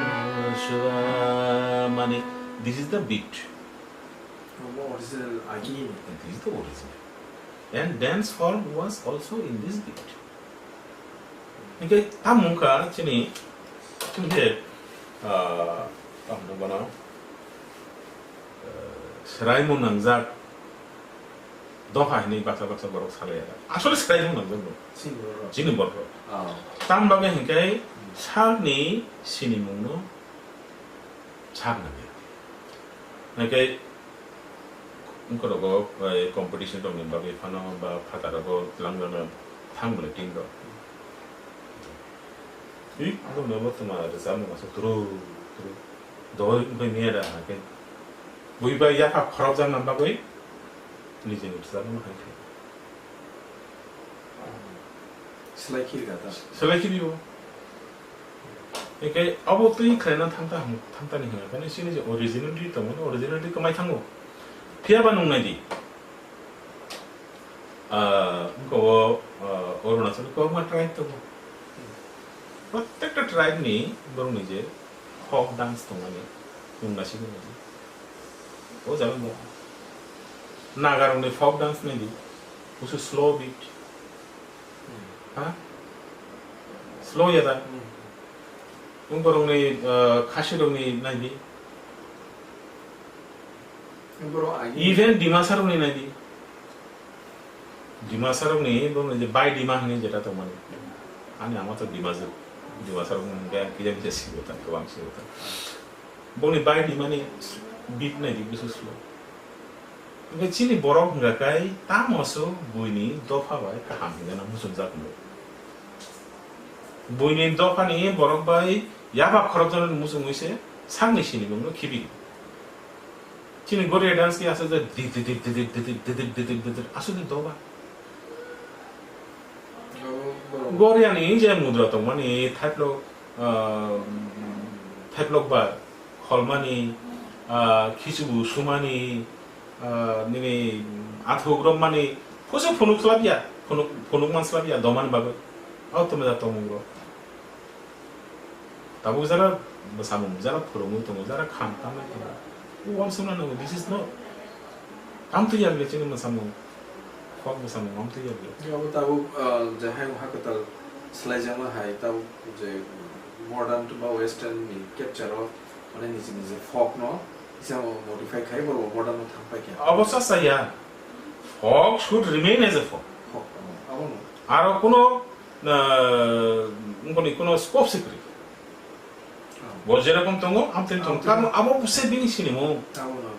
suwamani. This is the beat. Omo original agi ni. This is the original. And dance form was also in this beat. Hingke tamo wngkha chini, chini khe, ah, tamo bono, ah, swraimung nangjak dopha hinwi baksa baksa borok salai ya. Asole swraimung nangjak bo. Chini borok. Chini borok. Ah. Tam bagwi hingke sakni sinimungno sak nangya. Hingke wngkorogo, eh, competition rokni bagwi phano ba phataro langrano thang bwle team rok. Ih, bwrwino bo twma rwchapmung aswk turu turu. Doi wngwi mia da hake. Bui bai yapha khorokjakna bagwi nijini rwchapmung hai khe. Selai khiri kha ta? Selai khiri o. Eke abo twi khlaina thangta hwn-, thangta ni hwnga, kane chini je originality tongo, originality kwmai thango. Phiya ba nung nai di. Ah, wngkha o, ah, Arunachal kwbangma tribe tongo. Prottekta tribe ni borok ni je folk dance tongmani, nwng naisingmani. O jaga bo. Nagarokni folk dance naidi. Busu slow beat. Ha? Slow ya da? Hmm. Wngborokni, uh, Khasirokni naidi. Borok agi. Even Dimasarokni naidi. Dimasarokni, borokni je bai Dima hinwi jeta tongmani. Ani ama to Dimajwk. Dimasarokni hwnkhe ang kisa kisa sibo ta, kwbang sibo ta. Boni bai Dimani beat naidi busu slow. Hwnkhe chini borok hwnkha khe tamo aswk buini dopha bai kaham hwnwi gana muchungjak wngo. Buini dophani borok bai yapha khorokjaknani muchungwi se sakni sinimungno khibi. Chini Goria dance khe aswk je didik didik didik aswk de doba. Abo borok. Goria ni je mudra tongmani thaiplok, ah, thaiplok bar kholmani, ah, khichubu sumani, ah, nini athuk romani, phusu phunuk slabya, phunuk, phunuk man slabya domani bagwi. Abo tongmani da tongmung rok. Tabuk jara bwsamung, jara phwrwngwi tongo, jara khan tamwi tongo. O uansukna nango, this is not. Amtwi ya bile chini bwsamung, folk bwsamung amtwi ya bile. Abo tabuk, ah, je hayung hakwtal swlaijakma hai, tabuk je modern ba western ni capture o, mane niji niji folk no kisa modify khai, borok modern o thang paikha. Abo sa saya, folk should remain as a folk. Folk, abo no. Aro kuno na, wngkoni kuno scope se kwrwi. Oh. Bo jerokom tongo, amtwini tongo. Amtwini. Karon abo se bini sinimung. Abo, abo.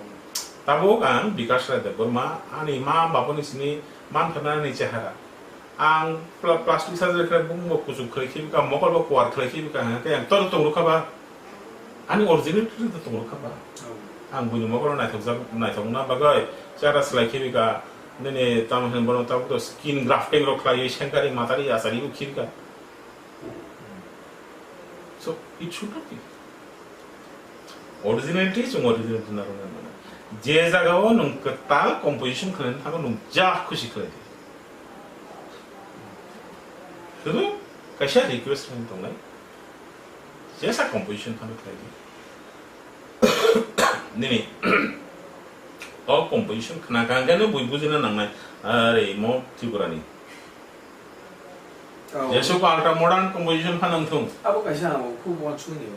Tabuk ang Bikash Rai Debbarma, ani ma bapani sini mantharnani chehara. Ang pla-, plastic surgery khlai bumung bo kuchuk khlai khibi ka, mokol bo kuar khlai khibi ka, hwnkhe ang toro tong rwkha ba. Ani original to tong rwkha ba. Oh. Ang buini mokol naithokjak, naithokna bagwi chehara swlai khibi ka. Nini tamo hwn bono tabuk to skin grafting rok khlaiwi sengkari matari achari bo khirka. So it should not be. Originality chwng originality narwknai mano. Je jagao nwng kwtal composition khlaina thango nwng ja khusi khlai di. Sudu kaisa request khlai tongnai. Jesa composition phano khlai di. Nini o composition khna kha hwnkhe no bui bujina nangnai. Are mo Tripura ni. Oh. Jesuk ultra modern composition phano wngthung. Abo kaisa ang khub uansukni.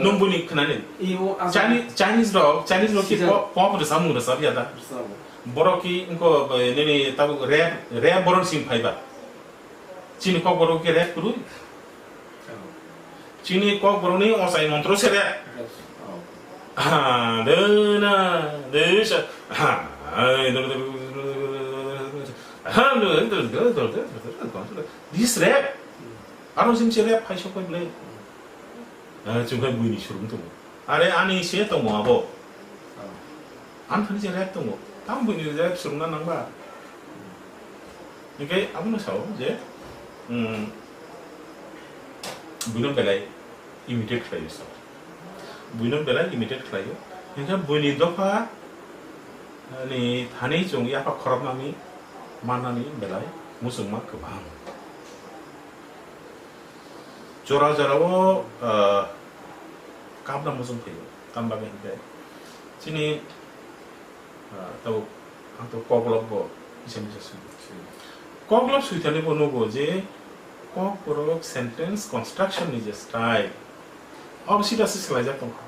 Nwng buini khnani. Imo asa Chinese, Chinese rok, Chinese rok ki Sijak. Pop, pop rwchapmung rwchap ya da. Rwchapmung. Borok ki wngko, eh, nini tabuk rap, rap borok sing phaiba. Chini kokborok khe rap kwrwi. Oh. Chini kokborokni ochai montro se rap. Yes. Oh. Ha, de na, de sa, ha, ai, de, de, ha, de, de, de, de, de, de, this rap. Hmm. Aro sing se rap phai sok pai ble. Hmm. Ah, chwng khai buini surung tongo. Are ani se tongo abo. Oh. Ani thani je rap tongo. Tamo buini rap surungna nangba. Hingke abono sao je, mm, buino belai imitate khlaio sao. Buino belai imitate khlaio. Hingke buini dopha, eh, ni thani chwng yapha khoroknani mannani belai muchungma kwbang. Jora jorao, eh, kabna muchung phaio. Tamo bagwi hingke chini, ah, tabuk ang to koklop bo kisa misa swi. Koklop swithani bo nugo je kokborok sentence construction ni je style, abo sida se swlaijak tongkha.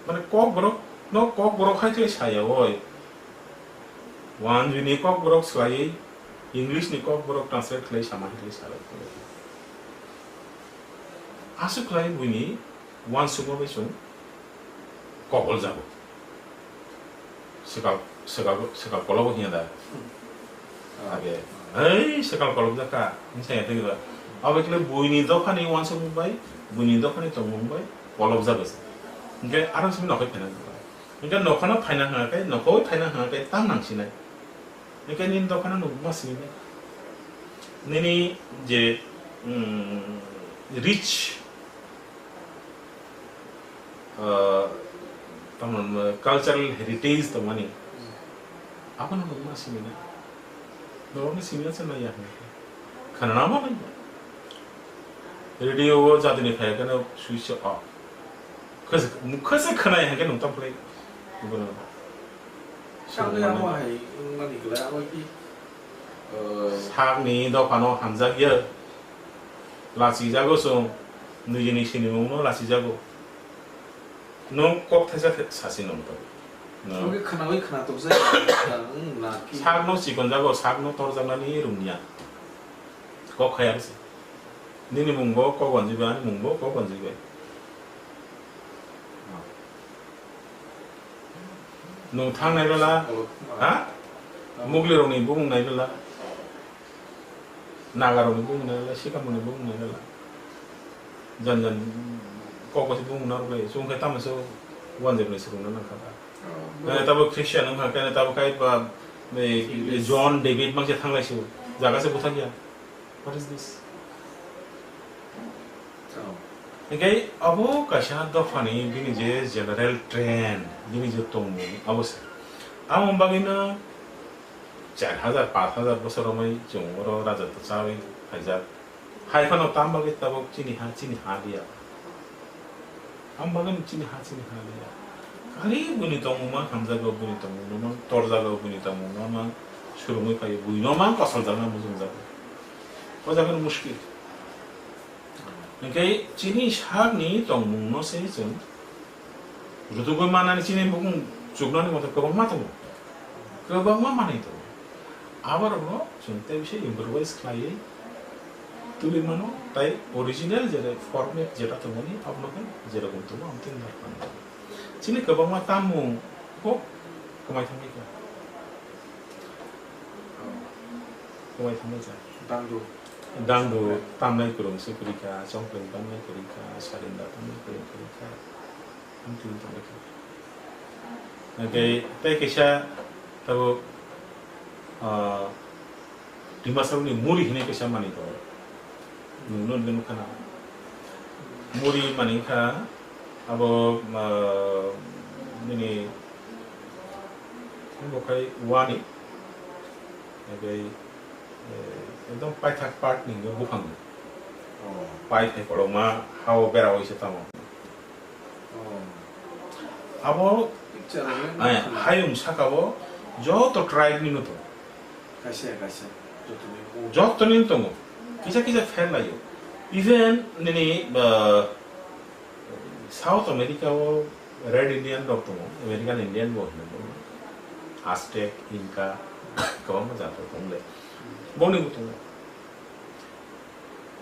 Mane kokborok no kokborok hai khe saya oi. Wanjwi ni kokborok swlaiwi English ni kokborok translate khlai sama hai khe salai. Aswk khlai buini uansukma bai chwng kobol jago. Swkal, swkal, swkal kolobo hiya da. Hmm. Age, ei swkal kolok jaka, hinsa ya tengla. Abo khle buini dophani uansukmung bai, buini dophani tongmung bai kolok jago se. Hingke aro simi nokhai phaina. Hingke nokhano phaina hwnga khe, nokhoi phaina hwnga khe tam nang sinai. Hingke nini dophano nukma simi bai. Nini je, mm, rich ah, tamo hwnma cultural heritage tongmani. Hmm. Abono nukma simina. Norokni simina se naiya hwnwi. Khwnanama naiya. Radio o jatini phai khe switch off. Khwse, khwse khwnai hwnkhe nung tamo khlai. Bono. Tamni amo hai wngmani kwlai abo ki, uh, sakni dophano hamjakya. Lachijago chwng, nijini sinimungno lachijago. Nwng kok thaisa the-, sasi nung tong. Nwng. Oke, khwnawi khwnatok jai, wng na ki? Sakno chikonjago, sakno torjaknani rungya. Kok khaya se. Nini mungbo kok wanjibai, ani mungbo kok wanjibai. Nwng thang nai bela, ha? Muglirokni bumung nai bela. Nagarokni bumung nai bela, Sikamorni bumung nai bela. Jan jan kok bai bumung narwk lai, chwng khe tamo se wanjak lai se rwngna nang kha ba. Oh. Nai tabo Christian wng kha khe, tabo kai ba, bai English. John David mang se thang lai se, jaga se bwthak ya. What is this? Oh. Hingke abo kaisa dophani bini je general trend, bini je tongmung, abo se. Amo bagwino char hajar, panch hajar bosor romwi chwng oro raja to chawi phaijak. Hai phano tam bagwi tabuk chini ha, chini ha liya. Ang bagwi chini ha chini ha liya. Kali buini tongmungma hamjago, buini tongmungno mang torjago, buini tongmungno mang surungwi phaio, buino mang kosoljakna mujungjago. O jaga muskil. Hingke chini sakni tongmungno se chwng rutugwi manani chini bukung chuknani moto kwbangma tongo. Kwbangma manwi tongo. Aborokno chwng tei bisa improvise khlaiwi tubui mano, tai original je format jeta tongmani abono khe jerokom tongo, amtwino narwkna nango. Chini kwbangma tammung bo kwmai thangwi kha. Kwmai thangwi kha. Dangdu. Dangdu tamnai kwrwng se kwrwi kha, chongpreng tamnai kwrwi kha, sarinda tamnai kwrwng kwrwi kha. Amtwino tongwi kha. Hwnkhe tei kaisa tabuk, ah, Dimasarokni muri hinwi kaisa manwi tongo. Nwng nukha na? Muri manwi wngkha abo, ah, nini bo khai wani, hwnkhe, eh, ekdom paithak part ni buphang. Oh. Paithak kolokma hao bera oi se tamo. Oh. Abo picture o le ai, hayung saka o joto tribe ni no tongo. Kaisa, kaisa, joto ni. Joto ni tongo. Kisa kisa fail laio. Even nini, uh, South America o Red Indian rok tongo, American Indian bo hino. Aztec, Inca, kwbangma jat rok tongo le. Boni bo tongo.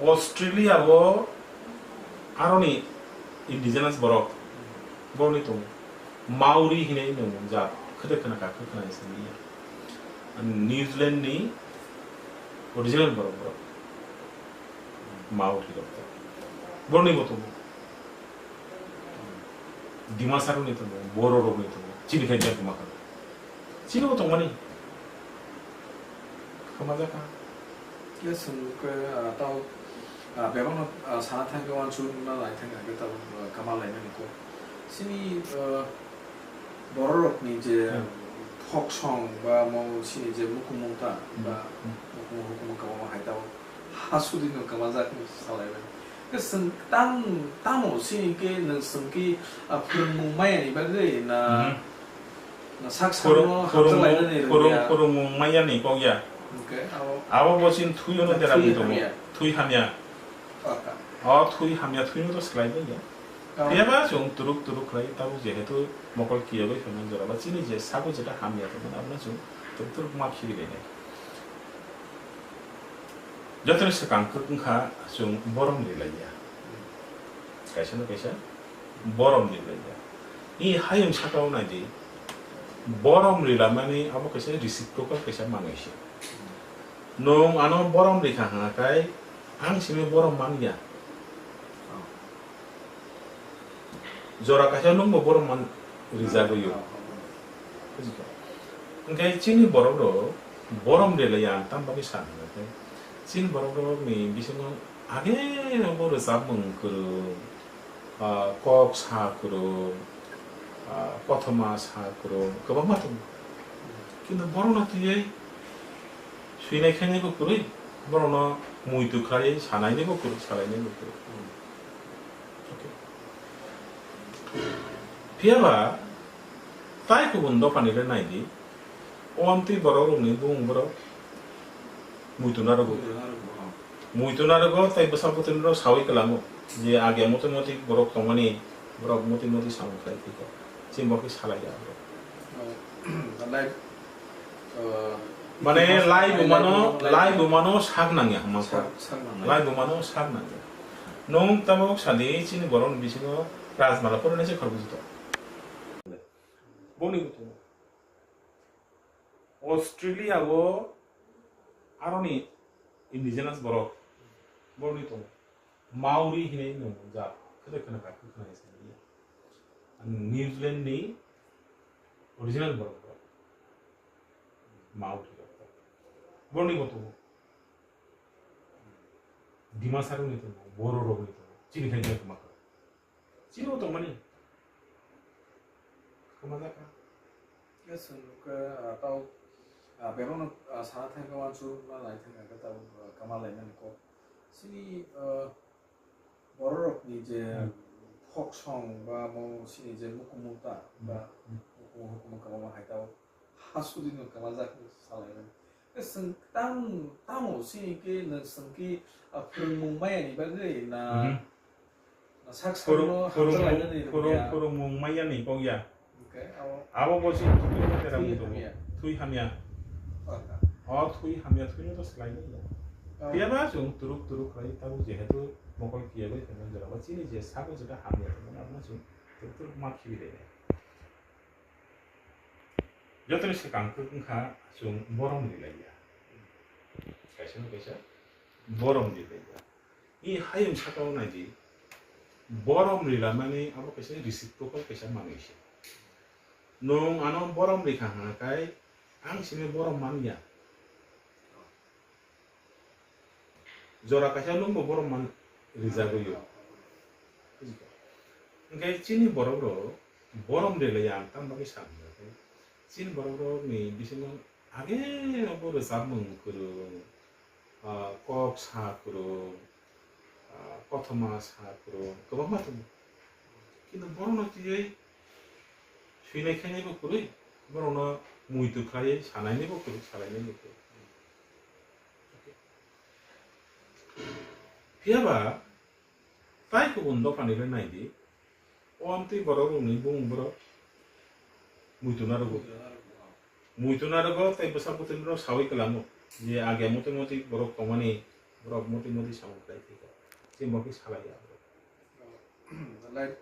Australia o aroni indigenous borok, borokni tongo. Maori hinwi nwng jat, khede khna kha, khede khna se ya. New Zealand ni original borok, borok. Maori rok. Borokni bo tongo. Dimasarokni tongo, Bororokni tongo. Chini khai jak ma kha. Chini bo tongmani. Khamajak kha. Yes, um, ke, ah, tao, ah, bebakno, ah, sana thangkhe uansukna lai thangkhe tao, ah, kamal laimani kok. Chini, ah, bororokni je Hmm. Folk song ba mo chini je mukumung ta Hmm. ba Hmm. mukumung hukumung kabangma hai tao hasudino khamajak salaibai. Ke chwng tang, tamo chini ke nwng chwng ke, ah, phwrwngmung maya ni bagwi na, Mhm. na sak Phwrwng-, sakno phwrwngmung, hamjalainani phwrwng-, rwngya. Phwrwngmung maya ni kok ya. Okay, abo. Abo bo chini thwi ono Thwi dera bwi tongo. Hamya. Thwi hamya. Okay. O thwi hamya thwi no to slai bai ya. Oh. Phiya ba chwng turuk turuk khlai tabuk jehetu mokol kiyogwi phaimani jora ba chini je sago jeta hamya tongmani abono chwng turuk turuk ma khiri lainai. Jotoni swkang kwk wngkha chwng borom rilaiya. Kaisa no kaisa borom rilaiya. I hayung saka o nai di, borom rilamani abo kaisa reciprocal kaisa manwi se. Nwng ano borom rikha hwnga khe ang simi borom man ya. Jora kaisa nwngbo borom man rijagwi o. Bujikha? Hwnkhe chini borok rok borom rilaiya ang tam bagwi sa hwnga khe chini borok rok ni bisingo age bo rwchapmung kwrwng, ah, kok sa kwrwng, ah, kothoma sa kwrwng kwbangma tongo. Kintu borokno twiwi swinai khainai bo kwrwi, borokno muitu khlaiwi sanainai bo kwrwi, salainai bo kwrwi. Okay. Phiya ba tai kubun dophani le nai di, o amtwi borok rokni bumung borok muitu narwgo. Muitu narwgo. Muitu narwgo tei bwsa bwtwini rok sawi kwlango je age motwi motwi borok tongmani, borok motwi motwi samung khlai phikha. Chini bo khe salai ya borok. Oh, like, uh, Mane itihas lai bumano, lai bumano lai bumano sak nangya hwnma khe. Sak, sak nangya. Lai bumano sak nangya. Nwng tabuk sadi chini borokni bisingo Rajmala porhinai se khoroknwi tong. Boni bo tongo. Australia o aroni indigenous borok, borokni tongo. Maori hinwi nwng jat, khede khna kha, khna se ya. New Zealand ni original borok, borok. Maori rok. Borokni bo tongo. Dimasarokni tongo, Bororokni tongo. Chini khai jak ma kha. Chini bo tongmani. Khamajak kha. Yes, nwng khe, ah, tao, ah, bebakno, ah, sana thangkhe uansukna lai thangkhe tao, ah, kamal laimani kok. Chini, ah, bororokni je Hmm. Folk song ba mo chini je mukumung ta Hmm. ba Hmm. mukumung hukumung kabangma hai tao hasudino khamajak salai. Chwng tang, tamo chini khe nwng chwng khe, ah, phwrwngmung maya ni bagwi na, Mhm. na sak Phwrwng-, sakno phwrwngmung, hamjalainani phwrwng-, rwngya. Phwrwngmung maya ni kok ya. Okay, abo. Abo bo si thwi hamya. Thwi hamya. Okay. O thwi hamya thwi no to slai ni ya. Oh. Phiya ba chwng turuk turuk khlai tabuk jehetu mokol kiya bai khe jora ba chini je sago jeta hamya tongmani abono chwng turuk turuk ma khibi lai nai. Jotoni swkang kwk wngkha chwng borom rilaiya. Kaisa no kaisa borom rilaiya. I hayung saka o nai di, borom rilamani abo kaisa reciprocal kaisa manwi se. Nwng ano borom rikha hwnkha khe ang simi borom man ya. Jora kaisa nwngbo borom man rijagwi o. Hwnkhe chini borok rok borom rwlaiya ang tamni bagwi sa hwnkha khe chini borok rok ni bisingo age obo rwchapmung kwrwng, ah, kok sa kwrwng, ah, kothoma sa kwrwng kwbangma tongo. Kintu borokno twiwi swinai khainaibo kwrwi, borokno muitu khlaiwi sanainaibo kwrwi, salainaibo kwrwi. Phiya ba tai kubun dophani khe nai di, o amtwi borok rokni bumung borok muitu narwgo. Muitu narwgo tei bwsa bwtwirok saui kwlango je age motwi motwi borok tongmani, borok motwi motwi samung khlai thwikha. Chini bo khe salai ya borok. Like,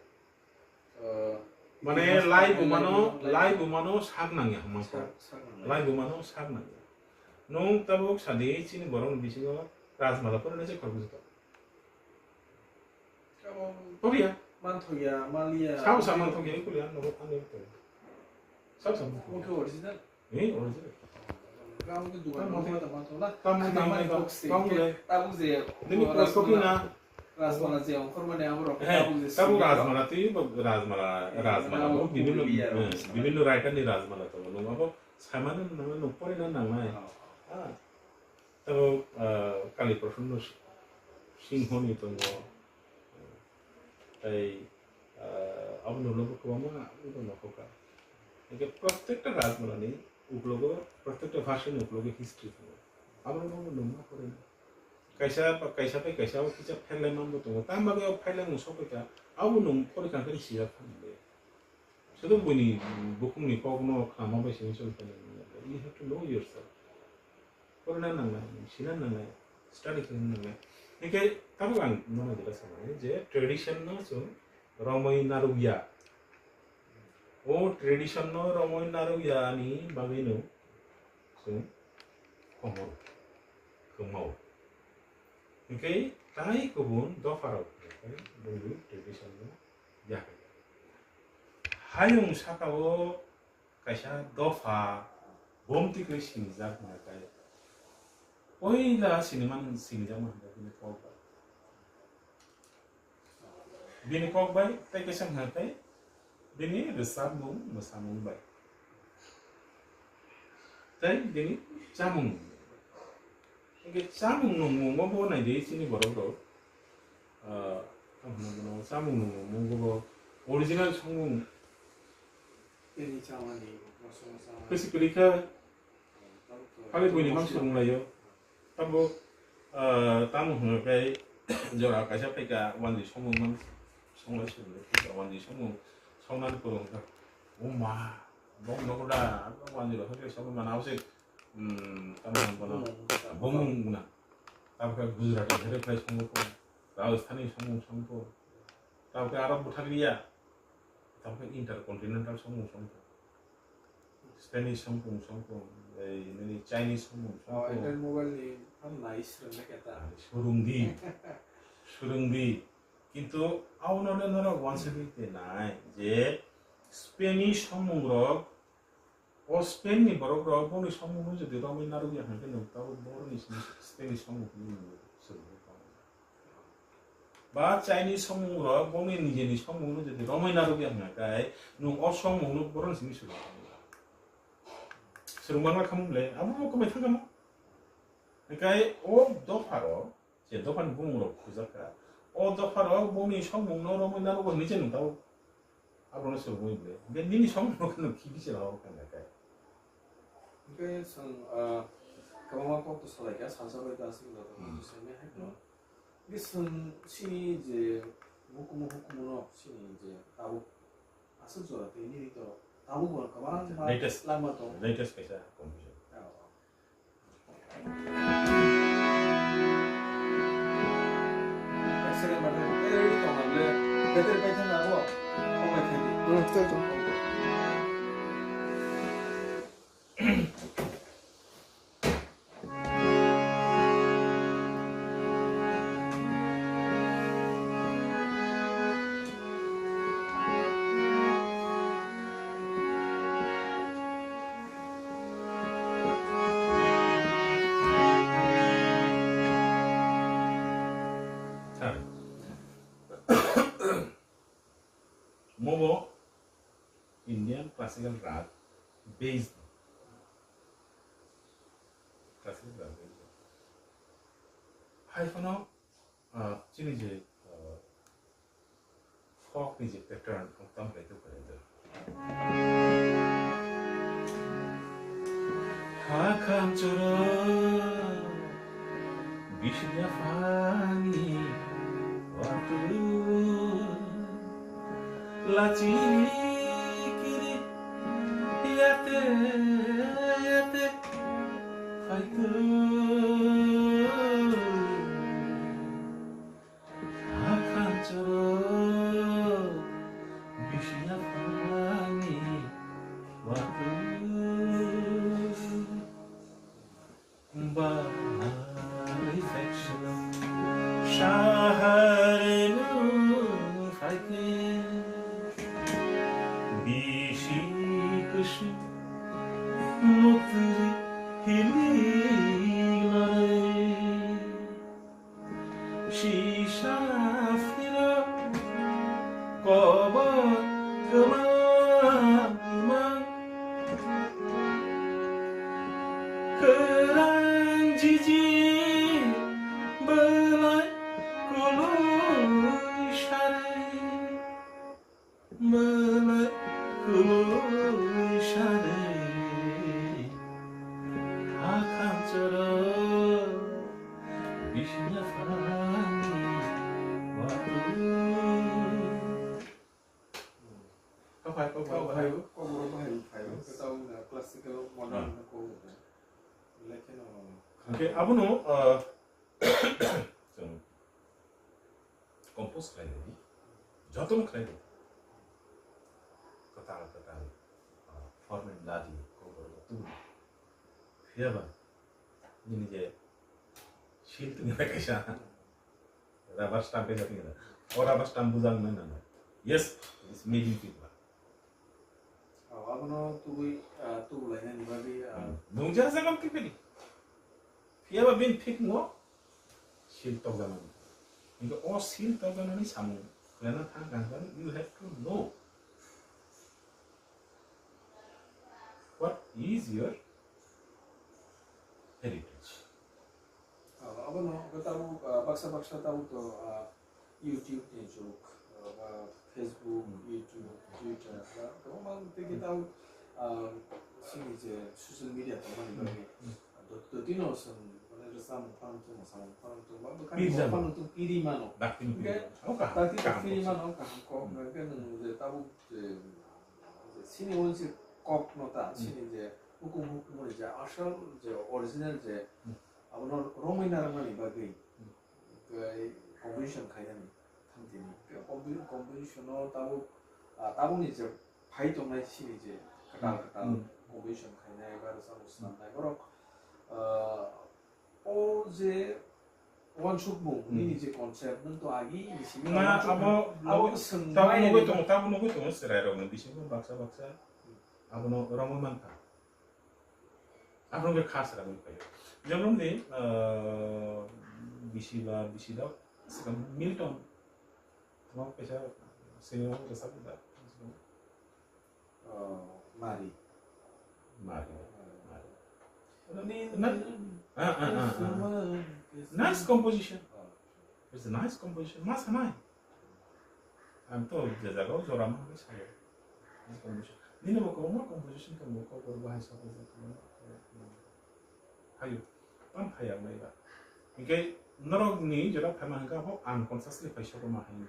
uh, Mane itimaj lai tangmani bumano, lai lai bumano sak nangya hwnma kha. Sak, sak nangya. Lai bumano sak nangya. Nwng tabuk sadi chini borokni bisingo Rajmala porina se khoroksa tok. Abo Porya. Manthokya, manliya. Sao sa manthokya, ikuli ang nogo ani tok. Sao sa manthokya. Mokhe original? Eh, original. Gam ke dukan Tamo mokhe te, tamo to na. Tamo Khana tamo mani tamo box se, tamo ke le. Tabuk je, Nini o koi kopi Rajmala, na. Rajmala je, ongkhor mani abo rok, Eh, tabuk je tabuk sini Rajmala twi, bo Rajmala, Eh, Rajmala, nabo bo bibinno, bibinno eh, Rajmala. Bibinno writer ni Rajmala tongo. Nwng abo samani nangnai, nwng porina nangnai. Oh. Ah. Tabo, ah, Kali Prasanna Singho ni tongo. Tei, ah, abono logo kwbangma wngkha. Hingke protekta Rajmala ni uklogo, protekta version ni uklogo history tongo. Abono nwng ma porina. Kaisa, kaisa pai kaisa o kisa pherlai manbo tongo. Tamo bagwi o pherlai mung sokoi kha, abo nwng porikha khe sijak thang le. Sudu buini bukhukni kokno khnama bai simi soi kha nang. You have to know yourself. Porina nangnai, sina nangnai, study khlaina nangnai. Hingke tabuk ang nono jesa samani je tradition no chwng romwi narwkya. O tradition no romwi narwkya ni bagwi no chwng komor, kwmao. Hingke tai kubun dopha rok hingke bumui tradition no yakya. Hayung saka o kaisa dopha bomti khe sinijak hwnka khe, poila sinimani sinijakma hwnka khe bini kok bai. Bini kok bai tei kaisa hwnka khe bini rwchapmung mwsamung bai. Tei bini chamung. Hingke chamung nungmungo bo nai di chini borok rok. Ah, tamo hwnwi bono chamung nungmung bo original songmung. Tini chamani, moso moso. Kwsi kwrwi kha, tamo to khali buini mang swrwng laio. Tamo, ah, tamo hwnwi khe jora kaisa phaikha wanjwi songmung mang songlai swrwng kha wanjwi songmung songnani kwrwng kha. O ma, bong nogo da, wanjwi rok khe songmung mana usik. Hmm, tamo hwnwi bono bumung gwnang. Tamo khe Gujarati hai khe songmung kho, Rajasthani songmung songkho. Tamo khe aro bwthak liya. Tamo khe intercontinental songmung songkho. Spanish songmung songkho, ei nini Chinese songmung Oh, songkho. Android mobile ni phan nai swrwng na khe ta. Swrwng di. Swrwng di. Kintu abono le norok uansugwi twi nai je Spanish songmung rok O Spain ni borok rok boni songmung no jodi romwi narwk ya hwnkhe nwng tabuk borok ni simi Spain ni songmung no nwng swrwngwi tongo. Ba Chinese songmung rok boni nijeni songmung no jodi romwi narwk ya hwnkhe nwng o songmung no borok ni simi swrwngwi tongo. Swrwng bangla khamung le abo bo kwbai thang kamo. Hwnkhe o dopha rok Je dophani bumung rok khujak kha. O dopha rok boni songmung no romwi narwgo hinwi se nwng tabuk. Abono swrwngwi ble. Hwnkhe nini songmung no kheno khibi se rok kha khe. Hwnkhe chwng, ah, kwbangma kok to salai kha, salsa bai ta aswk joto Hmm. kok to saimai hai no. Hwnkhe chwng chini je bukumu hukumu no chini je tabuk aswk jora tei nini to tabuk bo kwbangma Latest. lama tongo. Latest kaisa composition. Oh. Classical rag base no. Classical rag base no. Hai phano, ah, chini je, ah, folk ni je pattern, ang tam khlai tuk khlai tuk. Hakam choro bisnya fani watu. Lachi kiri yate yate faitu. Hakam choro bisnya fani watu. Bahar reflection. Shahar nu faike. Bisi kusu. Mukri hili lare. Shisha phiro kobo kwmangma. Kwrang jiji belai koloi sare. Belai koloi sare. Hakam choro bisnya fani watu. Kok hai, kok hai, kok hai, kok hai, kok hai, kok hai, kok hai, classical modern, kok hai. Lekhe no. Okay, abono, uh, chwng compose khlai di, jotono khlai di, kwtal kwtal, ah, format la di, kokborok tubudi. Phiyaba nini je seal tongya kaisa rubber stamp kaisa tongya, o rubber stamp bujak nai nang. Yes, it's made in Tripura. Oh, abono tubui, ah, tubulainani bagwi, ah, hmm, nung jaga jaga twi phedi. Phiyaba bini thik no seal tokjaknani. Hinkhe o seal tokjaknani samung khlaina thang kha, you have to know what is your heritage. Ah, abono hwnkhe tabuk, ah, baksa baksa tabuk to, ah, YouTube ni jug, ah, ba Facebook, hmm, YouTube, Twitter, ba kwbangma tei khe tabuk, ah, chini je social media tongmani bagwi, hmm, ah, dot-, dotino chwng mane rwchapmung phano tongma, samung phano tongma, bwkhani piri jano. Phano tong piri mano. Dakti ni piri. Hwnkhe mano. O kaham, dakti kaham piri mano, kaham kok, hmm, hwnkhe nwng je tabuk je, je chini own je kok no ta, hmm, chini je hukum hukum ni je asol je original je, hmm, abono romwi narwknani bagwi, hmm, tei composition khainani thamtini. Tei compo-, composition o tabuk, ah, tabukni je phai tongnai chini je kwtal, hmm, kwtal, hmm, composition khainai ba rwchapmung, hmm, swnamnai borok, ah, o je uansukmung, hmm, nini je concept, nwng to agi ni simi na, uansukmung, abo abo nugwi, swng tabuk nugwi tongo, tabuk nugwi tongo chwrairokni bisingo baksa baksa. Hmm. Abono romwi mankha. Abono khe kha srangwi phaio. Jemon ni, ah, bisi ba bisi da swkang Milton. Tamo kaisa sini rwchapmung da. Oh, Mari. Mari. Mari. Ni, na, ah, ah, ah, ah. Nice composition. Oh. It's a nice composition. Ma sanai. Ang to je jaga o jora ma hwnwi sayo. Nice composition. Nini bo kwbangma composition tongo, kokborok bahai sokjak kwbangma. Hayo. Tam phai ang nai ba. Hinkhe norok ni jora phaima hwnkha bo unconsciously phai sokma hai ni.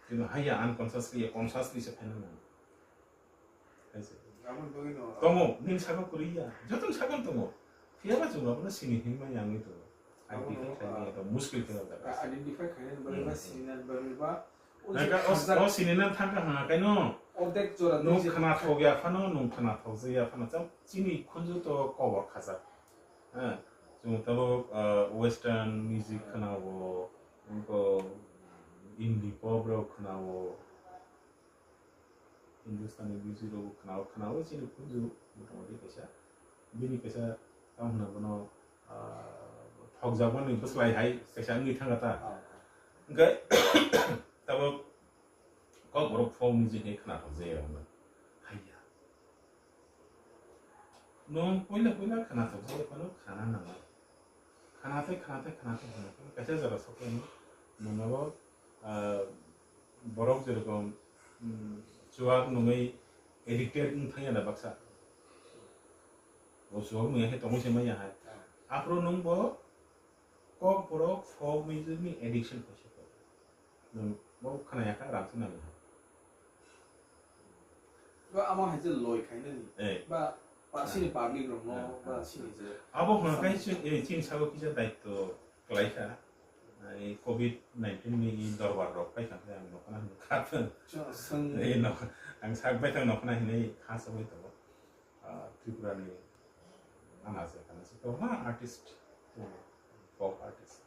Kino haiya unconsciously, consciously se phaina nango. Hai se. Aboni bagwi no. Tongo, nini saka kwrwi ya. Joto ni saka tongo. Phiya ba chwng abono sini hinma yangwi tongo. Abono, identify khaina ah, to muskil khe o jaga. Identify khaina bagwi ba, hmm, sinina bagwi ba. O je naka o, khajak o sinina thangka hanga kaino. Ordek jora nung khna thok ya phano, nung khna thok ya phano. Chini khunju to kobor khajak. Ha, chwng tabuk, ah, western music khna o, wngkho indie pop rok khna o, Hindustani music rok khna o, khna o chini khunju motamoti kaisa, bini kaisa tamo hwnna bono, ah, thokjakmani bwslai hai kaisa wngwi thangkha ta. Ah. Hwnkhe tabuk kokborok folk music hai khna thokjaya hwnba. Nwng puila puila khwnathok jagwi phano khana nangnai. Khwnathai, khwnathai, khwnathai, khwnathai. Kaisa jora sokhe nwng nogo, ah, borok jerokom, mm, chuak nungwi addicted wng thangya da baksa. Bo chuak nungya khe tongwi se manya hai. Aphuru nwng bo kok borok folk music ni addiction khaisa kok. Nwng bo khwnaya kha rang se nangya. Ba ama hai je loi khainani. Eh. Ba pa sini public rok no ba sini je. Abo hwnka khe chini, eh, chini sago kisa daityo kwlai kha. Ai covid nineteen ni dorbar rok phai kha khe ang nokna hwnwi kha. Chwng. Eh, no, ang sak bai thang nokna hinwi kha sogwi tongo. Ah, Tripura ni ana se kana se to ma artist, folk artist.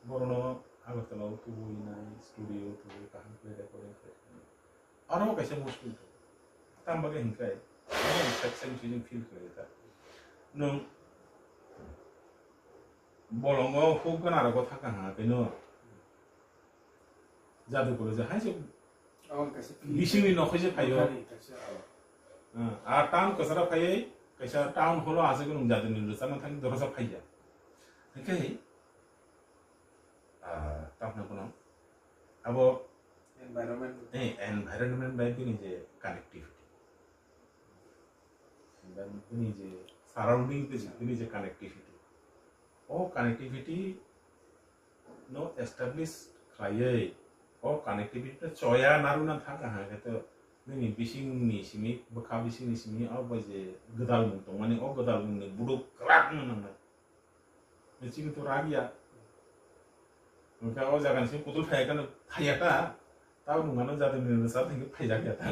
Borono Agartala o tubui nai, studio tubui kaham khe recording khe. Aro kaisa mushkil tongo. Tamo bagwi hinkhe, aro section chini feel khlai ta. Nwng bolongo huk gana rogo thaka ha khe no. Jadu kolo je hai se Abo kaisa feel. Bisingni nokho se phaio. Nokani kaisa, oh. Ah, a town kwcharo phaiwi kaisa town holo aswk nwng jadu ni rwchapna thangwi dorosa phaiya. Hinkhe, ah, tamno bono abo environment. Eh, environment bai bini je connectivity. Bini je surrounding tei bini je connectivity. O connectivity no establish khlaiwi, o connectivity no choya narwkna thang kha khe to nini bisingni simi, bwkha bisingni simi o bai je gwdalmung tongmani, o gwdalmungni buduk kwrak wngna nangnai. Chini to rak ya. Hwnkhe o jaga ni simi kutul phaiya khe no phaiya ta. Tabo nwng ano jatoni rwchap hinkhe phaijak ya ta.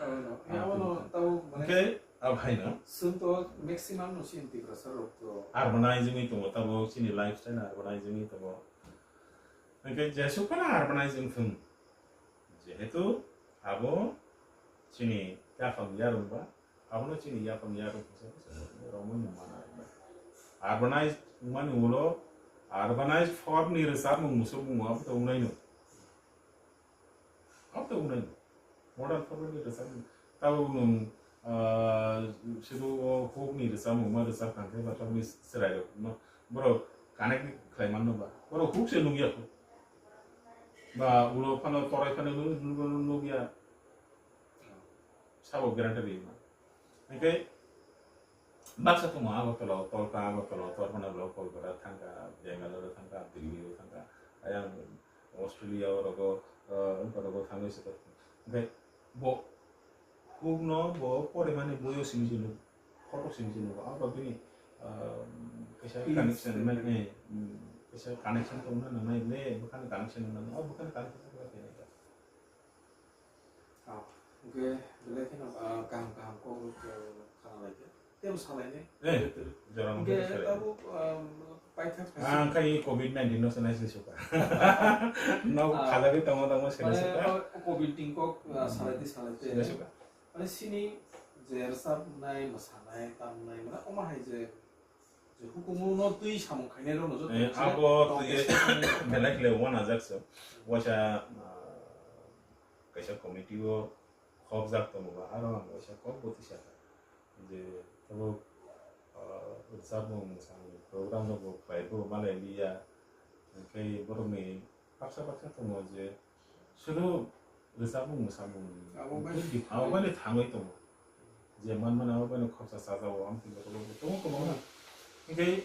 Abono. Ah, abono tabo mane. Hwnkhe abo haino. Chwng to maximum no chini Tiprasa rok to. Urbanizing wngwi tongo tabo chini lifestyle urbanizing wngwi tongo. Hwnkhe jesuk phano urbanizing thung. Jehetu abo chini yaphang yarwng ba Abono chini yaphang yarwng kisa kisa romwi nung mano. Urbanized wngmani ulo urbanized form ni rwchapmung muchungmung abo to wngnaino. Abo to wngnaino. Modern form ni rwchapmung. Tabuk nwng, ah, sido o huk ni rwchapmung ma rwchap kha khe ba tabukni chwrai rok no borok connect khlai manno ba. Borok huk se nung ya kho. Ba ulo phano torai phano nung ya. Sabo guarantee rima. Hingke baksa tongo Agartala o tolka, Agartala o tolkha na borok Kolkata thangkha, Bangalore thangkha, Delhi o thangkha, ayang Australia o rogo, ah, wngkha rogo thangwi se tongkha. Hingke bo hukno bo porimani boyo simi se nuk, photo simi se nuk, abo bini, ah, kaisa connection, eh, mm, kaisa connection tongna nangnai le, bwkhani connection nangnai, o bwkhani connection tongna nangnai. Ah, hingke belai kheno, ah, kaham kaham kok rok khna lai khe. Tebo salai nai. Eh, jora hingke tabo, ah, paithak ang khai covid nineteen no sanai se suka. No khajagwi tongo tongo se suka. Covid tin kok, ah, salai di salai te. Mane sini je rwchapnai, mwsanai, tamnai, mane omo hai je, je hukumu no twi samung khainai rok no joto. Eh, abo twi belai khle wana jak se. Waisa, ah, kaisa committee o khokjak tongo ba, aro ang waisa kok bo tisa kha je tabuk, ah, rwchapmung mwsamung program rok bo khlai bo malai liya, hwnkhe borokni baksa baksa tongo je sudu rwchapmung mwsamung abo bai abo bai thangwi tongo je manmani abo bai khorsa sajao amtwi borok tongo kwbangma, hwnkhe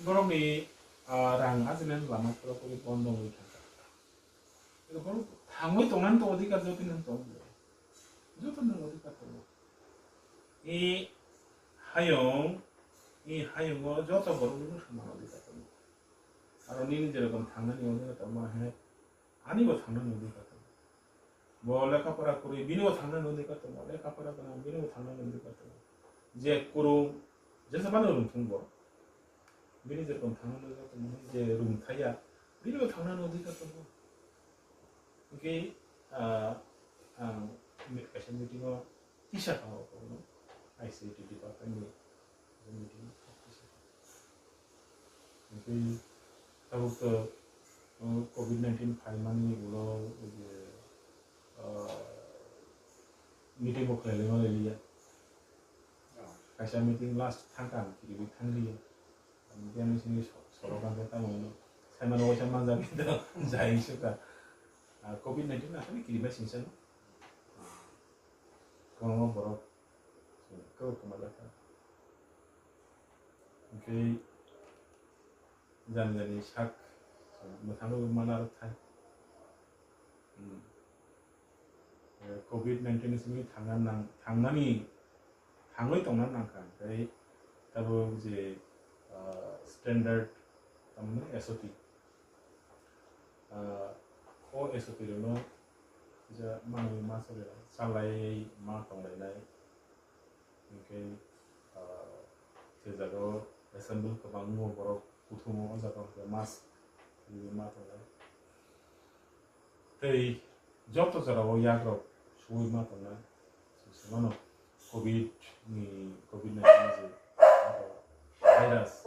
borokni, ah, rang ajinani lama borok bondo wngwi thangkha. Borok thangwi tongnani to odhikar joto ni tongo. Joto ni odhikar tongo. I hayung, i hayungo joto borok ni thangmani odhikar tongo. Aro nini jerokom thangnani odhikar tongo, he, ani bo thangnani odhikar tongo. Bo lekha pora kwrwi, bini bo thangnani odhikar tongo. Lekha pora gwnang, bini bo thangnani odhikar tongo. Je kwrwng, jesa mano rwngthung bo. Bini jerokom thangnani odhikar tongo, je rwngthaya, bini bo thangnani odhikar tongo. Hwnkhe, ah, ang mi-, kaisa meeting o tisa kha o, I C T department ni meeting o tisa kha. Hwnkhe tabuk to, uh, covid nineteen phaimani ulo je, uh, meeting bo khlai laima lai liya. Kaisa meeting last thangkha, ang kiriwi thangli. Media ni simi so-, solo kangkhe tamo hino. Saimano waisa manjak khe to jai suka. Ah, covid nineteen asani kiribai singsa no. Kwbangma borok kebo kwmajakha. Hwnkhe jani jani sak mwthangwi mana rwkha. Hmm. Eh, covid nineteen ni simi thangna nang-, thangnani, thangwi tongna nangkha, tei tabuk je, ah, standard, tamni S O P. Ah, o S O P rokno kisa manwi ma chole, chalai ma tonglainai. Hwnkhe, ah, je jaga o assemble kwbangma borok kuthumo, o jaga o hwnkhe mask rwui ma tongnai. Tei joto jora o yak rok suwi ma tongnai. Sano covid ni, covid nineteen je virus,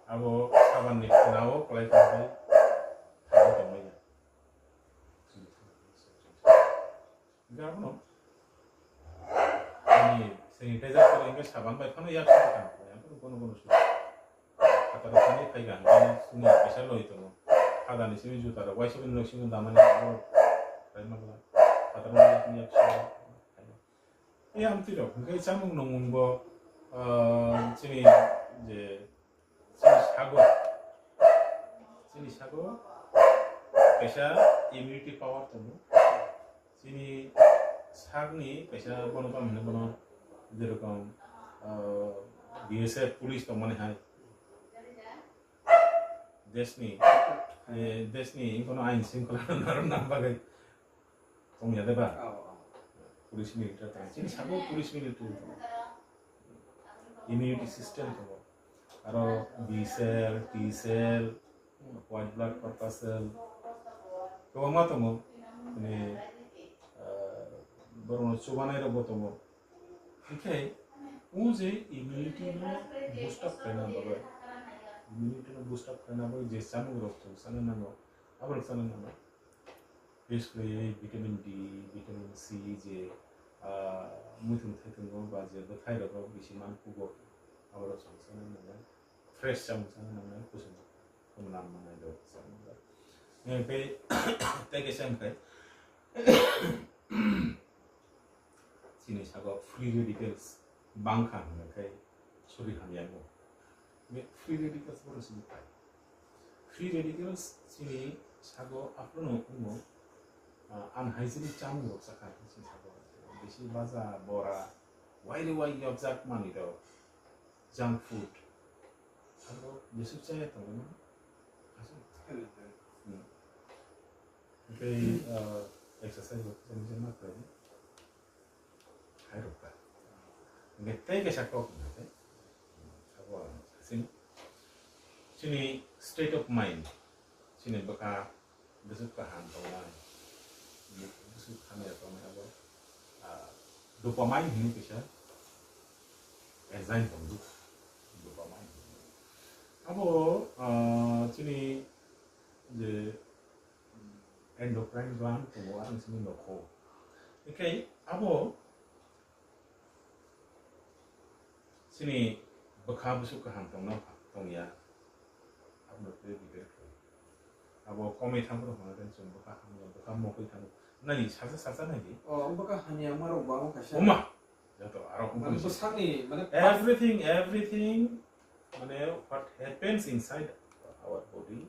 abo saban ni khwna o kwlai tongbai thangwi tongmani. Hingke abono ani sanitizer kore hingke saban bai phano yak suri kha, abono kono kono suri. Phataro thani phai kha, hingke suni kaisa loi tongo. Hadani simi juta rok, waisa bini nok simi damani abo bai ma kha. Phataro yak suri. Ei amtwi rok hingke chamung nungmung bo, ah, chini je Chini sago, chini sago kaisa immunity power tongo. Chini sakni kaisa bono tamo hino bono jerokom, ah, B S F police tongmani hai. Desni, eh, desni kono ain shringkhola narwkna bagwi tongya de ba? Oh, oh. Police military tong. Chini sabo police military tong. Immunity system tongo. Aro B cell, T cell, white blood corpuscle. Kwbangma tongo. Mane, ah, borokno chubanai rokbo tongo. Hingkhe, o je immunity no boost up khlaina bagwi, immunity no boost up khlaina bagwi je chamung rok chwng chana nango, abo rok chana nango. Bises khe vitamin D, vitamin C je, ah, muitung thaitungo ba je bwthai rogo bisi man kugo, abo rok chwng chana nangnai, fresh chamung chana nangnai, kusum kusum nam manai rok chana nangnai. Hingkhe tei kaisa hingkhe chini saka free radicals bangkha hingkhe sori hamya no. Be free radicals bono sini pai. Free radicals chini sago aphuru no kumo, ah, unhygienic chamung rok chakha chini sago. Bisi baja, bora, wairi wai yokjak manwi rok, junk food. Sago bisi chaya tongo no. Aswk. Hmm. Tei, ah, exercise rok kisa misa ma khlai di. Hai rok ta. Hingke tei kaisa kok hingke, sabo ang sasing. Chini state of mind, chini bwkha bwswk kaham tongnai, bwswk hamya tongnai abo, ah, dopamine hino kisa enzyme tongo, dopamine. Abo, ah, chini je endocrine gland tongo, ang sini nokho. Hingke abo chini bwkha bwswk kaham tongna tongya, abono tei debate khlai. Abo komwi thangphuru hwnna khe chwng bwkha hamya, bwkha mokwi thango. Nani sasa sasa nai di. O, bwkha hamya ma rok ba kaisa. Oma! Joto aro mane bwsakni, mane everything, everything, mane what happens inside our body,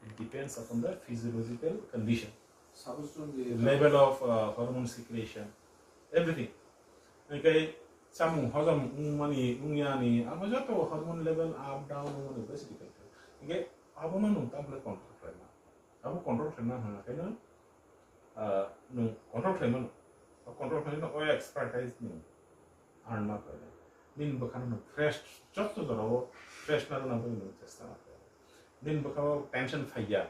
it depends upon the physiological condition. Suppose chwng di level of, uh, hormone secretion, everything. Hingke chamung hojom wngmani, wngyani, abo joto hormone level up down wngmani besi depend khlai. Hingke abono nwng tamle control khlaima. Abo control khlaima hwnna khe no, ah, nwng control khlaima no. O control khlaima no, o expertise nwng earn ma khlainai. Nini bwkhano nwng fresh, joto jorao fresh narwkna bagwi nwng chesta ma khlainai. Nini bwkhao tension phaiya,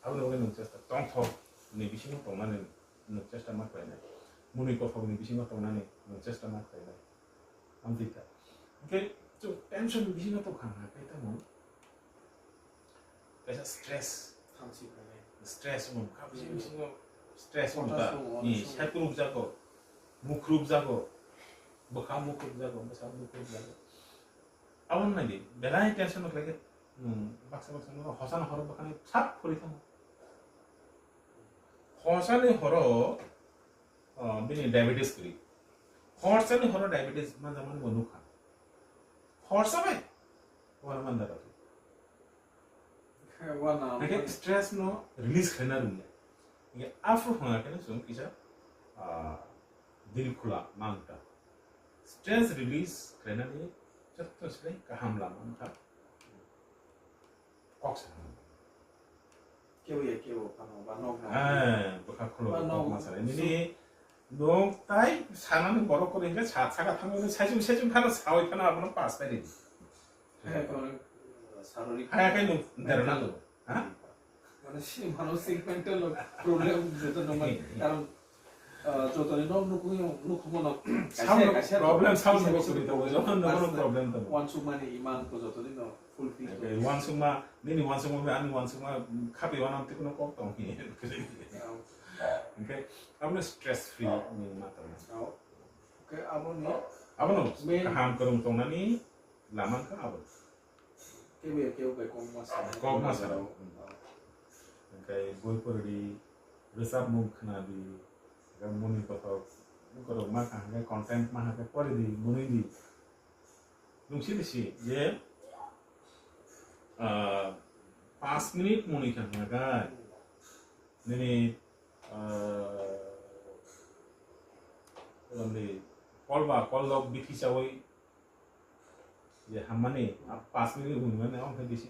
aboni bagwi nwng chesta tongthok ni bisingo tongnani nwng chesta ma khlainai. Mwnwi kothok ni bisingo tongnani nwng chesta ma khlainai. Amtwi kha. Hingke chwng tension ni bisingo tongkha hwnka khe tamo kaisa stress. Thamchi khainai. Stress wng kha, bisi bisingo stress wng kha. Ni saikuruk jago, mukhuruk jago. Bwkha mukhuk jago, bwsa mukhuk jago. Aboni nai di, belai tension no khlai khe, hmm, baksa baksa no hosa no horo bwkhani sap phuri thango. Hosa ni horo, ah, bini diabetes kwrwi. Hosa ni horo diabetes manjakmani bo nukha. Hosa bai, wala manda rati. Wana. Hake stress no release khaina rwngya. Hake afro hwnga khe chwng kisa, ah, dil khula mangta. Stress release khainani jotto se kaham lama wngkha. Kok sana. Kebo ya kebo phano ba nok na. Eh, bwkha khulo ba nok kok ma sana. Nini nok tai sanani borok kore hingke sa saka thangwi saichung saichung phano sawi phano abono pass pai ridi. Eh, kono, sarori. Haya kai nuk dero na to. Ha? Mane si mano segmental problem joto no man. Karon, ah, joto ni nok nuk nuk mo no. Sound problem, sound problem to. Joto no problem to. Wan sumani iman to joto ni no. Fulfill. Okay, wansukma, nini wansukma bai ani wansukma khapi wanam tikuno kok tong hi. Hwnkhe, abono stress free ni ma tong. Okay, aboni. Abono kaham kwrwng tongnani lama kha abo. Kebo ya kebo bai kok ma sa. Kok ma sa. Hwnkhe, boi poridi, rwchapmung khwnadi, moni kothok, kothok ma kha hwnkhe, content ma hwnkhe, poridi, munidi. Nung sini si je, ah, pas minute muni kha hwnga kai. Nini, ah, lamdi, kol ba kol log bithi chawi je hammani, ah, pas minute muni mani ang khe bisi.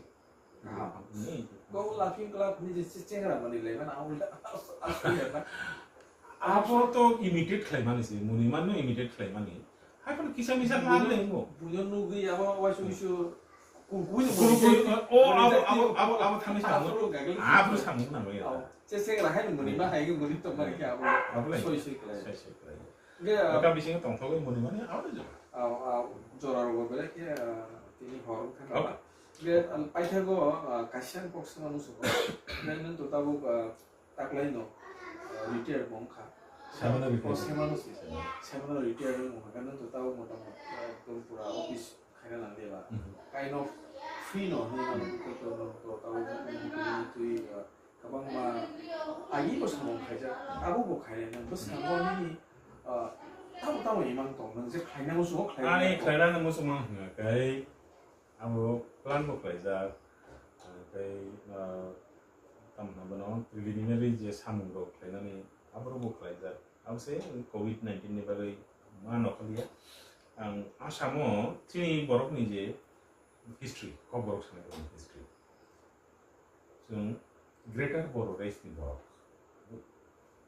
Kau laughing club ni je chengra mani lai mana ang ulta. Abo to imitate khlaimani se, muni manno imitate khlaimani. Hai phano kisa misa khlai le ngo. Bujo nugui abo waisu wisu kukui no kukui, o, abo, abo, abo, abo thani samu. Abo samu na mai. Che chengra hai muni ma hai muni to mari ke abo. Abo lai. Soi soi khlai. Soi soi khlai. Ge, ah, aka bising tongthogwi muni mani abo jo. Ah, ah, jora rogo bele ke, ah, tini hor khan. Ge, ah, paithago, ah, kaisa kok sima musugo. Ge, nung to tabuk, ah, taklai no, ah, retired bo wngkha. Semana retired. Oh, semana si. Semana retired wngkha. Ge, nung to tabuk mota mota, ah, ekdom pura office khaina nang de ba. Mhm. Kind of free no, hinwi mano, to, to, to, to, tabuk twi, ah, Kwbangma agee bo samung khaijak, abo bo khainai nang bwskango nini, ah, tamo tamo imang tong nang je khlainai muchungo khlainai. Ani khlainani muchungma hwnga khe abo plan bo khlaijak, ah, tei, ah, tamo hwnba bono preliminary je samung rok khlainani aborok bo khlaijak. Abo se covid nineteen ni bagwi ma nokoliya. Ang Assam o chini borok ni je history, Kokborok sanai borok ni history. Chwng Greater Boro Race ni borok.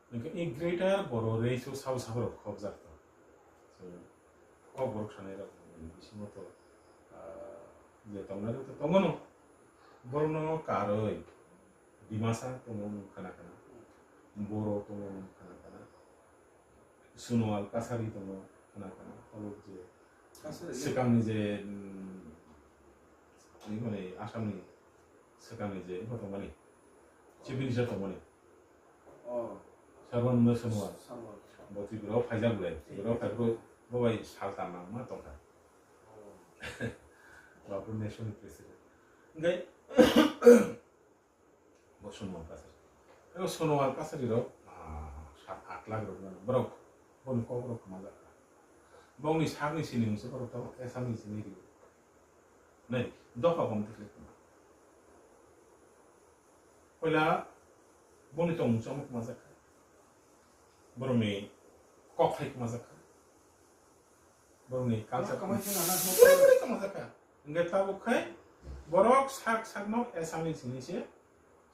Hwnkhe i Greater Boro Race o sabo sabo rok khobjak tong. Chwng Kokborok sanai rok ni bisingo to, ah, je tongnai rok to tongo no. Borok no karwi Dimasa tongo khana khana. Boro tongo khana khana. Sonowal Kasari tongo khana khana, abo je Kasari. Swkangni je, mm, ni mani Assamni swkangni je bo tongmani, Chief Minister tongmani. Oh. Sarbananda Sonowal. Sonowal. Bo Tripura o phaijak bwlai. Tripura o phai bo, bo bai sal tam nangma tongkha. Oh. Bo National President. Hwnkhe, Bo Sonowal Kasari. Abo Sonowal Kasari rok, ah, sat aat lakh rok mano. Borok, boni kok rok kwmajak kha. Bongni sakni sini mungsa borok tamo Assam ni sini rio. Nai, dopha bom tikle kwma. Poila boni tongmung chongmung kwmajak kha. Borokni kok hai kwmajak kha. Borokni culture. Borok kwmai khe nana. Pura pura kwmajak kha. Hingke tabuk khai borok sak sakno Assamese hinwi se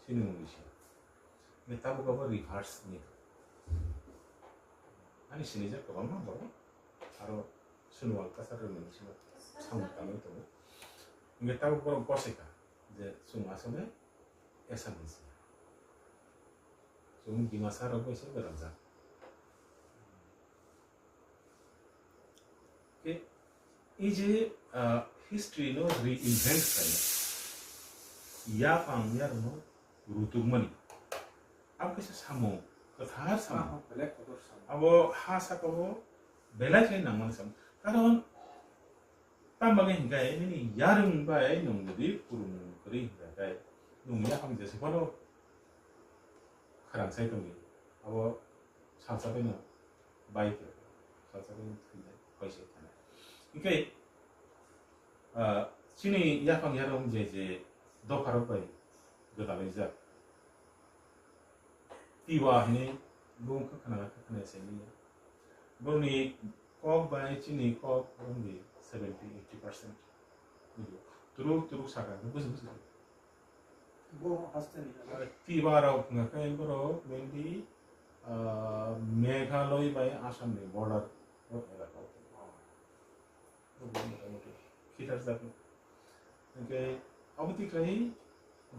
sinimung se. Hingke tabuk abo reverse ni. Ani sinijak kwbangma borok. Aro Sonowal Kasari rokni bisingo samung tangwi tongo. Hingke tabuk borok gosika je chwng asole Assamese. Chwng Dimasa rok bai se berajak. Khe, ei je, ah, history no reinvent khlaina, yapang yarwkno rutukmani, abo kaisa samung, kwthar samung. Ah, belai kotor samung. Abo ha sakao belai khe nangmani samung. Karon, tamo bagwi hinkhe nini yarwng bai nwng jodi purung kwrwi hinkhe, nwng yaphang jesa phano khwrang sai tongdi. Abo salsa phano bai khe, salsa phano thwinai, koi se thanai. Hinkhe, ah, chini yaphang yarwng je je dopharok bai gwdalaijak. Tiwa hwnwi bumung khe khna khe khna se liya. Boroni kok bai chini kok wngdi seventy eighty percent. Turuk turuk saka khe buji buji. Bo haste ni. Tiwa rok wngkha khe borok mainly, ah, Meghalaya bai Assam ni border o elaka o. Motamuti khitarjak. Hinkhe abo twi khlai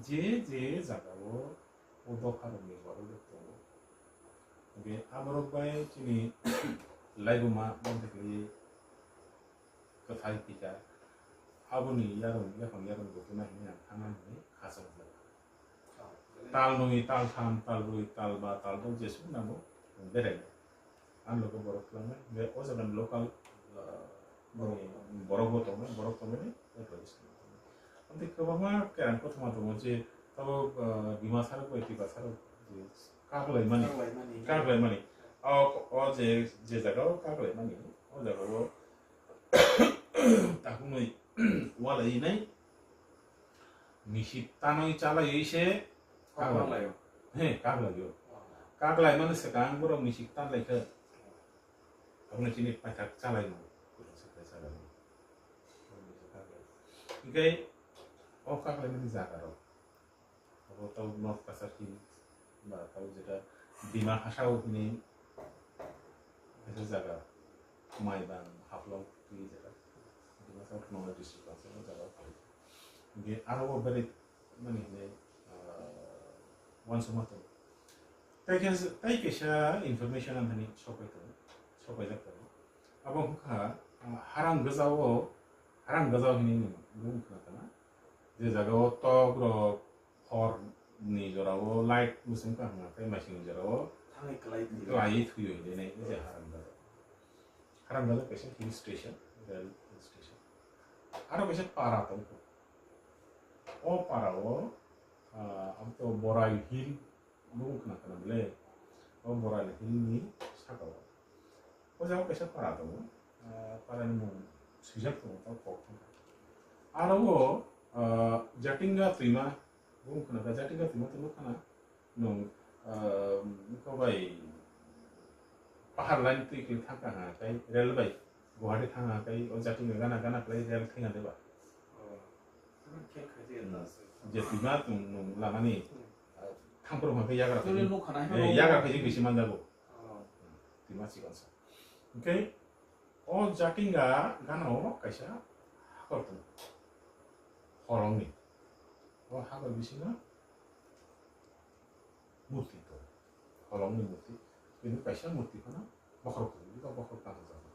je je jagao o dopharokni borok rok tongo. Hinkhe aborok bai chini laibuma bondhikhlaiwi kwthai phikha, aboni yarwng yaphang yarwng bo tuna hinwi ang thangna hinwi khachang khlaikha. Tal nwi, tal tham, tal brwi, tal ba, tal dok jesuk namo berai. Ang logo borok kwlangma, be o jaga ni local, ah, bini borok bo tongo, borok tongo ni, e bai bwskango tongo. Amtwi kwbangma kerang kothoma tongo je tabuk, ah, Dimasa rok bai Tiprasa rok je kaklaimani, kaklaimani. Kaklaimani. O, o je, je jaga o kaklaimani, o jaga o takhumwi walai nai. Misi tanwi chalaiwi se kaklai. Kaklai o. He, kaklai o. Oh. Kaklai mani swkang borok misi tanlai khe. Abono chini paithak chalai mano. Hinkhe o kaklai mani jaga rok. Abo tau North Cachar Hill ba tau jeta Dima Hasao hini kaisa jaga, Maibang, Haflong twi jeta Dima Hasao Nongai district o jaga. Hinkhe aro bo beri mani hinwi, ah, uansukma tongo. Tei kaisa, tei kaisa information ang hani sopai tongo, sopaijak tongo. Abo wngkha, ah, Harang Gajao, Harang Gajao hinwi nwng bumung khna kana. Je jagao tok rok hor ni jorao light mwswng kaham khe maising ni jorao thangwi kwlai thwiwi. Kwlaiwi thwiwi hinwi nai je Harang Gajao. Harang Gajao kaisa hill station, rail hill station. Aro kaisa para tongkho. O para o, ah, abo to Borai Hill. Bumung khna khna bwle. O Borai Hill ni saka o. O jaga kaisa para tongo. Ah, para ni mung swijak tongo, tamo kok thangkha. Aro o, ah, Jatinga twima, bumung khna kha Jatinga twima tongma khna nwng, ah, wngkha bai pahar line twi khe thangkha ha, tei rail bai Guwahati thangkha, tei o Jatinga gana gana khlai rail thangya deba. Oh. Je twima tong nwng lamani, ah, thampro hwnkhe yagra phai, eh, yagra phai bisi manjago. Oh. Twima chikon sa. Hinkhe o Jatinga gana o kaisa hakor tongo. Holongni. O hakor bisingo murti tongo. Holongni murti. Bini kaisa murti phano bokhorok tongo, bokhorok tangkha jago.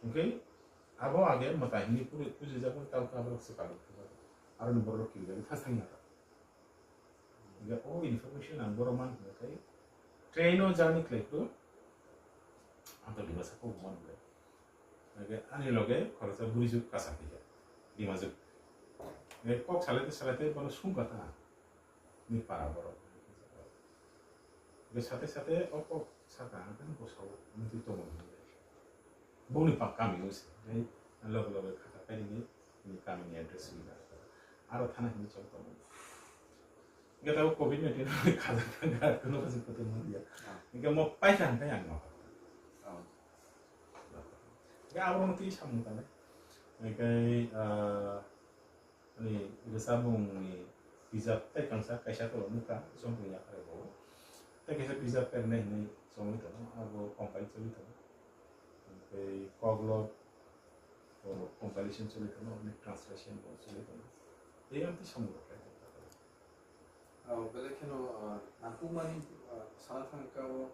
Hinkhe abo age mwtai hinwi puri-, pujijago, tamo khe aborok swkang. Aroni borok rok kirijagwi thasang ya. Hinkhe o information ang borok man hwnwi khai train o journey khlai phuru ang to Dimasa kok man hwnwi. Hinkhe ani loge khoroksa bwrwi juk kasa khaikha, Dimajwk. Hinkhe kok salai tei salai tei bono sungkha ta. Ni para borok. Hinkhe sate sate o kok saka ang khe bwsao wngwi tongo hinwi. Bongni pa kami o se, tei loge loge kha kha khe nini, nini kami ni address rwna. Aro thana hinwi chong tongo. Hinkhe tabuk covid nineteen bai khajak thangkha, kuno kaisa kwtwng manliya. Ah. Hinkhe mo paikha hinkhe ang nokha. Ah. Hinkhe abo no twi samung tangnai. Hinkhe, ah, ani rwchapmung ni bijap tei kangsa kaisa to nukha, chongwi yaphai bo. Tei kaisa bijap pernai hinwi chongwi tongo, abo compile choli tongo. Tei koklop, o, compilation choli tongo, ani translation bo choli tongo. Tei amtwi samung rok khlai tongo. Ah, belai kheno, ah, nangkukmani, ah, sana thangkha o,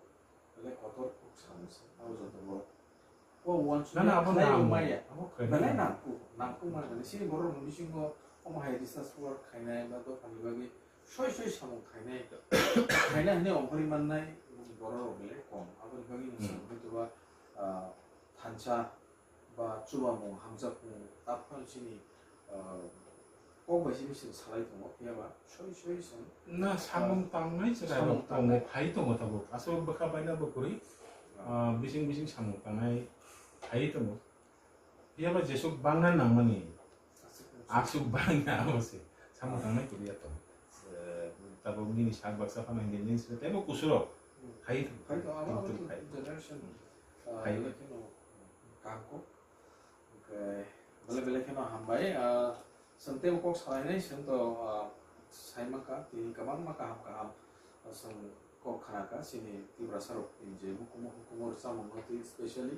belai kotor kok samung se, abo joto bo. O uansukya khlai rwmaya. Na, na, abo nang-, abo khlai nang-, belai nangkuk, nangkukmani, belai sini borok ni bisingo omo hai research work khainai, ba dophani bagwi soi soi samung khainai, khainai hinwi ongkhorwi mannai borok rok belai kom. Aboni bagwi nwng hmm. Samung hwnkhe ba, ah, Thansa ba chubamung hamjakmung taphano chini, ah, kok bai simi chwng salai tongo, phiya ba soi soi chwng, na, ah, samung tangnai chwrairok samung tongo, tangnai phai tongo tabuk. Aswk bwkha baina bo kwrwi, ah, ah, bising bising samung tangnai phai tongo. Phiya ba jesuk bangna nangmani, aswk aswk bangna abo se samung tangnai kwrwi ya tongo. Eh, tabuk nini sak baksa phano hinkhe nini side teibo kusurok, hmm, phai tongo. Phai tongo, abo abo generation, hmm, ah, phai. Belai kheno kaham kok. Hwnkhe belai belai kheno hambai. Ah, chwng teibo kok salainai, chwng to, ah, sai mankha, tini kwbangma kaham kaham, ah, chwng kok khnakha, chini Tiprasa rokni je mukumu hukumu rwchapmung no twi specially.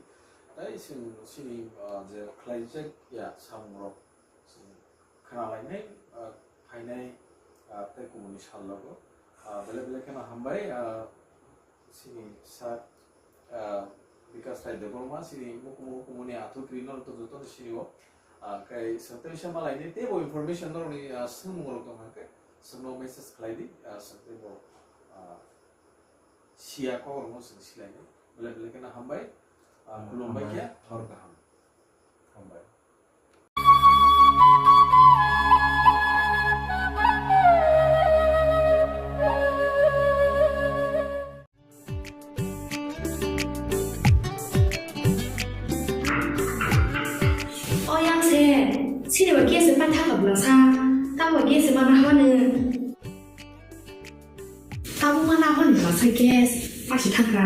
Tai chwng chini, ah, je khlaijak ya samungrok chwng khna lainai, ah, phainai, ah, tei kubuni sal rogo. Ah, belai belai kheno hambai, ah, chini sir, ah, Bikash Rai Debbarma, chini mukumu hukumuni athukrino to jotono sinio. Ah, kai swngtwi sa malaini teibo information norokni, ah, swngmung rok tong kha khe, swngno message khlai di, ah, swngtwi bo, ah, siya kok rokno swng silainai. Belai belai kheno hambai, ah, hmm, khulumbai hambai. Khe hor kaham. Hambai. O yang se, sini ba gas ma thaka bla sa, ta ba gas ma na hone. Tabuk ma na hon ba sa gas, pasi thakra.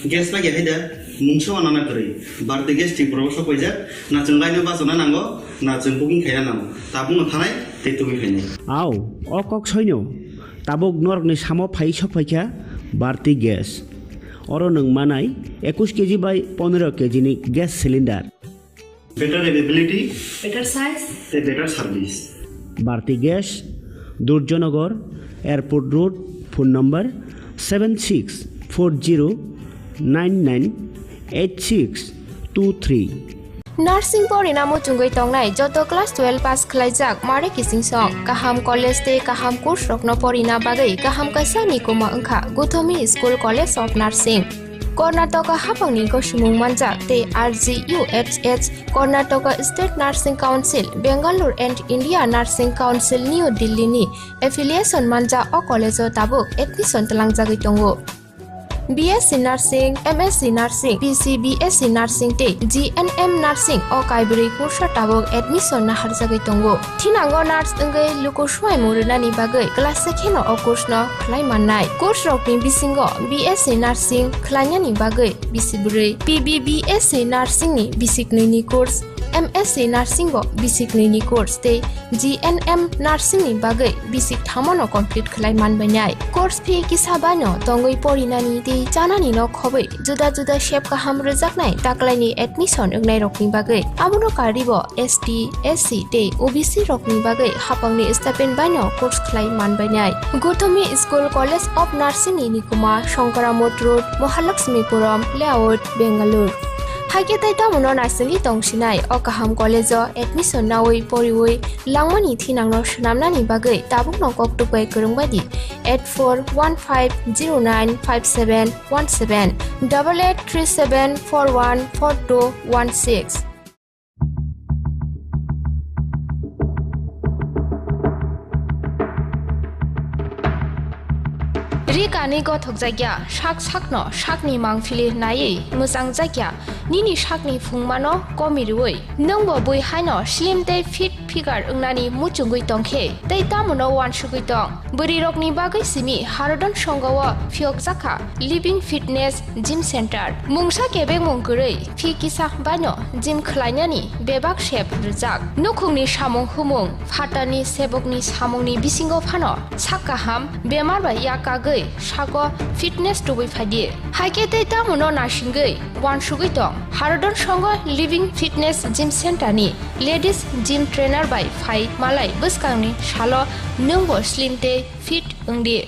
Gas ma khe hai da, mungsa wana na kwrwi. Bharti Gas Tripura o sok paijak, na chwng line o bachana nango, na chwng booking khaina nango. Tabuk no thanai, tei tubui khainai. Au, o kok soino. Tabuk norokni samo phai sok phaikha Bharti Gas. Oro nwng manai ekush kg bai pondro kg ni gas cylinder. Better availability. Better size. Tei better service. Bharti Gas, Durjanagar, Airport Road, phone number seven six four zero nine nine eight six two three. Nursing porina muchungwi tongnai joto class twelve pass khlaijak mare kiching song, kaham college tei kaham course rokno porina bagwi kaham kaisa nikuma wngkha Guthomi School College of Nursing. Karnataka haphangni gosimung manjak tei R G U H H, Karnataka State Nursing Council, Bangalore and India Nursing Council, New Delhi ni affiliation manjak o college o tabuk admission tlangjagwi tongo. B S C Nursing, M S C Nursing, B C B S C Nursing tei G N M Nursing o kaibrwi kursa tabuk admission naharjagwi tongo. Thinango nurse wngwi luku swimung rwnani bagwi class se kheno o course no khlai mannai. Course rokni bisingo B S C Nursing khlainani bagwi bisi bwrwi, P B B S C Nursing ni bisi knwi ni course, M S C Nursing o bisi knwi ni course tei G N M Nursing ni bagwi bisi thamo no complete khlai manbainai. Course fee kisa bai no tongwi porinani tei chanani no khobwi juda juda sep kaham rwjaknai taklaini admission wngnairokni bagwi. Abono karwibo S T, S C tei O B C rokni bagwi haphangni stipend baino course khlai manbainai. Guthomi School College of Nursing ni nikuma Shankaramot Road, Mahalakshmipuram Layout, Bangalore. Haikhe tei tamono naisingwi tongsinai o kaham college o admission nawi poriwi langmani thinangno swnamnani bagwi tabukno kok tukbai kwrwngbaidi eight four one five zero nine five seven one seven, double eight three seven four one four two one six. Ri kani gothok jakya, sak sakno sakni mangphili naiwi mwchang jakya, nini sakni phungmano komi rwui, nwngbo bui haino slim tei fit figure wngnani muchungwi tongkhe, tei tamono uansugwi tong? Bwrwirokni bagwi simi Harodon Songho o phiyokjakha Living Fitness Gym Center. Mungsa kebengmung kwrwi, phi kisa baino gym khlainani bebak sep rwjak. Nukhungni samung humung, phatarni sebokni samungni bisingo phano sak kaham, bemar bai yak kagwi sago fitness tubui phaidi. Haikhe tei tamono naisingwi uansugwi tong Harodon Songho Living Fitness Gym Center ni ladies gym trainer bai phai malai bwskangni salo nwngbo slim tei fit wngdi.